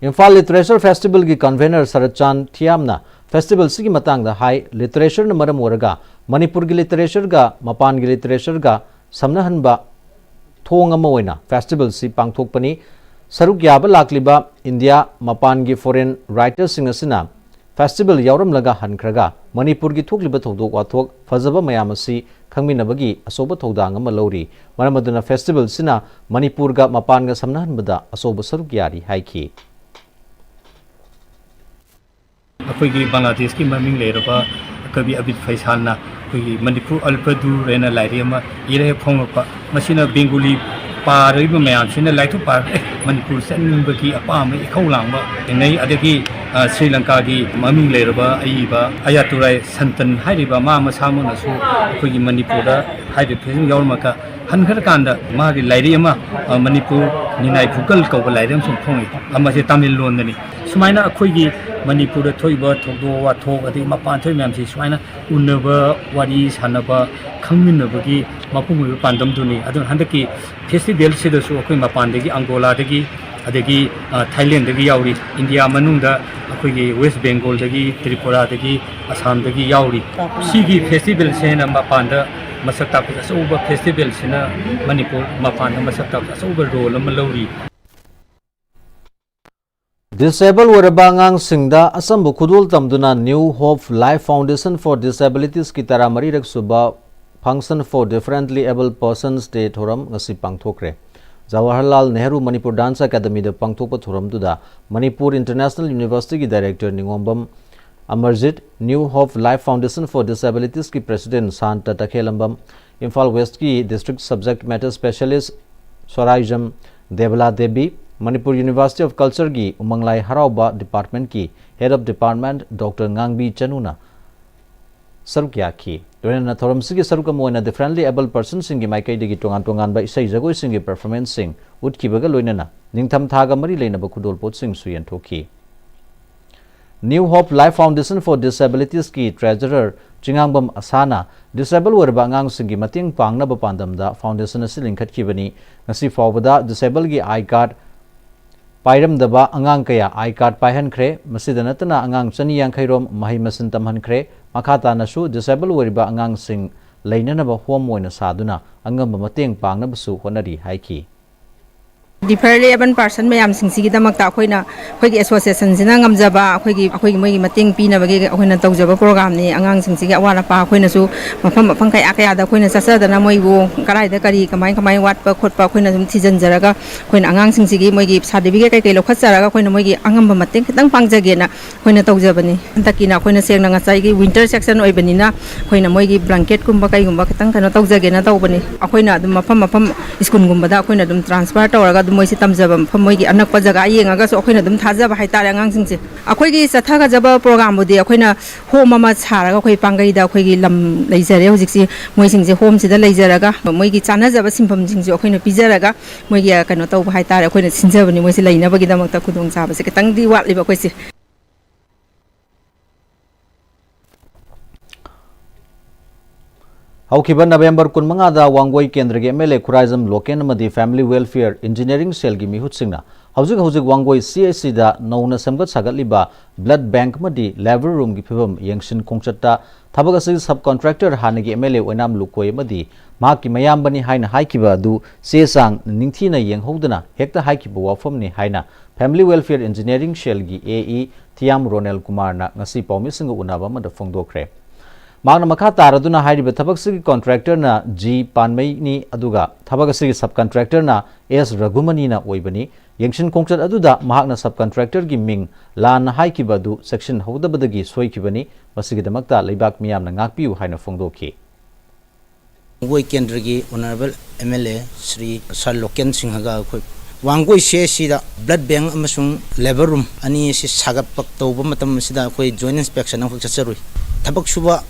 ꯏꯝꯐꯥꯜ ꯂꯤꯇꯔꯦꯆꯔ ꯐꯦꯁꯇꯤꯚꯦꯜꯒꯤ ꯀꯟꯚꯦꯅꯔ ꯁꯔꯠꯆꯥꯟ ꯊꯤꯌꯥꯝꯅ ꯐꯦꯁꯇꯤꯚꯦꯜꯁꯤꯒꯤ ꯃꯇꯥꯡꯗ ꯍꯥꯏ, ꯂꯤꯇꯔꯦꯆꯔꯅ ꯃꯔꯝ ꯑꯣꯏꯔꯒ ꯃꯅꯤꯄꯨꯔꯒꯤ ꯂꯤꯇꯔꯦꯆꯔꯒ ꯃꯄꯥꯟꯒꯤ ꯂꯤꯇꯔꯦꯆꯔꯒ ꯁꯝꯅꯍꯟꯕ ꯊꯣꯡ ꯑꯃ ꯑꯣꯏꯅ ꯐꯦꯁꯇꯤꯚꯦꯜꯁꯤ ꯄꯥꯡꯊꯣꯛꯄꯅꯤ꯫ ꯁꯔꯨꯛ ꯌꯥꯕ ꯂꯥꯛꯂꯤꯕ ꯏꯟꯗꯤꯌꯥ ꯃꯄꯥꯟꯒꯤ ꯐꯣꯔꯦꯟ ꯔꯥꯏꯇꯔꯁꯤꯡ ꯑꯁꯤꯅ ꯐꯦꯁꯇꯤꯚꯦꯜ ꯌꯥꯎꯔꯝꯂꯒ ꯍꯟꯈ꯭ꯔꯒ ꯃꯅꯤꯄꯨꯔꯒꯤ ꯊꯣꯛꯂꯤꯕ ꯊꯧꯗꯣꯛ ꯋꯥꯊꯣꯛ ꯐꯖꯕ ꯃꯌꯥꯝ ꯑꯁꯤ ꯈꯪꯃꯤꯟꯅꯕꯒꯤ ꯑꯆꯧꯕ ꯊꯧꯗꯥꯡ ꯑꯃ ꯂꯧꯔꯤ꯫ ꯃꯔꯝ ꯑꯗꯨꯅ ꯐꯦꯁꯇꯤꯚꯦꯜꯁꯤꯅ ꯃꯅꯤꯄꯨꯔꯒ ꯃꯄꯥꯟꯒ ꯁꯝꯅꯍꯟꯕꯗ ꯑꯆꯧꯕ ꯁꯔꯨꯛ ꯌꯥꯔꯤ ꯍꯥꯏꯈꯤ꯫ ꯑꯩꯈꯣꯏꯒꯤ ꯕꯪꯒ꯭ꯂꯥꯗꯦꯁꯀꯤ ꯃꯃꯤꯡ ꯂꯩꯔꯕ ꯀꯕꯤ ꯑꯕꯤꯗ ꯐꯩꯁꯥꯜꯅ ꯑꯩꯈꯣꯏꯒꯤ ꯃꯅꯤꯄꯨꯔ ꯑꯜꯄꯗꯨꯔ ꯍꯥꯏꯅ ꯂꯥꯏꯔꯤꯛ ꯑꯃ ꯏꯔꯒ ꯐꯣꯡꯂꯛꯄ, ꯃꯁꯤꯅ ꯕꯦꯡꯒꯣꯂꯤ ꯄꯥꯔꯤꯕ ꯃꯌꯥꯝꯁꯤꯅ ꯂꯥꯏꯔꯤꯛꯇꯨ ꯄꯥꯔꯒ, "ꯑꯦ, ꯃꯅꯤꯄꯨꯔ ꯆꯠꯅꯤꯡꯕꯒꯤ ꯑꯄꯥꯝꯕ ꯏꯈꯧ ꯂꯥꯡꯕ ꯊꯦꯡꯅꯩ"꯫ ꯑꯗꯒꯤ, ꯑ, ꯁ꯭ꯔꯤ ꯂꯪꯀꯥꯒꯤ ꯃꯃꯤꯡ ꯂꯩꯔꯕ ꯑꯏꯕ ꯑꯌꯥꯇꯨꯔꯥꯏ ꯁꯟꯇꯟ ꯍꯥꯏꯔꯤꯕ ꯃꯥ ꯃꯁꯥꯃꯛꯅꯁꯨ ꯑꯩꯈꯣꯏꯒꯤ ꯃꯅꯤꯄꯨꯔꯗ ꯍꯥꯏꯔꯤꯕ ꯐꯤꯕꯝ ꯌꯥꯎꯔꯝꯃꯒ ꯍꯟꯈ꯭ꯔꯀꯥꯟꯗ ꯃꯥꯒꯤ ꯂꯥꯏꯔꯤꯛ ꯑꯃ, ꯑ, ꯃꯅꯤꯄꯨꯔ ꯅꯤꯅꯥꯏ ꯄꯨꯀꯜ ꯀꯧꯕ ꯂꯥꯏꯔꯤꯛ ꯑꯃꯁꯨ ꯐꯣꯡꯉꯤ꯫ ꯑ, ꯃꯁꯤ ꯇꯥꯃꯤꯜ ꯂꯣꯟꯗꯅꯤ꯫ ꯁꯨꯃꯥꯏꯅ ꯑꯩꯈꯣꯏꯒꯤ ꯃꯅꯤꯄꯨꯔꯗ ꯊꯣꯛꯏꯕ ꯊꯧꯗꯣꯛ ꯋꯥꯊꯣꯛ, ꯑꯗꯒꯤ ꯃꯄꯥꯟ ꯊꯣꯛꯏ ꯃꯌꯥꯝꯁꯤ ꯁꯨꯃꯥꯏꯅ ꯎꯅꯕ, ꯋꯥꯔꯤ ꯁꯥꯟꯅꯕ, ꯈꯪꯃꯤꯟꯅꯕꯒꯤ ꯃꯄꯨꯡ ꯑꯣꯏꯕ ꯄꯥꯟꯗꯝꯗꯨꯅꯤ꯫ ꯑꯗꯨꯅ ꯍꯟꯗꯛꯀꯤ ꯐꯦꯁꯇꯤꯚꯦꯜꯁꯤꯗꯁꯨ ꯑꯩꯈꯣꯏ ꯃꯄꯥꯟꯗꯒꯤ, ꯑꯪꯒꯣꯂꯥꯗꯒꯤ, ꯑꯗꯒꯤ, ꯑ, ꯊꯥꯏꯂꯦꯟꯗꯒꯤ ꯌꯥꯎꯔꯤ, ꯏꯟꯗꯤꯌꯥ ꯃꯅꯨꯡꯗ ꯑꯩꯈꯣꯏꯒꯤ ꯋꯦꯁ ꯕꯦꯡꯒꯣꯜꯗꯒꯤ, ꯇ꯭ꯔꯤꯄꯨꯔꯥꯗꯒꯤ, ꯑꯁꯥꯝꯗꯒꯤ ꯌꯥꯎꯔꯤ꯫ ꯁꯤꯒꯤ ꯐꯦꯁꯇꯤꯚꯦꯜꯁꯦ ꯍꯦꯟꯅ ꯃꯄꯥꯟꯗ ꯃꯁꯛ ꯇꯥꯛꯄꯗ ꯑꯆꯧꯕ ꯐꯦꯁꯇꯤꯚꯦꯜꯁꯤꯅ ꯃꯅꯤꯄꯨꯔ ꯃꯄꯥꯟꯗ ꯃꯁꯛ ꯇꯥꯛꯄꯗ ꯑꯆꯧꯕ ꯔꯣꯜ ꯑꯃ ꯂꯧꯔꯤ꯫ Disable ꯑꯣꯏꯔꯕ ꯑꯉꯥꯡꯁꯤꯡꯗ ꯑꯆꯝꯕ ꯈꯨꯗꯣꯜ ꯇꯝꯗꯨꯅ New Hope Life Foundation for Disabilities ꯀꯤ ꯇꯔꯥꯃꯔꯤꯔꯛ ꯁꯨꯕ Function for Differently Abled Persons Day ꯊꯧꯔꯝ ꯉꯁꯤ ꯄꯥꯡꯊꯣꯛꯈ꯭ꯔꯦ꯫ ꯖꯋꯥꯍꯔꯂꯥꯜ ꯅꯦꯍꯔꯨ ꯃꯅꯤꯄꯨꯔ ꯗꯥꯟꯁ ꯑꯦꯀꯥꯗꯃꯤꯗ ꯄꯥꯡꯊꯣꯛꯄ ꯊꯧꯔꯝꯗꯨꯗ ꯃꯅꯤꯄꯨꯔ ꯏꯟꯇꯔꯅꯦꯁꯅꯦꯜ ꯌꯨꯅꯤꯚꯔꯁꯤꯇꯤꯒꯤ director Ningombam Amarjit, New Hope Life Foundation for Disabilities ꯀꯤ ꯄ꯭ꯔꯦꯁꯤꯗꯦꯟꯠ ꯁꯥꯟꯇ ꯇꯈꯦꯂꯝꯕꯝ, ꯏꯝꯐꯥꯜ ꯋꯦꯁ꯭ꯠꯀꯤ district subject matter specialist Soraisam Debala Devi, Manipur university of ꯀꯜꯆꯔꯒꯤ ꯎꯃꯪꯂꯥꯏ ꯍꯔꯥꯎꯕ ꯗꯤꯄꯥꯔꯠꯃꯦꯟꯠꯀꯤ ꯍꯦꯗ ꯑꯣꯐ ꯗꯤꯄꯥꯔꯠꯃꯦꯟꯠ ꯗꯣꯛꯇꯔ ꯉꯥꯡꯕꯤ ꯆꯅꯨꯅ ꯁꯔꯨꯛ ꯌꯥꯈꯤ꯫ ꯂꯣꯏꯅꯅ ꯊꯧꯔꯝꯁꯤꯒꯤ ꯁꯔꯨꯛ ꯑꯃ ꯑꯣꯏꯅ ꯗꯤꯐꯔꯦꯟꯠꯂꯤ ꯑꯦꯕꯜ ꯄꯔꯁꯟꯁꯤꯡꯒꯤ ꯃꯥꯏꯀꯩꯗꯒꯤ ꯇꯣꯉꯥꯟ ꯇꯣꯉꯥꯟꯕ ꯏꯁꯩ ꯖꯒꯣꯏꯁꯤꯡꯒꯤ ꯄꯔꯐꯣꯔꯃꯦꯟꯁꯁꯤꯡ ꯎꯠꯈꯤꯕꯒ ꯂꯣꯏꯅꯅ ꯅꯤꯡꯊꯝꯊꯥꯒ ꯃꯔꯤ ꯂꯩꯅꯕ ꯈꯨꯗꯣꯜꯄꯣꯠꯁꯤꯡꯁꯨ ꯌꯦꯟꯊꯣꯛꯈꯤ꯫ New Hope Life Foundation for Disabilities ꯀꯤ ꯇ꯭ꯔꯦꯖꯔꯔ ꯆꯤꯉꯥꯡꯕꯝ ꯑꯁꯥꯅ ꯗꯤꯁꯦꯕꯜ ꯑꯣꯏꯔꯕ ꯑꯉꯥꯡꯁꯤꯡꯒꯤ ꯃꯇꯦꯡ ꯄꯥꯡꯅꯕ ꯄꯥꯟꯗꯝꯗ ꯐꯥꯎꯟꯗꯦꯁꯟ ꯑꯁꯤ ꯂꯤꯡꯈꯠꯈꯤꯕꯅꯤ꯫ ꯉꯁꯤ ꯐꯥꯎꯕꯗ ꯗꯤꯁꯦꯕꯜꯒꯤ ꯑꯥꯏ ꯀꯥꯔꯗ ꯄꯥꯏꯔꯝꯗꯕ ꯑꯉꯥꯡ ꯀꯌꯥ ꯑꯥꯏ ꯀꯥꯔꯗ ꯄꯥꯏꯍꯟꯈ꯭ꯔꯦ꯫ ꯃꯁꯤꯗ ꯅꯠꯇꯅ ꯑꯉꯥꯡ ꯆꯅꯤ ꯌꯥꯡꯈꯩ ꯔꯣꯝ ꯃꯍꯩ ꯃꯁꯤꯡ ꯇꯝꯍꯟꯈ꯭ꯔꯦ꯫ ꯃꯈꯥ ꯇꯥꯅꯁꯨ ꯗꯤꯁꯦꯕꯜ ꯑꯣꯏꯔꯤꯕ ꯑꯉꯥꯡꯁꯤꯡ ꯂꯩꯅꯅꯕ ꯍꯣꯝ ꯑꯣꯏꯅ ꯁꯥꯗꯨꯅ ꯑꯉꯝꯕ ꯃꯇꯦꯡ ꯄꯥꯡꯅꯕꯁꯨ ꯍꯣꯠꯅꯔꯤ ꯍꯥꯏꯈꯤ꯫ ꯗꯤꯐꯔꯦꯟꯠꯂꯤ ꯑꯦꯕꯜ ꯄꯥꯔꯁꯟ ꯃꯌꯥꯝꯁꯤꯡꯁꯤꯒꯤꯗꯃꯛꯇ ꯑꯩꯈꯣꯏꯅ, ꯑꯩꯈꯣꯏꯒꯤ ꯑꯦꯁꯣꯁꯤꯌꯦꯁꯟꯁꯤꯅ ꯉꯝꯖꯕ ꯑꯩꯈꯣꯏꯒꯤ, ꯑꯩꯈꯣꯏꯒꯤ ꯃꯣꯏꯒꯤ ꯃꯇꯦꯡ ꯄꯤꯅꯕꯒꯤ ꯑꯩꯈꯣꯏꯅ ꯇꯧꯖꯕ ꯄ꯭ꯔꯣꯒ꯭ꯔꯥꯝꯅꯤ꯫ ꯑꯉꯥꯡꯁꯤꯡꯁꯤꯒꯤ ꯑꯋꯥꯠ ꯑꯄꯥ ꯑꯩꯈꯣꯏꯅꯁꯨ ꯃꯐꯝ ꯃꯐꯝ ꯀꯌꯥ ꯀꯌꯥꯗ ꯑꯩꯈꯣꯏꯅ ꯆꯠꯆꯗꯅ ꯃꯣꯏꯕꯨ ꯀꯗꯥꯏꯗ ꯀꯔꯤ ꯀꯃꯥꯏ ꯀꯃꯥꯏ ꯋꯥꯠꯄ ꯈꯣꯠꯄ ꯑꯩꯈꯣꯏꯅ ꯑꯗꯨꯝ ꯊꯤꯖꯤꯟꯖꯔꯒ ꯑꯩꯈꯣꯏꯅ ꯑꯉꯥꯡꯁꯤꯡꯁꯤꯒꯤ ꯃꯣꯏꯒꯤ ꯁꯥꯔꯇꯤꯐꯤꯀꯦꯠ ꯀꯩꯀꯩ ꯂꯧꯈꯠꯆꯔꯒ ꯑꯩꯈꯣꯏꯅ ꯃꯣꯏꯒꯤ ꯑꯉꯝꯕ ꯃꯇꯦꯡ ꯈꯤꯇꯪ ꯄꯥꯡꯖꯒꯦꯅ ꯑꯩꯈꯣꯏꯅ ꯇꯧꯖꯕꯅꯤ꯫ ꯍꯟꯗꯛꯀꯤꯅ ꯑꯩꯈꯣꯏꯅ ꯁꯦꯡꯅ ꯉꯁꯥꯏꯒꯤ ꯋꯤꯟꯇꯔ ꯁꯦꯛꯁꯟ ꯑꯣꯏꯕꯅꯤꯅ ꯑꯩꯈꯣꯏꯅ ꯃꯣꯏꯒꯤ ꯕ꯭ꯂꯥꯡꯀꯦꯠꯀꯨꯝꯕ ꯀꯩꯒꯨꯝꯕ ꯈꯤꯇꯪ ꯀꯩꯅꯣ ꯇꯧꯖꯒꯦꯅ ꯇꯧꯕꯅꯤ꯫ ꯑꯩꯈꯣꯏꯅ ꯑꯗꯨꯝ ꯃꯐꯝ ꯃꯐꯝ ꯁ꯭ꯀꯨꯜꯒꯨꯝꯕꯗ ꯑꯩꯈꯣꯏꯅ ꯑꯗꯨꯝ ꯇ꯭ꯔꯥꯟꯁꯐꯔ ꯇꯧꯔꯒ ꯑꯗꯨꯝ ꯃꯣꯏꯁꯦ ꯇꯝꯖꯕ ꯃꯐꯝ, ꯃꯣꯏꯒꯤ ꯑꯅꯛꯄ ꯖꯒꯥ ꯌꯦꯡꯉꯒꯁꯨ ꯑꯩꯈꯣꯏꯅ ꯑꯗꯨꯝ ꯊꯥꯖꯕ ꯍꯥꯏꯇꯥꯔꯦ ꯑꯉꯥꯡꯁꯤꯡꯁꯦ꯫ ꯑꯩꯈꯣꯏꯒꯤ ꯆꯠꯊꯒꯗꯕ ꯄ꯭ꯔꯣꯒ꯭ꯔꯥꯝꯕꯨꯗꯤ ꯑꯩꯈꯣꯏꯅ ꯍꯣꯝ ꯑꯃ ꯁꯥꯔꯒ ꯑꯩꯈꯣꯏ ꯄꯥꯡꯒꯩꯗ ꯑꯩꯈꯣꯏꯒꯤ ꯂꯝ ꯂꯩꯖꯔꯦ ꯍꯧꯖꯤꯛꯁꯤ꯫ ꯃꯣꯏꯁꯤꯡꯁꯦ ꯍꯣꯝꯁꯤꯗ ꯂꯩꯖꯔꯒ ꯃꯣꯏꯒꯤ ꯆꯥꯟꯅꯖꯕ ꯁꯤꯟꯐꯝꯁꯤꯡꯁꯨ ꯑꯩꯈꯣꯏꯅ ꯄꯤꯖꯔꯒ ꯃꯣꯏꯒꯤ ꯀꯩꯅꯣ ꯇꯧꯕ ꯍꯥꯏꯇꯥꯔꯦ, ꯑꯩꯈꯣꯏꯅ ꯁꯤꯟꯖꯕꯅꯤ꯫ ꯃꯣꯏꯁꯦ ꯂꯩꯅꯕꯒꯤꯗꯃꯛꯇ ꯈꯨꯗꯣꯡꯆꯥꯕꯁꯦ ꯈꯤꯇꯪꯗꯤ ꯋꯥꯠꯂꯤꯕ ꯑꯩꯈꯣꯏꯁꯦ꯫ ꯍꯧꯈꯤꯕ ꯅꯕꯦꯝꯕꯔ ꯀꯨꯟꯃꯉꯥꯗ ꯋꯥꯡꯒꯣꯏ ꯀꯦꯟꯗ꯭ꯔꯒꯤ ꯑꯦꯝ ꯑꯦꯜ ꯑꯦ ꯈꯨꯔꯥꯏꯖꯝ ꯂꯣꯀꯦꯟ ꯑꯃꯗꯤ ꯐꯦꯃꯤꯂꯤ ꯋꯦꯜꯐꯤꯌꯔ ꯏꯟꯖꯤꯅꯤꯌꯥꯔꯤꯡ ꯁꯦꯜꯒꯤ ꯃꯤꯍꯨꯠꯁꯤꯡꯅ ꯍꯧꯖꯤꯛ ꯍꯧꯖꯤꯛ ꯋꯥꯡꯒꯣꯏ ꯁꯤ ꯑꯩꯆ ꯁꯤꯗ ꯅꯧꯅ ꯁꯦꯝꯒꯠ ꯁꯥꯒꯠꯂꯤꯕ ꯕ꯭ꯂꯗ ꯕꯦꯡꯛ ꯑꯃꯗꯤ ꯂꯦꯕꯔ ꯔꯨꯝꯒꯤ ꯐꯤꯕꯝ ꯌꯦꯡꯁꯤꯟ ꯈꯣꯡꯆꯠꯇ ꯊꯕꯛ ꯑꯁꯤꯒꯤ ꯁꯕ ꯀꯣꯟꯇ꯭ꯔꯦꯛꯇꯔ ꯍꯥꯟꯅꯒꯤ ꯑꯦꯝ ꯑꯦꯜ ꯑꯦ ꯑꯣꯏꯅꯥꯝ ꯂꯨꯀꯣꯏ ꯑꯃꯗꯤ ꯃꯍꯥꯛꯀꯤ ꯃꯌꯥꯝꯕꯅꯤ ꯍꯥꯏꯅ ꯍꯥꯏꯈꯤꯕ ꯑꯗꯨ ꯆꯦ ꯆꯥꯡ ꯅꯤꯡꯊꯤꯅ ꯌꯦꯡꯍꯧꯗꯅ ꯍꯦꯛꯇ ꯍꯥꯏꯈꯤꯕ ꯋꯥꯐꯝꯅꯤ ꯍꯥꯏꯅ ꯐꯦꯃꯤꯂꯤ ꯋꯦꯜꯐꯤꯌꯔ ꯏꯟꯖꯤꯅꯤꯌꯥꯔꯤꯡ ꯁꯦꯜꯒꯤ ꯑꯦ ꯏ ꯊꯤꯌꯥꯝ ꯔꯣꯅꯦꯜ ꯀꯨꯃꯥꯔꯅ ꯉꯁꯤ ꯄꯥꯎꯃꯤꯁꯤꯡꯒ ꯎꯅꯕ ꯑꯃꯗ ꯐꯣꯡꯗꯣꯛꯈ꯭ꯔꯦ꯫ ꯃꯍꯥꯛꯅ ꯃꯈꯥ ꯇꯥꯔꯗꯨꯅ ꯍꯥꯏꯔꯤꯕ ꯊꯕꯛꯁꯤꯒꯤ ꯀꯣꯟꯇ꯭ꯔꯦꯛꯇꯔꯅ ꯖꯤ ꯄꯥꯟꯃꯩꯅꯤ, ꯑꯗꯨꯒ ꯊꯕꯛ ꯑꯁꯤꯒꯤ ꯁꯕ ꯀꯣꯟꯇ꯭ꯔꯦꯛꯇꯔꯅ ꯑꯦꯁ ꯔꯘꯨꯃꯅꯤꯅ ꯑꯣꯏꯕꯅꯤ꯫ ꯌꯦꯡꯁꯤꯟ ꯈꯣꯡꯆꯠ ꯑꯗꯨꯗ ꯃꯍꯥꯛꯅ ꯁꯕ ꯀꯣꯟꯇ꯭ꯔꯦꯛꯇꯔꯒꯤ ꯃꯤꯡ ꯂꯥꯟꯅ ꯍꯥꯏꯈꯤꯕ ꯑꯗꯨ ꯆꯦꯛꯁꯤꯟꯍꯧꯗꯕꯗꯒꯤ ꯁꯣꯏꯈꯤꯕꯅꯤ꯫ ꯃꯁꯤꯒꯤꯗꯃꯛꯇ ꯂꯩꯕꯥꯛ ꯃꯤꯌꯥꯝꯅ ꯉꯥꯛꯄꯤꯌꯨ ꯍꯥꯏꯅ ꯐꯣꯡꯗꯣꯛꯈꯤ꯫ ꯋꯥꯡꯒꯣꯏ ꯀꯦꯟꯗ꯭ꯔꯒꯤ honourable M L A Shri sir Loken ꯁꯤꯡꯍꯒ ꯑꯩꯈꯣꯏ ꯋꯥꯡꯒꯣꯏ ꯁꯤ ꯑꯩꯆ ꯁꯤꯗ ꯕ꯭ꯂꯗ ꯕꯦꯡꯛ ꯑꯃꯁꯨꯡ ꯂꯦꯕꯔ ꯔꯨꯝ ꯑꯅꯤ ꯑꯁꯤ ꯁꯥꯒꯠꯄ ꯇꯧꯕ ꯃꯇꯝ ꯑꯁꯤꯗ ꯑꯩꯈꯣꯏ ꯖꯣꯏꯟ ꯏꯟꯁꯄꯦꯛꯁꯟ ꯑꯃꯈꯛ ꯆꯠꯆꯔꯨꯏ꯫ ꯊꯕꯛ ꯁꯨꯕ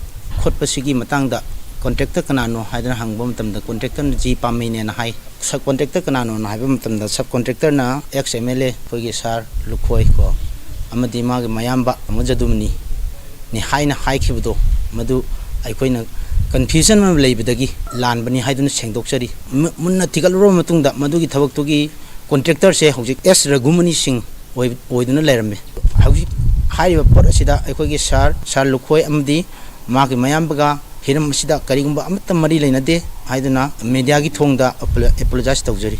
ꯈꯣꯠꯄꯁꯤꯒꯤ ꯃꯇꯥꯡꯗ ꯀꯣꯟꯇ꯭ꯔꯦꯛꯇꯔ ꯀꯅꯥꯅꯣ ꯍꯥꯏꯗꯅ ꯍꯪꯕ ꯃꯇꯝꯗ ꯀꯣꯟꯇ꯭ꯔꯦꯛꯇꯔꯅ ꯖꯤ ꯄꯥꯝꯃꯩꯅꯦꯅ ꯍꯥꯏ꯫ ꯁꯕ ꯀꯣꯟꯇ꯭ꯔꯦꯛꯇꯔ ꯀꯅꯥꯅꯣꯅ ꯍꯥꯏꯕ ꯃꯇꯝꯗ ꯁꯕ ꯀꯣꯟꯇ꯭ꯔꯦꯛꯇꯔꯅ ꯑꯦꯛꯁ ꯑꯦꯝ ꯑꯦꯜ ꯑꯦ ꯑꯩꯈꯣꯏꯒꯤ ꯁꯥꯔ ꯂꯨꯈꯣꯏ ꯀꯣ ꯑꯃꯗꯤ ꯃꯥꯒꯤ ꯃꯌꯥꯝꯕ ꯑꯃ ꯖꯗꯨꯃꯅꯤ ꯅꯤ ꯍꯥꯏꯅ ꯍꯥꯏꯈꯤꯕꯗꯣ ꯃꯗꯨ ꯑꯩꯈꯣꯏꯅ ꯀꯟꯐ꯭ꯌꯨꯖꯟ ꯑꯃ ꯂꯩꯕꯗꯒꯤ ꯂꯥꯟꯕꯅꯤ ꯍꯥꯏꯗꯨꯅ ꯁꯦꯡꯗꯣꯛꯆꯔꯤ꯫ ꯃꯨ-, ꯃꯨꯟꯅ ꯊꯤꯒꯠꯂꯨꯔꯕ ꯃꯇꯨꯡꯗ ꯃꯗꯨꯒꯤ ꯊꯕꯛꯇꯨꯒꯤ ꯀꯣꯟꯇ꯭ꯔꯦꯛꯇꯔꯁꯦ ꯍꯧꯖꯤꯛ ꯑꯦꯁ ꯔꯘꯨꯃꯅꯤ ꯁꯤꯡ ꯑꯣꯏ-, ꯑꯣꯏꯗꯨꯅ ꯂꯩꯔꯝꯃꯤ꯫ ꯍꯧꯖꯤꯛ ꯍꯥꯏꯔꯤꯕ ꯄꯣꯠ ꯑꯁꯤꯗ ꯑꯩꯈꯣꯏꯒꯤ ꯁꯥꯔ, ꯁꯥꯔ ꯂꯨꯈꯣꯏ ꯑꯃꯗꯤ ꯃꯥꯒꯤ ꯃꯌꯥꯝꯕꯒ ꯍꯤꯔꯝ ꯑꯁꯤꯗ ꯀꯔꯤꯒꯨꯝꯕ ꯑꯃꯠꯇ ꯃꯔꯤ ꯂꯩꯅꯗꯦ ꯍꯥꯏꯗꯨꯅ ꯃꯦꯗꯤꯌꯥꯒꯤ ꯊꯣꯡꯗ ꯑꯦꯄꯣꯂꯣ-, ꯑꯦꯄꯣꯂꯣꯖꯥꯏꯁ ꯇꯧꯖꯔꯤ꯫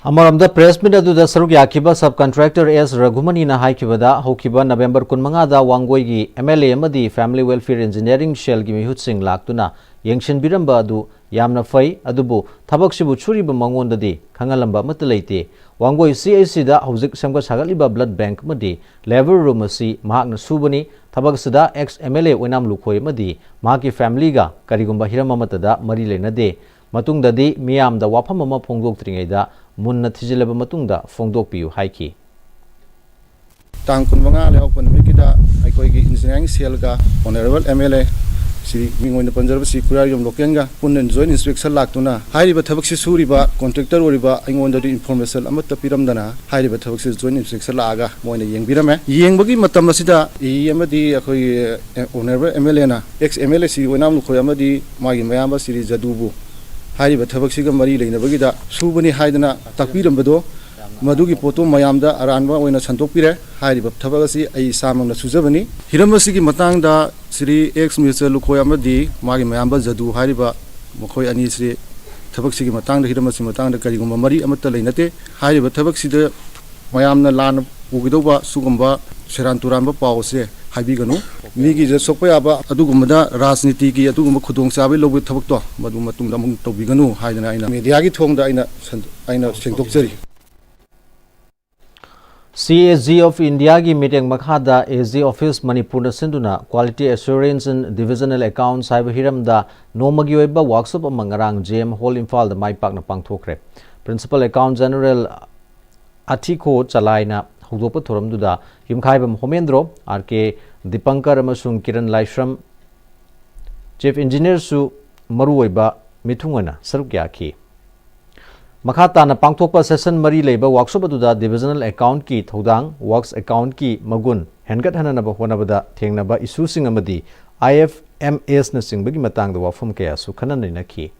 ꯑꯃꯔꯣꯝꯗ ꯄ꯭ꯔꯦꯁ ꯃꯤꯠ ꯑꯗꯨꯗ ꯁꯔꯨꯛ ꯌꯥꯈꯤꯕ ꯁꯕ ꯀꯟꯇ꯭ꯔꯦꯛꯇꯔ ꯑꯦꯁ ꯔꯘꯨꯃꯅꯤꯅ ꯍꯥꯏꯈꯤꯕꯗ, ꯍꯧꯈꯤꯕ ꯅꯕꯦꯝꯕꯔ ꯀꯨꯟꯃꯉꯥꯗ ꯋꯥꯡꯒꯣꯏꯒꯤ ꯑꯦꯝ ꯑꯦꯜ ꯑꯦ ꯑꯃꯗꯤ ꯐꯦꯃꯤꯂꯤ ꯋꯦꯜꯐꯤꯌꯔ ꯏꯟꯖꯤꯅꯤꯌꯥꯔꯤꯡ ꯁꯦꯜꯒꯤ ꯃꯤꯍꯨꯠꯁꯤꯡ ꯂꯥꯛꯇꯨꯅ ꯌꯦꯡꯁꯤꯟꯕꯤꯔꯝꯕ ꯑꯗꯨ ꯌꯥꯝꯅ ꯐꯩ, ꯑꯗꯨꯕꯨ ꯊꯕꯛꯁꯤꯕꯨ ꯁꯨꯔꯤꯕ ꯃꯉꯣꯟꯗꯗꯤ ꯈꯪꯍꯜꯂꯝꯕ ꯑꯃꯠꯇ ꯂꯩꯇꯦ꯫ ꯋꯥꯡꯒꯣꯏ ꯁꯤ ꯑꯩꯆ ꯁꯤꯗ ꯍꯧꯖꯤꯛ ꯁꯦꯝꯒꯠ ꯁꯥꯒꯠꯂꯤꯕ ꯕ꯭ꯂꯗ ꯕꯦꯡꯛ ꯑꯃꯗꯤ ꯂꯦꯕꯔ ꯔꯨꯝ ꯑꯁꯤ ꯃꯍꯥꯛꯅ ꯁꯨꯕꯅꯤ꯫ ꯊꯕꯛ ꯑꯁꯤꯗ ꯑꯦꯛꯁ ꯑꯦꯝ ꯑꯦꯜ ꯑꯦ ꯑꯣꯏꯅꯥꯝ ꯂꯨꯈꯣꯏ ꯑꯃꯗꯤ ꯃꯍꯥꯛꯀꯤ ꯐꯦꯃꯤꯂꯤꯒ ꯀꯔꯤꯒꯨꯝꯕ ꯍꯤꯔꯝ ꯑꯃꯠꯇꯗ ꯃꯔꯤ ꯂꯩꯅꯗꯦ꯫ ꯃꯇꯨꯡꯗꯗꯤ ꯃꯤꯌꯥꯝꯗ ꯋꯥꯐꯝ ꯑꯃ ꯐꯣꯡꯗꯣꯛꯇ꯭ꯔꯤꯉꯩꯗ ꯃꯨꯟꯅ ꯊꯤꯖꯤꯜꯂꯕ ꯃꯇꯨꯡꯗ ꯐꯣꯡꯗꯣꯛꯄꯤꯌꯨ ꯍꯥꯏꯈꯤ꯫ ꯇꯥꯡ ꯀꯨꯟꯃꯉꯥ ꯂꯩꯕꯥꯛꯄꯣꯛꯄ ꯅꯨꯃꯤꯠꯀꯤꯗ ꯑꯩꯈꯣꯏꯒꯤ ꯏꯟꯖꯤꯅꯤꯌꯥꯔꯤꯡ ꯁꯦꯜꯒ ꯑꯣꯅꯔꯦꯕꯜ ꯑꯦꯝ ꯑꯦꯜ ꯑꯦ ꯁꯤ ꯃꯤꯡ ꯑꯣꯏꯅ ꯄꯟꯖꯔꯕꯁꯤ ꯈꯨꯔꯥꯏꯔꯣꯝ ꯂꯣꯀꯦꯜꯒ ꯄꯨꯟꯅ ꯖꯣꯏꯟ ꯏꯟꯁꯄꯦꯛꯁꯟ ꯂꯥꯛꯇꯨꯅ ꯍꯥꯏꯔꯤꯕ ꯊꯕꯛꯁꯤ ꯁꯨꯔꯤꯕ ꯀꯣꯟꯇ꯭ꯔꯦꯛꯇꯔ ꯑꯣꯏꯔꯤꯕ ꯑꯩꯉꯣꯟꯗꯗꯤ ꯏꯟꯐꯣꯔꯃꯦꯁꯟ ꯑꯃꯠꯇ ꯄꯤꯔꯝꯗꯅ ꯍꯥꯏꯔꯤꯕ ꯊꯕꯛꯁꯤ ꯖꯣꯏꯟ ꯏꯟꯁꯄꯦꯛꯁꯟ ꯂꯥꯛꯑꯒ ꯃꯣꯏꯅ ꯌꯦꯡꯕꯤꯔꯝꯃꯦ꯫ ꯌꯦꯡꯕꯒꯤ ꯃꯇꯝ ꯑꯁꯤꯗ ꯏ ꯑꯃꯗꯤ ꯑꯩꯈꯣꯏꯒꯤ ꯑꯣꯅꯔꯦꯕꯜ ꯑꯦꯝ ꯑꯦꯜ ꯑꯦꯅ ꯑꯦꯛꯁ ꯑꯦꯝ ꯑꯦꯜ ꯑꯦ ꯁꯤ ꯑꯣꯏꯅꯥꯝ ꯂꯨꯈꯣꯏ ꯑꯃꯗꯤ ꯃꯥꯒꯤ ꯃꯌꯥꯝꯕ ꯁꯤꯔꯤ ꯖꯗꯨꯕꯨ ꯍꯥꯏꯔꯤꯕ ꯊꯕꯛꯁꯤꯒ ꯃꯔꯤ ꯂꯩꯅꯕꯒꯤꯗ ꯁꯨꯕꯅꯤ ꯍꯥꯏꯗꯅ ꯇꯥꯛꯄꯤꯔꯝꯕꯗꯣ ꯃꯗꯨꯒꯤ ꯄꯣꯠꯇꯣ ꯃꯌꯥꯝꯗ ꯑꯔꯥꯟꯕ ꯑꯣꯏꯅ ꯁꯟꯗꯣꯛꯄꯤꯔꯦ꯫ ꯍꯥꯏꯔꯤꯕ ꯊꯕꯛ ꯑꯁꯤ ꯑꯩ ꯏꯁꯥꯃꯛꯅ ꯁꯨꯖꯕꯅꯤ꯫ ꯍꯤꯔꯝ ꯑꯁꯤꯒꯤ ꯃꯇꯥꯡꯗ ꯁꯤꯔꯤ ꯑꯦꯛꯁ ꯃꯤꯅꯤꯁꯇꯔ ꯂꯨꯈꯣꯏ ꯑꯃꯗꯤ ꯃꯥꯒꯤ ꯃꯌꯥꯝꯕ ꯖꯗꯨ ꯍꯥꯏꯔꯤꯕ ꯃꯈꯣꯏ ꯑꯅꯤꯁꯤ ꯊꯕꯛꯁꯤꯒꯤ ꯃꯇꯥꯡꯗ, ꯍꯤꯔꯝ ꯑꯁꯤꯒꯤ ꯃꯇꯥꯡꯗ ꯀꯔꯤꯒꯨꯝꯕ ꯃꯔꯤ ꯑꯃꯠꯇ ꯂꯩꯅꯗꯦ꯫ ꯍꯥꯏꯔꯤꯕ ꯊꯕꯛꯁꯤꯗ ꯃꯌꯥꯝꯅ ꯂꯥꯟꯅ ꯎꯒꯗꯧꯕ ꯁꯤꯒꯨꯝꯕ ꯁꯦꯔꯥꯟ ꯇꯨꯔꯥꯟꯕ ꯄꯥꯎ ꯑꯁꯦ ꯍꯥꯏꯕꯤꯒꯅꯨ꯫ ꯃꯤꯒꯤ ꯏꯖꯠ ꯁꯣꯛꯄ ꯌꯥꯕ ꯑꯗꯨꯒꯨꯝꯕꯗ ꯔꯥꯖꯅꯤꯇꯤꯒꯤ ꯑꯗꯨꯒꯨꯝꯕ ꯈꯨꯗꯣꯡꯆꯥꯕ ꯂꯧꯕꯒꯤ ꯊꯕꯛꯇꯣ ꯃꯗꯨ ꯃꯇꯨꯡꯗ ꯑꯃꯨꯛ ꯇꯧꯕꯤꯒꯅꯨ ꯍꯥꯏꯗꯅ ꯑꯩꯅ ꯃꯦꯗꯤꯌꯥꯒꯤ ꯊꯣꯡꯗ ꯑꯩꯅ ꯁꯟ-, ꯑꯩꯅ ꯁꯦꯡꯗꯣꯛꯆꯔꯤ꯫ C A G of India ꯒꯤ ꯃꯤꯠꯌꯦꯡ ꯃꯈꯥꯗ A G Office ꯃꯅꯤꯄꯨꯔꯅ ꯁꯤꯟꯗꯨꯅ Quality Assurance in Divisional Accounts ꯍꯥꯏꯕ ꯍꯤꯔꯝꯗ ꯅꯣꯡꯃꯒꯤ ꯑꯣꯏꯕ ꯋꯥꯔꯛꯁꯣꯞ ꯑꯃ ꯉꯔꯥꯡ J M Hall ꯏꯝꯐꯥꯜꯗ ꯃꯥꯏ ꯄꯥꯛꯅ ꯄꯥꯡꯊꯣꯛꯈ꯭ꯔꯦ꯫ Principal Accountant General ꯑꯊꯤꯈꯣ ꯆꯂꯥꯏꯅ ꯍꯧꯗꯣꯛꯄ ꯊꯧꯔꯝꯗꯨꯗ ꯌꯨꯝꯈꯥꯏꯕꯝ ꯍꯣꯃꯦꯟꯗ꯭ꯔꯣ, R K ꯗꯤꯄꯪꯀꯔ ꯑꯃꯁꯨꯡ ꯀꯤꯔꯟ ꯂꯥꯏꯁ꯭ꯔꯝ, Chief Engineer ꯁꯨ ꯃꯔꯨꯑꯣꯏꯕ ꯃꯤꯊꯨꯡ ꯑꯣꯏꯅ ꯁꯔꯨꯛ ꯌꯥꯈꯤ꯫ ꯃꯈꯥ ꯇꯥꯅ ꯄꯥꯡꯊꯣꯛꯄ session ꯃꯔꯤ ꯂꯩꯕ ꯋꯥꯔꯛꯁꯣꯞ ꯑꯗꯨꯗ Divisional Account ꯀꯤ ꯊꯧꯗꯥꯡ, Works Account ꯀꯤ ꯃꯒꯨꯟ ꯍꯦꯟꯒꯠꯍꯟꯅꯅꯕ ꯍꯣꯠꯅꯕꯗ ꯊꯦꯡꯅꯕ issue ꯁꯤꯡ ꯑꯃꯗꯤ I F M S ꯅꯆꯤꯡꯕꯒꯤ ꯃꯇꯥꯡꯗ ꯋꯥꯐꯝ ꯀꯌꯥꯁꯨ ꯈꯟꯅ ꯅꯩꯅꯈꯤ꯫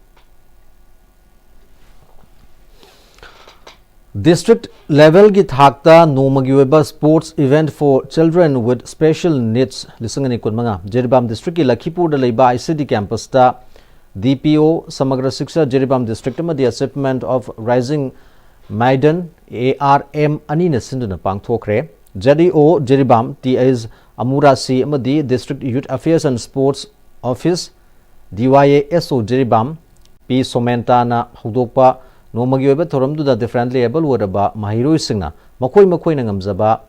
District level ꯒꯤ ꯊꯥꯛꯇ ꯅꯣꯡꯃꯒꯤ ꯑꯣꯏꯕ Sports Event for Children with Special Needs ꯂꯤꯁꯤꯡ ꯑꯅꯤ ꯀꯨꯟꯃꯉꯥ ꯖꯤꯔꯤꯕꯥꯝ district ꯀꯤ ꯂꯈꯤꯄꯨꯔꯗ ꯂꯩꯕ I C D campus ꯇ D P O Samagra Shiksha Jiribam District ꯑꯃꯗꯤ Achievement of Rising Maiden, A R M, ꯑꯅꯤꯅ ꯁꯤꯟꯗꯨꯅ ꯄꯥꯡꯊꯣꯛꯈ꯭ꯔꯦ꯫ Z E O Jiribam T S Amurasi ꯑꯃꯗꯤ District Youth Affairs and Sports Office, D Y A S O Jiribam, P ꯁꯣꯃꯦꯟꯇꯥꯅ ꯍꯧꯗꯣꯛꯄ ꯅꯣꯡꯃꯒꯤ ꯑꯣꯏꯕ ꯊꯧꯔꯝꯗꯨꯗ differently able ꯑꯣꯏꯔꯕ ꯃꯍꯩꯔꯣꯏꯁꯤꯡꯅ ꯃꯈꯣꯏ ꯃꯈꯣꯏꯅ ꯉꯝꯖꯕ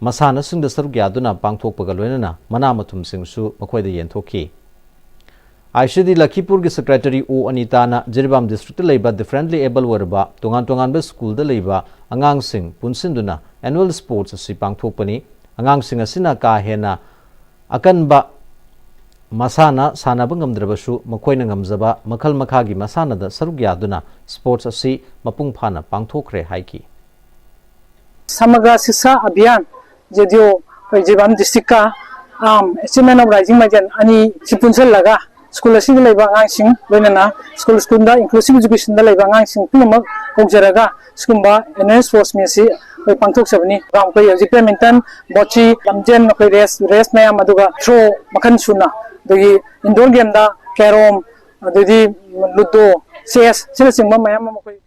ꯃꯁꯥꯟꯅꯁꯤꯡꯗ ꯁꯔꯨꯛ ꯌꯥꯗꯨꯅ ꯄꯥꯡꯊꯣꯛꯄꯒ ꯂꯣꯏꯅꯅ ꯃꯅꯥ ꯃꯊꯨꯝꯁꯤꯡꯁꯨ ꯃꯈꯣꯏꯗ ꯌꯦꯟꯊꯣꯛꯈꯤ꯫ I C D ꯂꯈꯤꯄꯨꯔꯒꯤ Secretary O ꯑꯅꯤꯇꯥꯅ Jiribam district ꯇ ꯂꯩꯕ differently able ꯑꯣꯏꯔꯕ ꯇꯣꯉꯥꯟ ꯇꯣꯉꯥꯟꯕ school ꯗ ꯂꯩꯕ ꯑꯉꯥꯡꯁꯤꯡ ꯄꯨꯟꯁꯤꯟꯗꯨꯅ annual sports ꯑꯁꯤ ꯄꯥꯡꯊꯣꯛꯄꯅꯤ꯫ ꯑꯉꯥꯡꯁꯤꯡ ꯑꯁꯤꯅ ꯀꯥ ꯍꯦꯟꯅ ꯑꯀꯟꯕ ꯃꯁꯥꯟꯅ ꯁꯥꯟꯅꯕ ꯉꯝꯗ꯭ꯔꯕꯁꯨ ꯃꯈꯣꯏꯅ ꯉꯝꯖꯕ ꯃꯈꯜ ꯃꯈꯥꯒꯤ ꯃꯁꯥꯟꯅꯗ ꯁꯔꯨꯛ ꯌꯥꯗꯨꯅ ꯁ꯭ꯄꯣꯔꯠꯁ ꯑꯁꯤ ꯃꯄꯨꯡ ꯐꯥꯅ ꯄꯥꯡꯊꯣꯛꯈ꯭ꯔꯦ ꯍꯥꯏꯈꯤ꯫ Samagra Shiksha Abhiyan, ꯖꯦ ꯗꯤ ꯑꯣ ꯑꯩꯈꯣꯏ ꯖꯤꯔꯤꯕꯥꯝ ꯗꯤꯁꯇ꯭ꯔꯤꯛꯀ ꯑꯦꯆꯤꯞꯃꯦꯟ ꯑꯣꯐ ꯔꯥꯏꯖꯤꯡ ꯃꯥꯏꯀꯩ ꯑꯅꯤ ꯁꯤ ꯄꯨꯟꯁꯤꯜꯂꯒ ꯁ꯭ꯀꯨꯜ ꯑꯁꯤꯗ ꯂꯩꯕ ꯑꯉꯥꯡꯁꯤꯡ, ꯂꯣꯏꯅꯅ ꯁ꯭ꯀꯨꯜ ꯁ꯭ꯀꯨꯜꯗ ꯏꯟꯀ꯭ꯂꯨꯁꯤꯞ ꯏꯖꯨꯀꯦꯁꯟꯗ ꯂꯩꯕ ꯑꯉꯥꯡꯁꯤꯡ ꯄꯨꯝꯅꯃꯛ ꯀꯧꯖꯔꯒ ꯁꯤꯒꯨꯝꯕ ꯑꯦꯅꯨꯋꯦꯜ ꯁ꯭ꯄꯣꯔꯠꯁ ꯃꯤꯠ ꯑꯁꯤ ꯑꯩꯈꯣꯏ ꯄꯥꯡꯊꯣꯛꯆꯕꯅꯤ꯫ ꯑꯩꯈꯣꯏ ꯍꯧꯖꯤꯛ ꯕꯦꯗꯃꯤꯟꯇꯟ, ꯕꯣꯆꯤ, ꯂꯝꯖꯦꯟ, ꯑꯩꯈꯣꯏ ꯔꯦꯁ ꯔꯦꯁ ꯃꯌꯥꯝ, ꯑꯗꯨꯒ ꯊ꯭ꯔꯣ ꯃꯈꯜ ꯁꯨꯅ, ꯑꯗꯒꯤ ꯏꯟꯗꯣꯔ ꯒꯦꯝꯗ ꯀꯦꯔꯣꯝ, ꯑꯗꯩꯗꯤ ꯂꯨꯗꯣ, ꯆꯦꯁ, ꯑꯁꯤꯅꯆꯤꯡꯕ ꯃꯌꯥꯝ ꯑꯃ ꯑꯩꯈꯣꯏ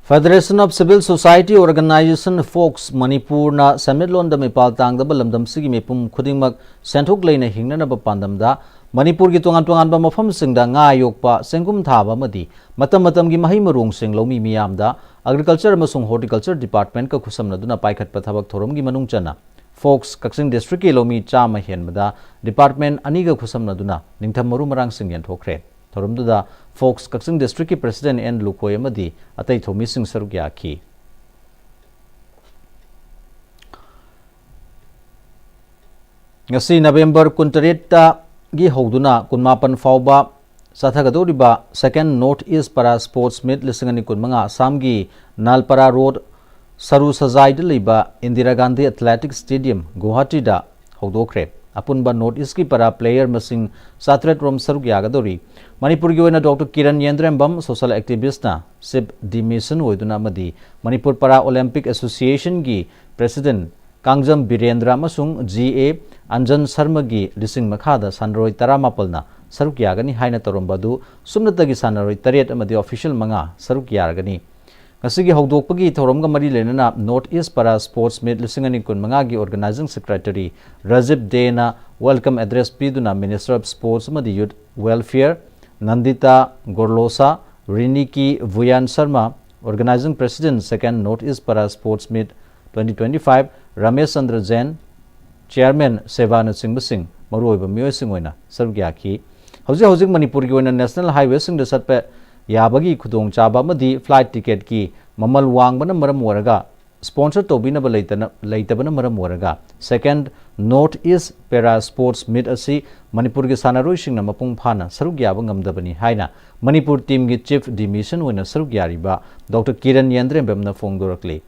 Federation of Civil Society Organization, fox, ꯃꯅꯤꯄꯨꯔꯅ ꯁꯦꯟꯃꯤꯠꯂꯣꯟꯗ ꯃꯤꯄꯥꯜ ꯇꯥꯡꯗꯕ ꯂꯝꯗꯝꯁꯤꯒꯤ ꯃꯤꯄꯨꯝ ꯈꯨꯗꯤꯡꯃꯛ ꯁꯦꯟꯊꯣꯛ ꯂꯩꯅ ꯍꯤꯡꯅꯅꯕ ꯄꯥꯟꯗꯝꯗ ꯃꯅꯤꯄꯨꯔꯒꯤ ꯇꯣꯉꯥꯟ ꯇꯣꯉꯥꯟꯕ ꯃꯐꯝꯁꯤꯡꯗ ꯉꯥ ꯌꯣꯛꯄ, ꯆꯦꯡꯒꯨꯝ ꯊꯥꯕ ꯑꯃꯗꯤ ꯃꯇꯝ ꯃꯇꯝꯒꯤ ꯃꯍꯩ ꯃꯔꯣꯡꯁꯤꯡ ꯂꯧꯃꯤ ꯃꯤꯌꯥꯝꯗ Agriculture ꯑꯃꯁꯨꯡ Horticulture Departmentꯀ ꯈꯨꯠꯁꯝꯅꯗꯨꯅ ꯄꯥꯏꯈꯠꯄ ꯊꯕꯛ ꯊꯧꯔꯝꯒꯤ ꯃꯅꯨꯡ ꯆꯟꯅ ꯐꯣꯛꯁ ꯀꯛꯆꯤꯡ ꯗꯤꯁꯇ꯭ꯔꯤꯛꯀꯤ ꯂꯧꯃꯤ ꯆꯥꯝꯃ ꯍꯦꯟꯕꯗ ꯗꯤꯄꯥꯔꯠꯃꯦꯟ ꯑꯅꯤꯒ ꯈꯨꯠꯁꯝꯅꯗꯨꯅ ꯅꯤꯡꯊꯝ ꯃꯔꯨ ꯃꯔꯥꯡꯁꯤꯡ ꯌꯦꯟꯊꯣꯛꯈ꯭ꯔꯦ꯫ ꯊꯧꯔꯝꯗꯨꯗ ꯐꯣꯛꯁ ꯀꯛꯆꯤꯡ ꯗꯤꯁꯇ꯭ꯔꯤꯛꯀꯤ ꯄ꯭ꯔꯦꯁꯤꯗꯦꯟ ꯑꯦꯟ ꯂꯨꯈꯣꯏ ꯑꯃꯗꯤ ꯑꯇꯩ ꯊꯧꯃꯤꯁꯤꯡ ꯁꯔꯨꯛ ꯌꯥꯈꯤ꯫ ꯉꯁꯤ ꯅꯕꯦꯝꯕꯔ ꯀꯨꯟꯇꯔꯦꯠꯇꯒꯤ ꯍꯧꯗꯨꯅ ꯀꯨꯟꯃꯥꯄꯟ ꯐꯥꯎꯕ ꯆꯠꯊꯒꯗꯧꯔꯤꯕ Second North East Para Sports Meet ꯂꯤꯁꯤꯡ ꯑꯅꯤ ꯀꯨꯟꯃꯉꯥ ꯑꯁꯥꯝꯒꯤ ꯅꯥꯜꯄꯔꯥ ꯔꯣꯗ ꯁꯔꯨ ꯁꯖꯥꯏꯗ ꯂꯩꯕ ꯏꯟꯗꯤꯔꯥ ꯒꯥꯟꯙꯤ ꯑꯦꯊꯂꯦꯇꯤꯛ ꯁ꯭ꯇꯦꯗꯤꯌꯝ ꯒꯨꯋꯥꯍꯥꯇꯤꯗ ꯍꯧꯗꯣꯛꯈ꯭ꯔꯦ꯫ ꯑꯄꯨꯟꯕ ꯅꯣꯔꯠ ꯏꯁꯀꯤ ꯄꯔꯥ ꯄ꯭ꯂꯦꯌꯔ ꯃꯁꯤꯡ ꯆꯥꯇ꯭ꯔꯦꯠ ꯔꯣꯝ ꯁꯔꯨꯛ ꯌꯥꯒꯗꯧꯔꯤ꯫ ꯃꯅꯤꯄꯨꯔꯒꯤ ꯑꯣꯏꯅ ꯗꯣꯛꯇꯔ ꯀꯤꯔꯟ ꯌꯦꯟꯗ꯭ꯔꯦꯝꯕꯝ ꯁꯣꯁꯦꯜ ꯑꯦꯛꯇꯤꯚꯤꯁ꯭ꯠꯅ ꯆꯤꯐ ꯗꯤ ꯃꯤꯁꯟ ꯑꯣꯏꯗꯨꯅ ꯑꯃꯗꯤ ꯃꯅꯤꯄꯨꯔ ꯄꯔꯥ ꯑꯣꯂꯦꯝꯄꯤꯛ ꯑꯦꯁꯣꯁꯤꯌꯦꯁꯟꯒꯤ ꯄ꯭ꯔꯦꯁꯤꯗꯦꯟꯠ ꯀꯥꯡꯖꯝ ꯕꯤꯔꯦꯟꯗ꯭ꯔ ꯑꯃꯁꯨꯡ ꯖꯤ ꯑꯦ ꯑꯟꯖꯟ ꯁꯔꯃꯒꯤ ꯂꯤꯁꯤꯡ ꯃꯈꯥꯗ ꯁꯥꯟꯅꯔꯣꯏ ꯇꯔꯥꯃꯥꯄꯜꯅ ꯁꯔꯨꯛ ꯌꯥꯒꯅꯤ ꯍꯥꯏꯅ ꯇꯧꯔꯝꯕ ꯑꯗꯨ ꯁꯨꯞꯅꯇꯒꯤ ꯁꯥꯟꯅꯔꯣꯏ ꯇꯔꯦꯠ ꯑꯃꯗꯤ ꯑꯣꯐꯤꯁꯤꯌꯦꯜ ꯃꯉꯥ ꯁꯔꯨꯛ ꯌꯥꯔꯒꯅꯤ꯫ ꯉꯁꯤꯒꯤ ꯍꯧꯗꯣꯛꯄꯒꯤ ꯊꯧꯔꯝꯒ ꯃꯔꯤ ꯂꯩꯅꯅ ꯅꯣꯔꯠ ꯏꯁ ꯄꯔꯥ ꯁ꯭ꯄꯣꯔꯠꯁ ꯃꯤꯠ ꯂꯤꯁꯤꯡ ꯑꯅꯤ ꯀꯨꯟꯃꯉꯥꯒꯤ ꯑꯣꯔꯒꯅꯥꯏꯖꯤꯡ ꯁꯦꯀ꯭ꯔꯦꯇꯔꯤ ꯔꯖꯤꯕ ꯗꯦꯅ ꯋꯦꯜꯀꯝ ꯑꯦꯗ꯭ꯔꯦꯁ ꯄꯤꯗꯨꯅ ꯃꯤꯅꯤꯁꯇꯔ ꯑꯣꯐ ꯁ꯭ꯄꯣꯔꯠꯁ ꯑꯃꯗꯤ youth welfare Nandita Gorlosa, Riniki Bhuyan Sarma, organizing president Second North East Para Sports Meet twenty twenty-five, Ramesh Chandra Jain, chairman ꯁꯦꯕꯥꯅꯆꯤꯡꯕꯁꯤꯡ ꯃꯔꯨꯑꯣꯏꯕ ꯃꯤꯑꯣꯏꯁꯤꯡ ꯑꯣꯏꯅ ꯁꯔꯨꯛ ꯌꯥꯈꯤ꯫ ꯍꯧꯖꯤꯛ ꯍꯧꯖꯤꯛ ꯃꯅꯤꯄꯨꯔꯒꯤ ꯑꯣꯏꯅ ꯅꯦꯁꯅꯦꯜ ꯍꯥꯏꯋꯦꯁꯤꯡꯗ ꯆꯠꯄ ꯌꯥꯕꯒꯤ ꯈꯨꯗꯣꯡꯆꯥꯕ ꯑꯃꯗꯤ ꯐ꯭ꯂꯥꯏꯠ ꯇꯤꯀꯦꯠꯀꯤ ꯃꯃꯜ ꯋꯥꯡꯕꯅ ꯃꯔꯝ ꯑꯣꯏꯔꯒ ꯁ꯭ꯄꯣꯟꯁꯔ ꯇꯧꯕꯤꯅꯕ ꯂꯩꯇꯅ, ꯂꯩꯇꯕꯅ ꯃꯔꯝ ꯑꯣꯏꯔꯒ Second North East Para Sports Meet ꯑꯁꯤ ꯃꯅꯤꯄꯨꯔꯒꯤ ꯁꯥꯟꯅꯔꯣꯏꯁꯤꯡꯅ ꯃꯄꯨꯡ ꯐꯥꯅ ꯁꯔꯨꯛ ꯌꯥꯕ ꯉꯝꯗꯕꯅꯤ ꯍꯥꯏꯅ ꯃꯅꯤꯄꯨꯔ teamꯒꯤ chief de mission ꯑꯣꯏꯅ ꯁꯔꯨꯛ ꯌꯥꯔꯤꯕ Doctor ꯀꯤꯔꯟ ꯌꯦꯟꯗ꯭ꯔꯦꯝꯕꯝꯅ ꯐꯣꯡꯗꯣꯔꯛꯂꯤ꯫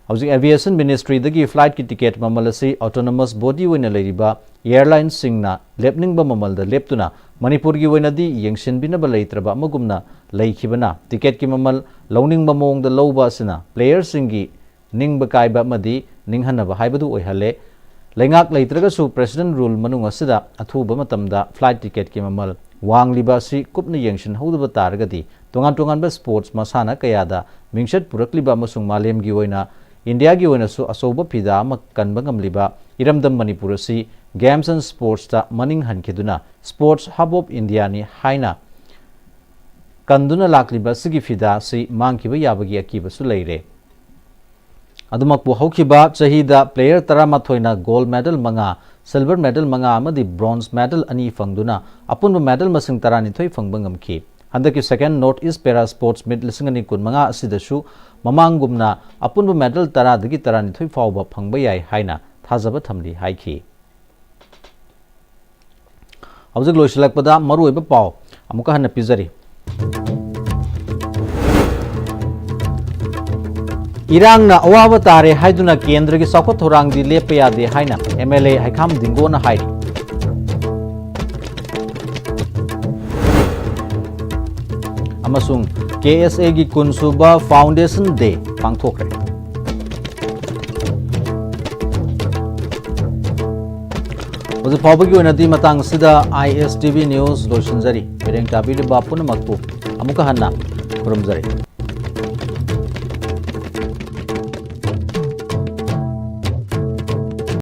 ꯍꯧꯖꯤꯛ aviation ministryꯗꯒꯤ flightꯀꯤ ticket ꯃꯃꯜ ꯑꯁꯤ autonomous body ꯑꯣꯏꯅ ꯂꯩꯔꯤꯕ airlineꯁꯤꯡꯅ ꯂꯦꯞꯅꯤꯡꯕ ꯃꯃꯜꯗ ꯂꯦꯞꯇꯨꯅ ꯃꯅꯤꯄꯨꯔꯒꯤ ꯑꯣꯏꯅꯗꯤ ꯌꯦꯡꯁꯤꯟꯕꯤꯅꯕ ꯂꯩꯇ꯭ꯔꯕ ꯑꯃꯒꯨꯝꯅ ꯂꯩꯈꯤꯕꯅ ticketꯀꯤ ꯃꯃꯜ ꯂꯧꯅꯤꯡꯕ ꯃꯑꯣꯡꯗ ꯂꯧꯕ ꯑꯁꯤꯅ playerꯁꯤꯡꯒꯤ ꯅꯤꯡꯕ ꯀꯥꯏꯕ ꯑꯃꯗꯤ ꯅꯤꯡꯍꯟꯅꯕ ꯍꯥꯏꯕꯗꯨ ꯑꯣꯏꯍꯜꯂꯦ꯫ ꯂꯩꯉꯥꯛ ꯂꯩꯇ꯭ꯔꯒꯁꯨ president rule ꯃꯅꯨꯡ ꯑꯁꯤꯗ ꯑꯊꯨꯕ ꯃꯇꯝꯗ flight ticketꯀꯤ ꯃꯃꯜ ꯋꯥꯡꯂꯤꯕ ꯑꯁꯤ ꯀꯨꯞꯅ ꯌꯦꯡꯁꯤꯟꯍꯧꯗꯕ ꯇꯥꯔꯒꯗꯤ ꯇꯣꯉꯥꯟ ꯇꯣꯉꯥꯟꯕ sports ꯃꯁꯥꯟꯅ ꯀꯌꯥꯗ ꯃꯤꯡꯆꯠ ꯄꯨꯔꯛꯂꯤꯕ ꯑꯃꯁꯨꯡ ꯃꯥꯂꯦꯝꯒꯤ ꯑꯣꯏꯅ ꯏꯟꯗꯤꯌꯥꯒꯤ ꯑꯣꯏꯅꯁꯨ ꯑꯆꯧꯕ ꯐꯤꯗꯥ ꯑꯃ ꯀꯟꯕ ꯉꯝꯂꯤꯕ ꯏꯔꯝꯗꯝ ꯃꯅꯤꯄꯨꯔ ꯑꯁꯤ games and sportsꯇ ꯃꯅꯤꯡ ꯍꯟꯈꯤꯗꯨꯅ sports hub of Indiaꯅꯤ ꯍꯥꯏꯅ ꯀꯟꯗꯨꯅ ꯂꯥꯛꯂꯤꯕ ꯑꯁꯤꯒꯤ ꯐꯤꯗꯥ ꯑꯁꯤ ꯃꯥꯡꯈꯤꯕ ꯌꯥꯕꯒꯤ ꯑꯀꯤꯕꯁꯨ ꯂꯩꯔꯦ꯫ ꯑꯗꯨꯃꯛꯄꯨ ꯍꯧꯈꯤꯕ ꯆꯍꯤꯗ player ꯇꯔꯥꯃꯥꯊꯣꯏꯅ gold medal ꯃꯉꯥ, silver medal ꯃꯉꯥ ꯑꯃꯗꯤ bronze medal ꯑꯅꯤ ꯐꯪꯗꯨꯅ ꯑꯄꯨꯟꯕ medal ꯃꯁꯤꯡ ꯇꯔꯥꯅꯤꯊꯣꯏ ꯐꯪꯕ ꯉꯝꯈꯤ꯫ ꯍꯟꯗꯛꯀꯤ second North East Para Sports Meet ꯂꯤꯁꯤꯡ ꯑꯅꯤ ꯀꯨꯟꯃꯉꯥ ꯑꯁꯤꯗꯁꯨ ꯃꯃꯥꯡꯒꯨꯝꯅ ꯑꯄꯨꯟꯕ medal ꯇꯔꯥꯗꯒꯤ ꯇꯔꯥꯅꯤꯊꯣꯏ ꯐꯥꯎꯕ ꯐꯪꯕ ꯌꯥꯏ ꯍꯥꯏꯅ ꯊꯥꯖꯕ ꯊꯝꯂꯤ ꯍꯥꯏꯈꯤ꯫ ꯍꯧꯖꯤꯛ ꯂꯣꯏꯁꯤꯜꯂꯛꯄꯗ ꯃꯔꯨꯑꯣꯏꯕ ꯄꯥꯎ ꯑꯃꯨꯛꯀ ꯍꯟꯅ ꯄꯤꯖꯔꯤ꯫ ꯏꯔꯥꯡꯅ ꯑꯋꯥꯕ ꯇꯥꯔꯦ ꯍꯥꯏꯗꯨꯅ ꯀꯦꯟꯗ꯭ꯔꯒꯤ ꯆꯥꯎꯈꯠ ꯊꯧꯔꯥꯡꯗꯤ ꯂꯦꯞꯄ ꯌꯥꯗꯦ ꯍꯥꯏꯅ MLA ꯍꯩꯈꯥꯝ ꯗꯤꯡꯒꯣꯅ ꯍꯥꯏꯔꯤ꯫ ꯑꯃꯁꯨꯡ KSAꯒꯤ ꯀꯨꯟꯁꯨꯕ Foundation Day ꯄꯥꯡꯊꯣꯛꯈ꯭ꯔꯦ꯫ ꯍꯧꯖꯤꯛ ꯐꯥꯎꯕꯒꯤ ꯑꯣꯏꯅꯗꯤ ꯃꯇꯥꯡ ꯑꯁꯤꯗ ISTV News ꯂꯣꯏꯁꯤꯟꯖꯔꯤ꯫ ꯃꯤꯠꯌꯦꯡ ꯇꯥꯕꯤꯔꯤꯕ ꯄꯨꯝꯅꯃꯛꯄꯨ ꯑꯃꯨꯛꯀ ꯍꯟꯅ ꯈꯨꯔꯨꯝꯖꯔꯤ꯫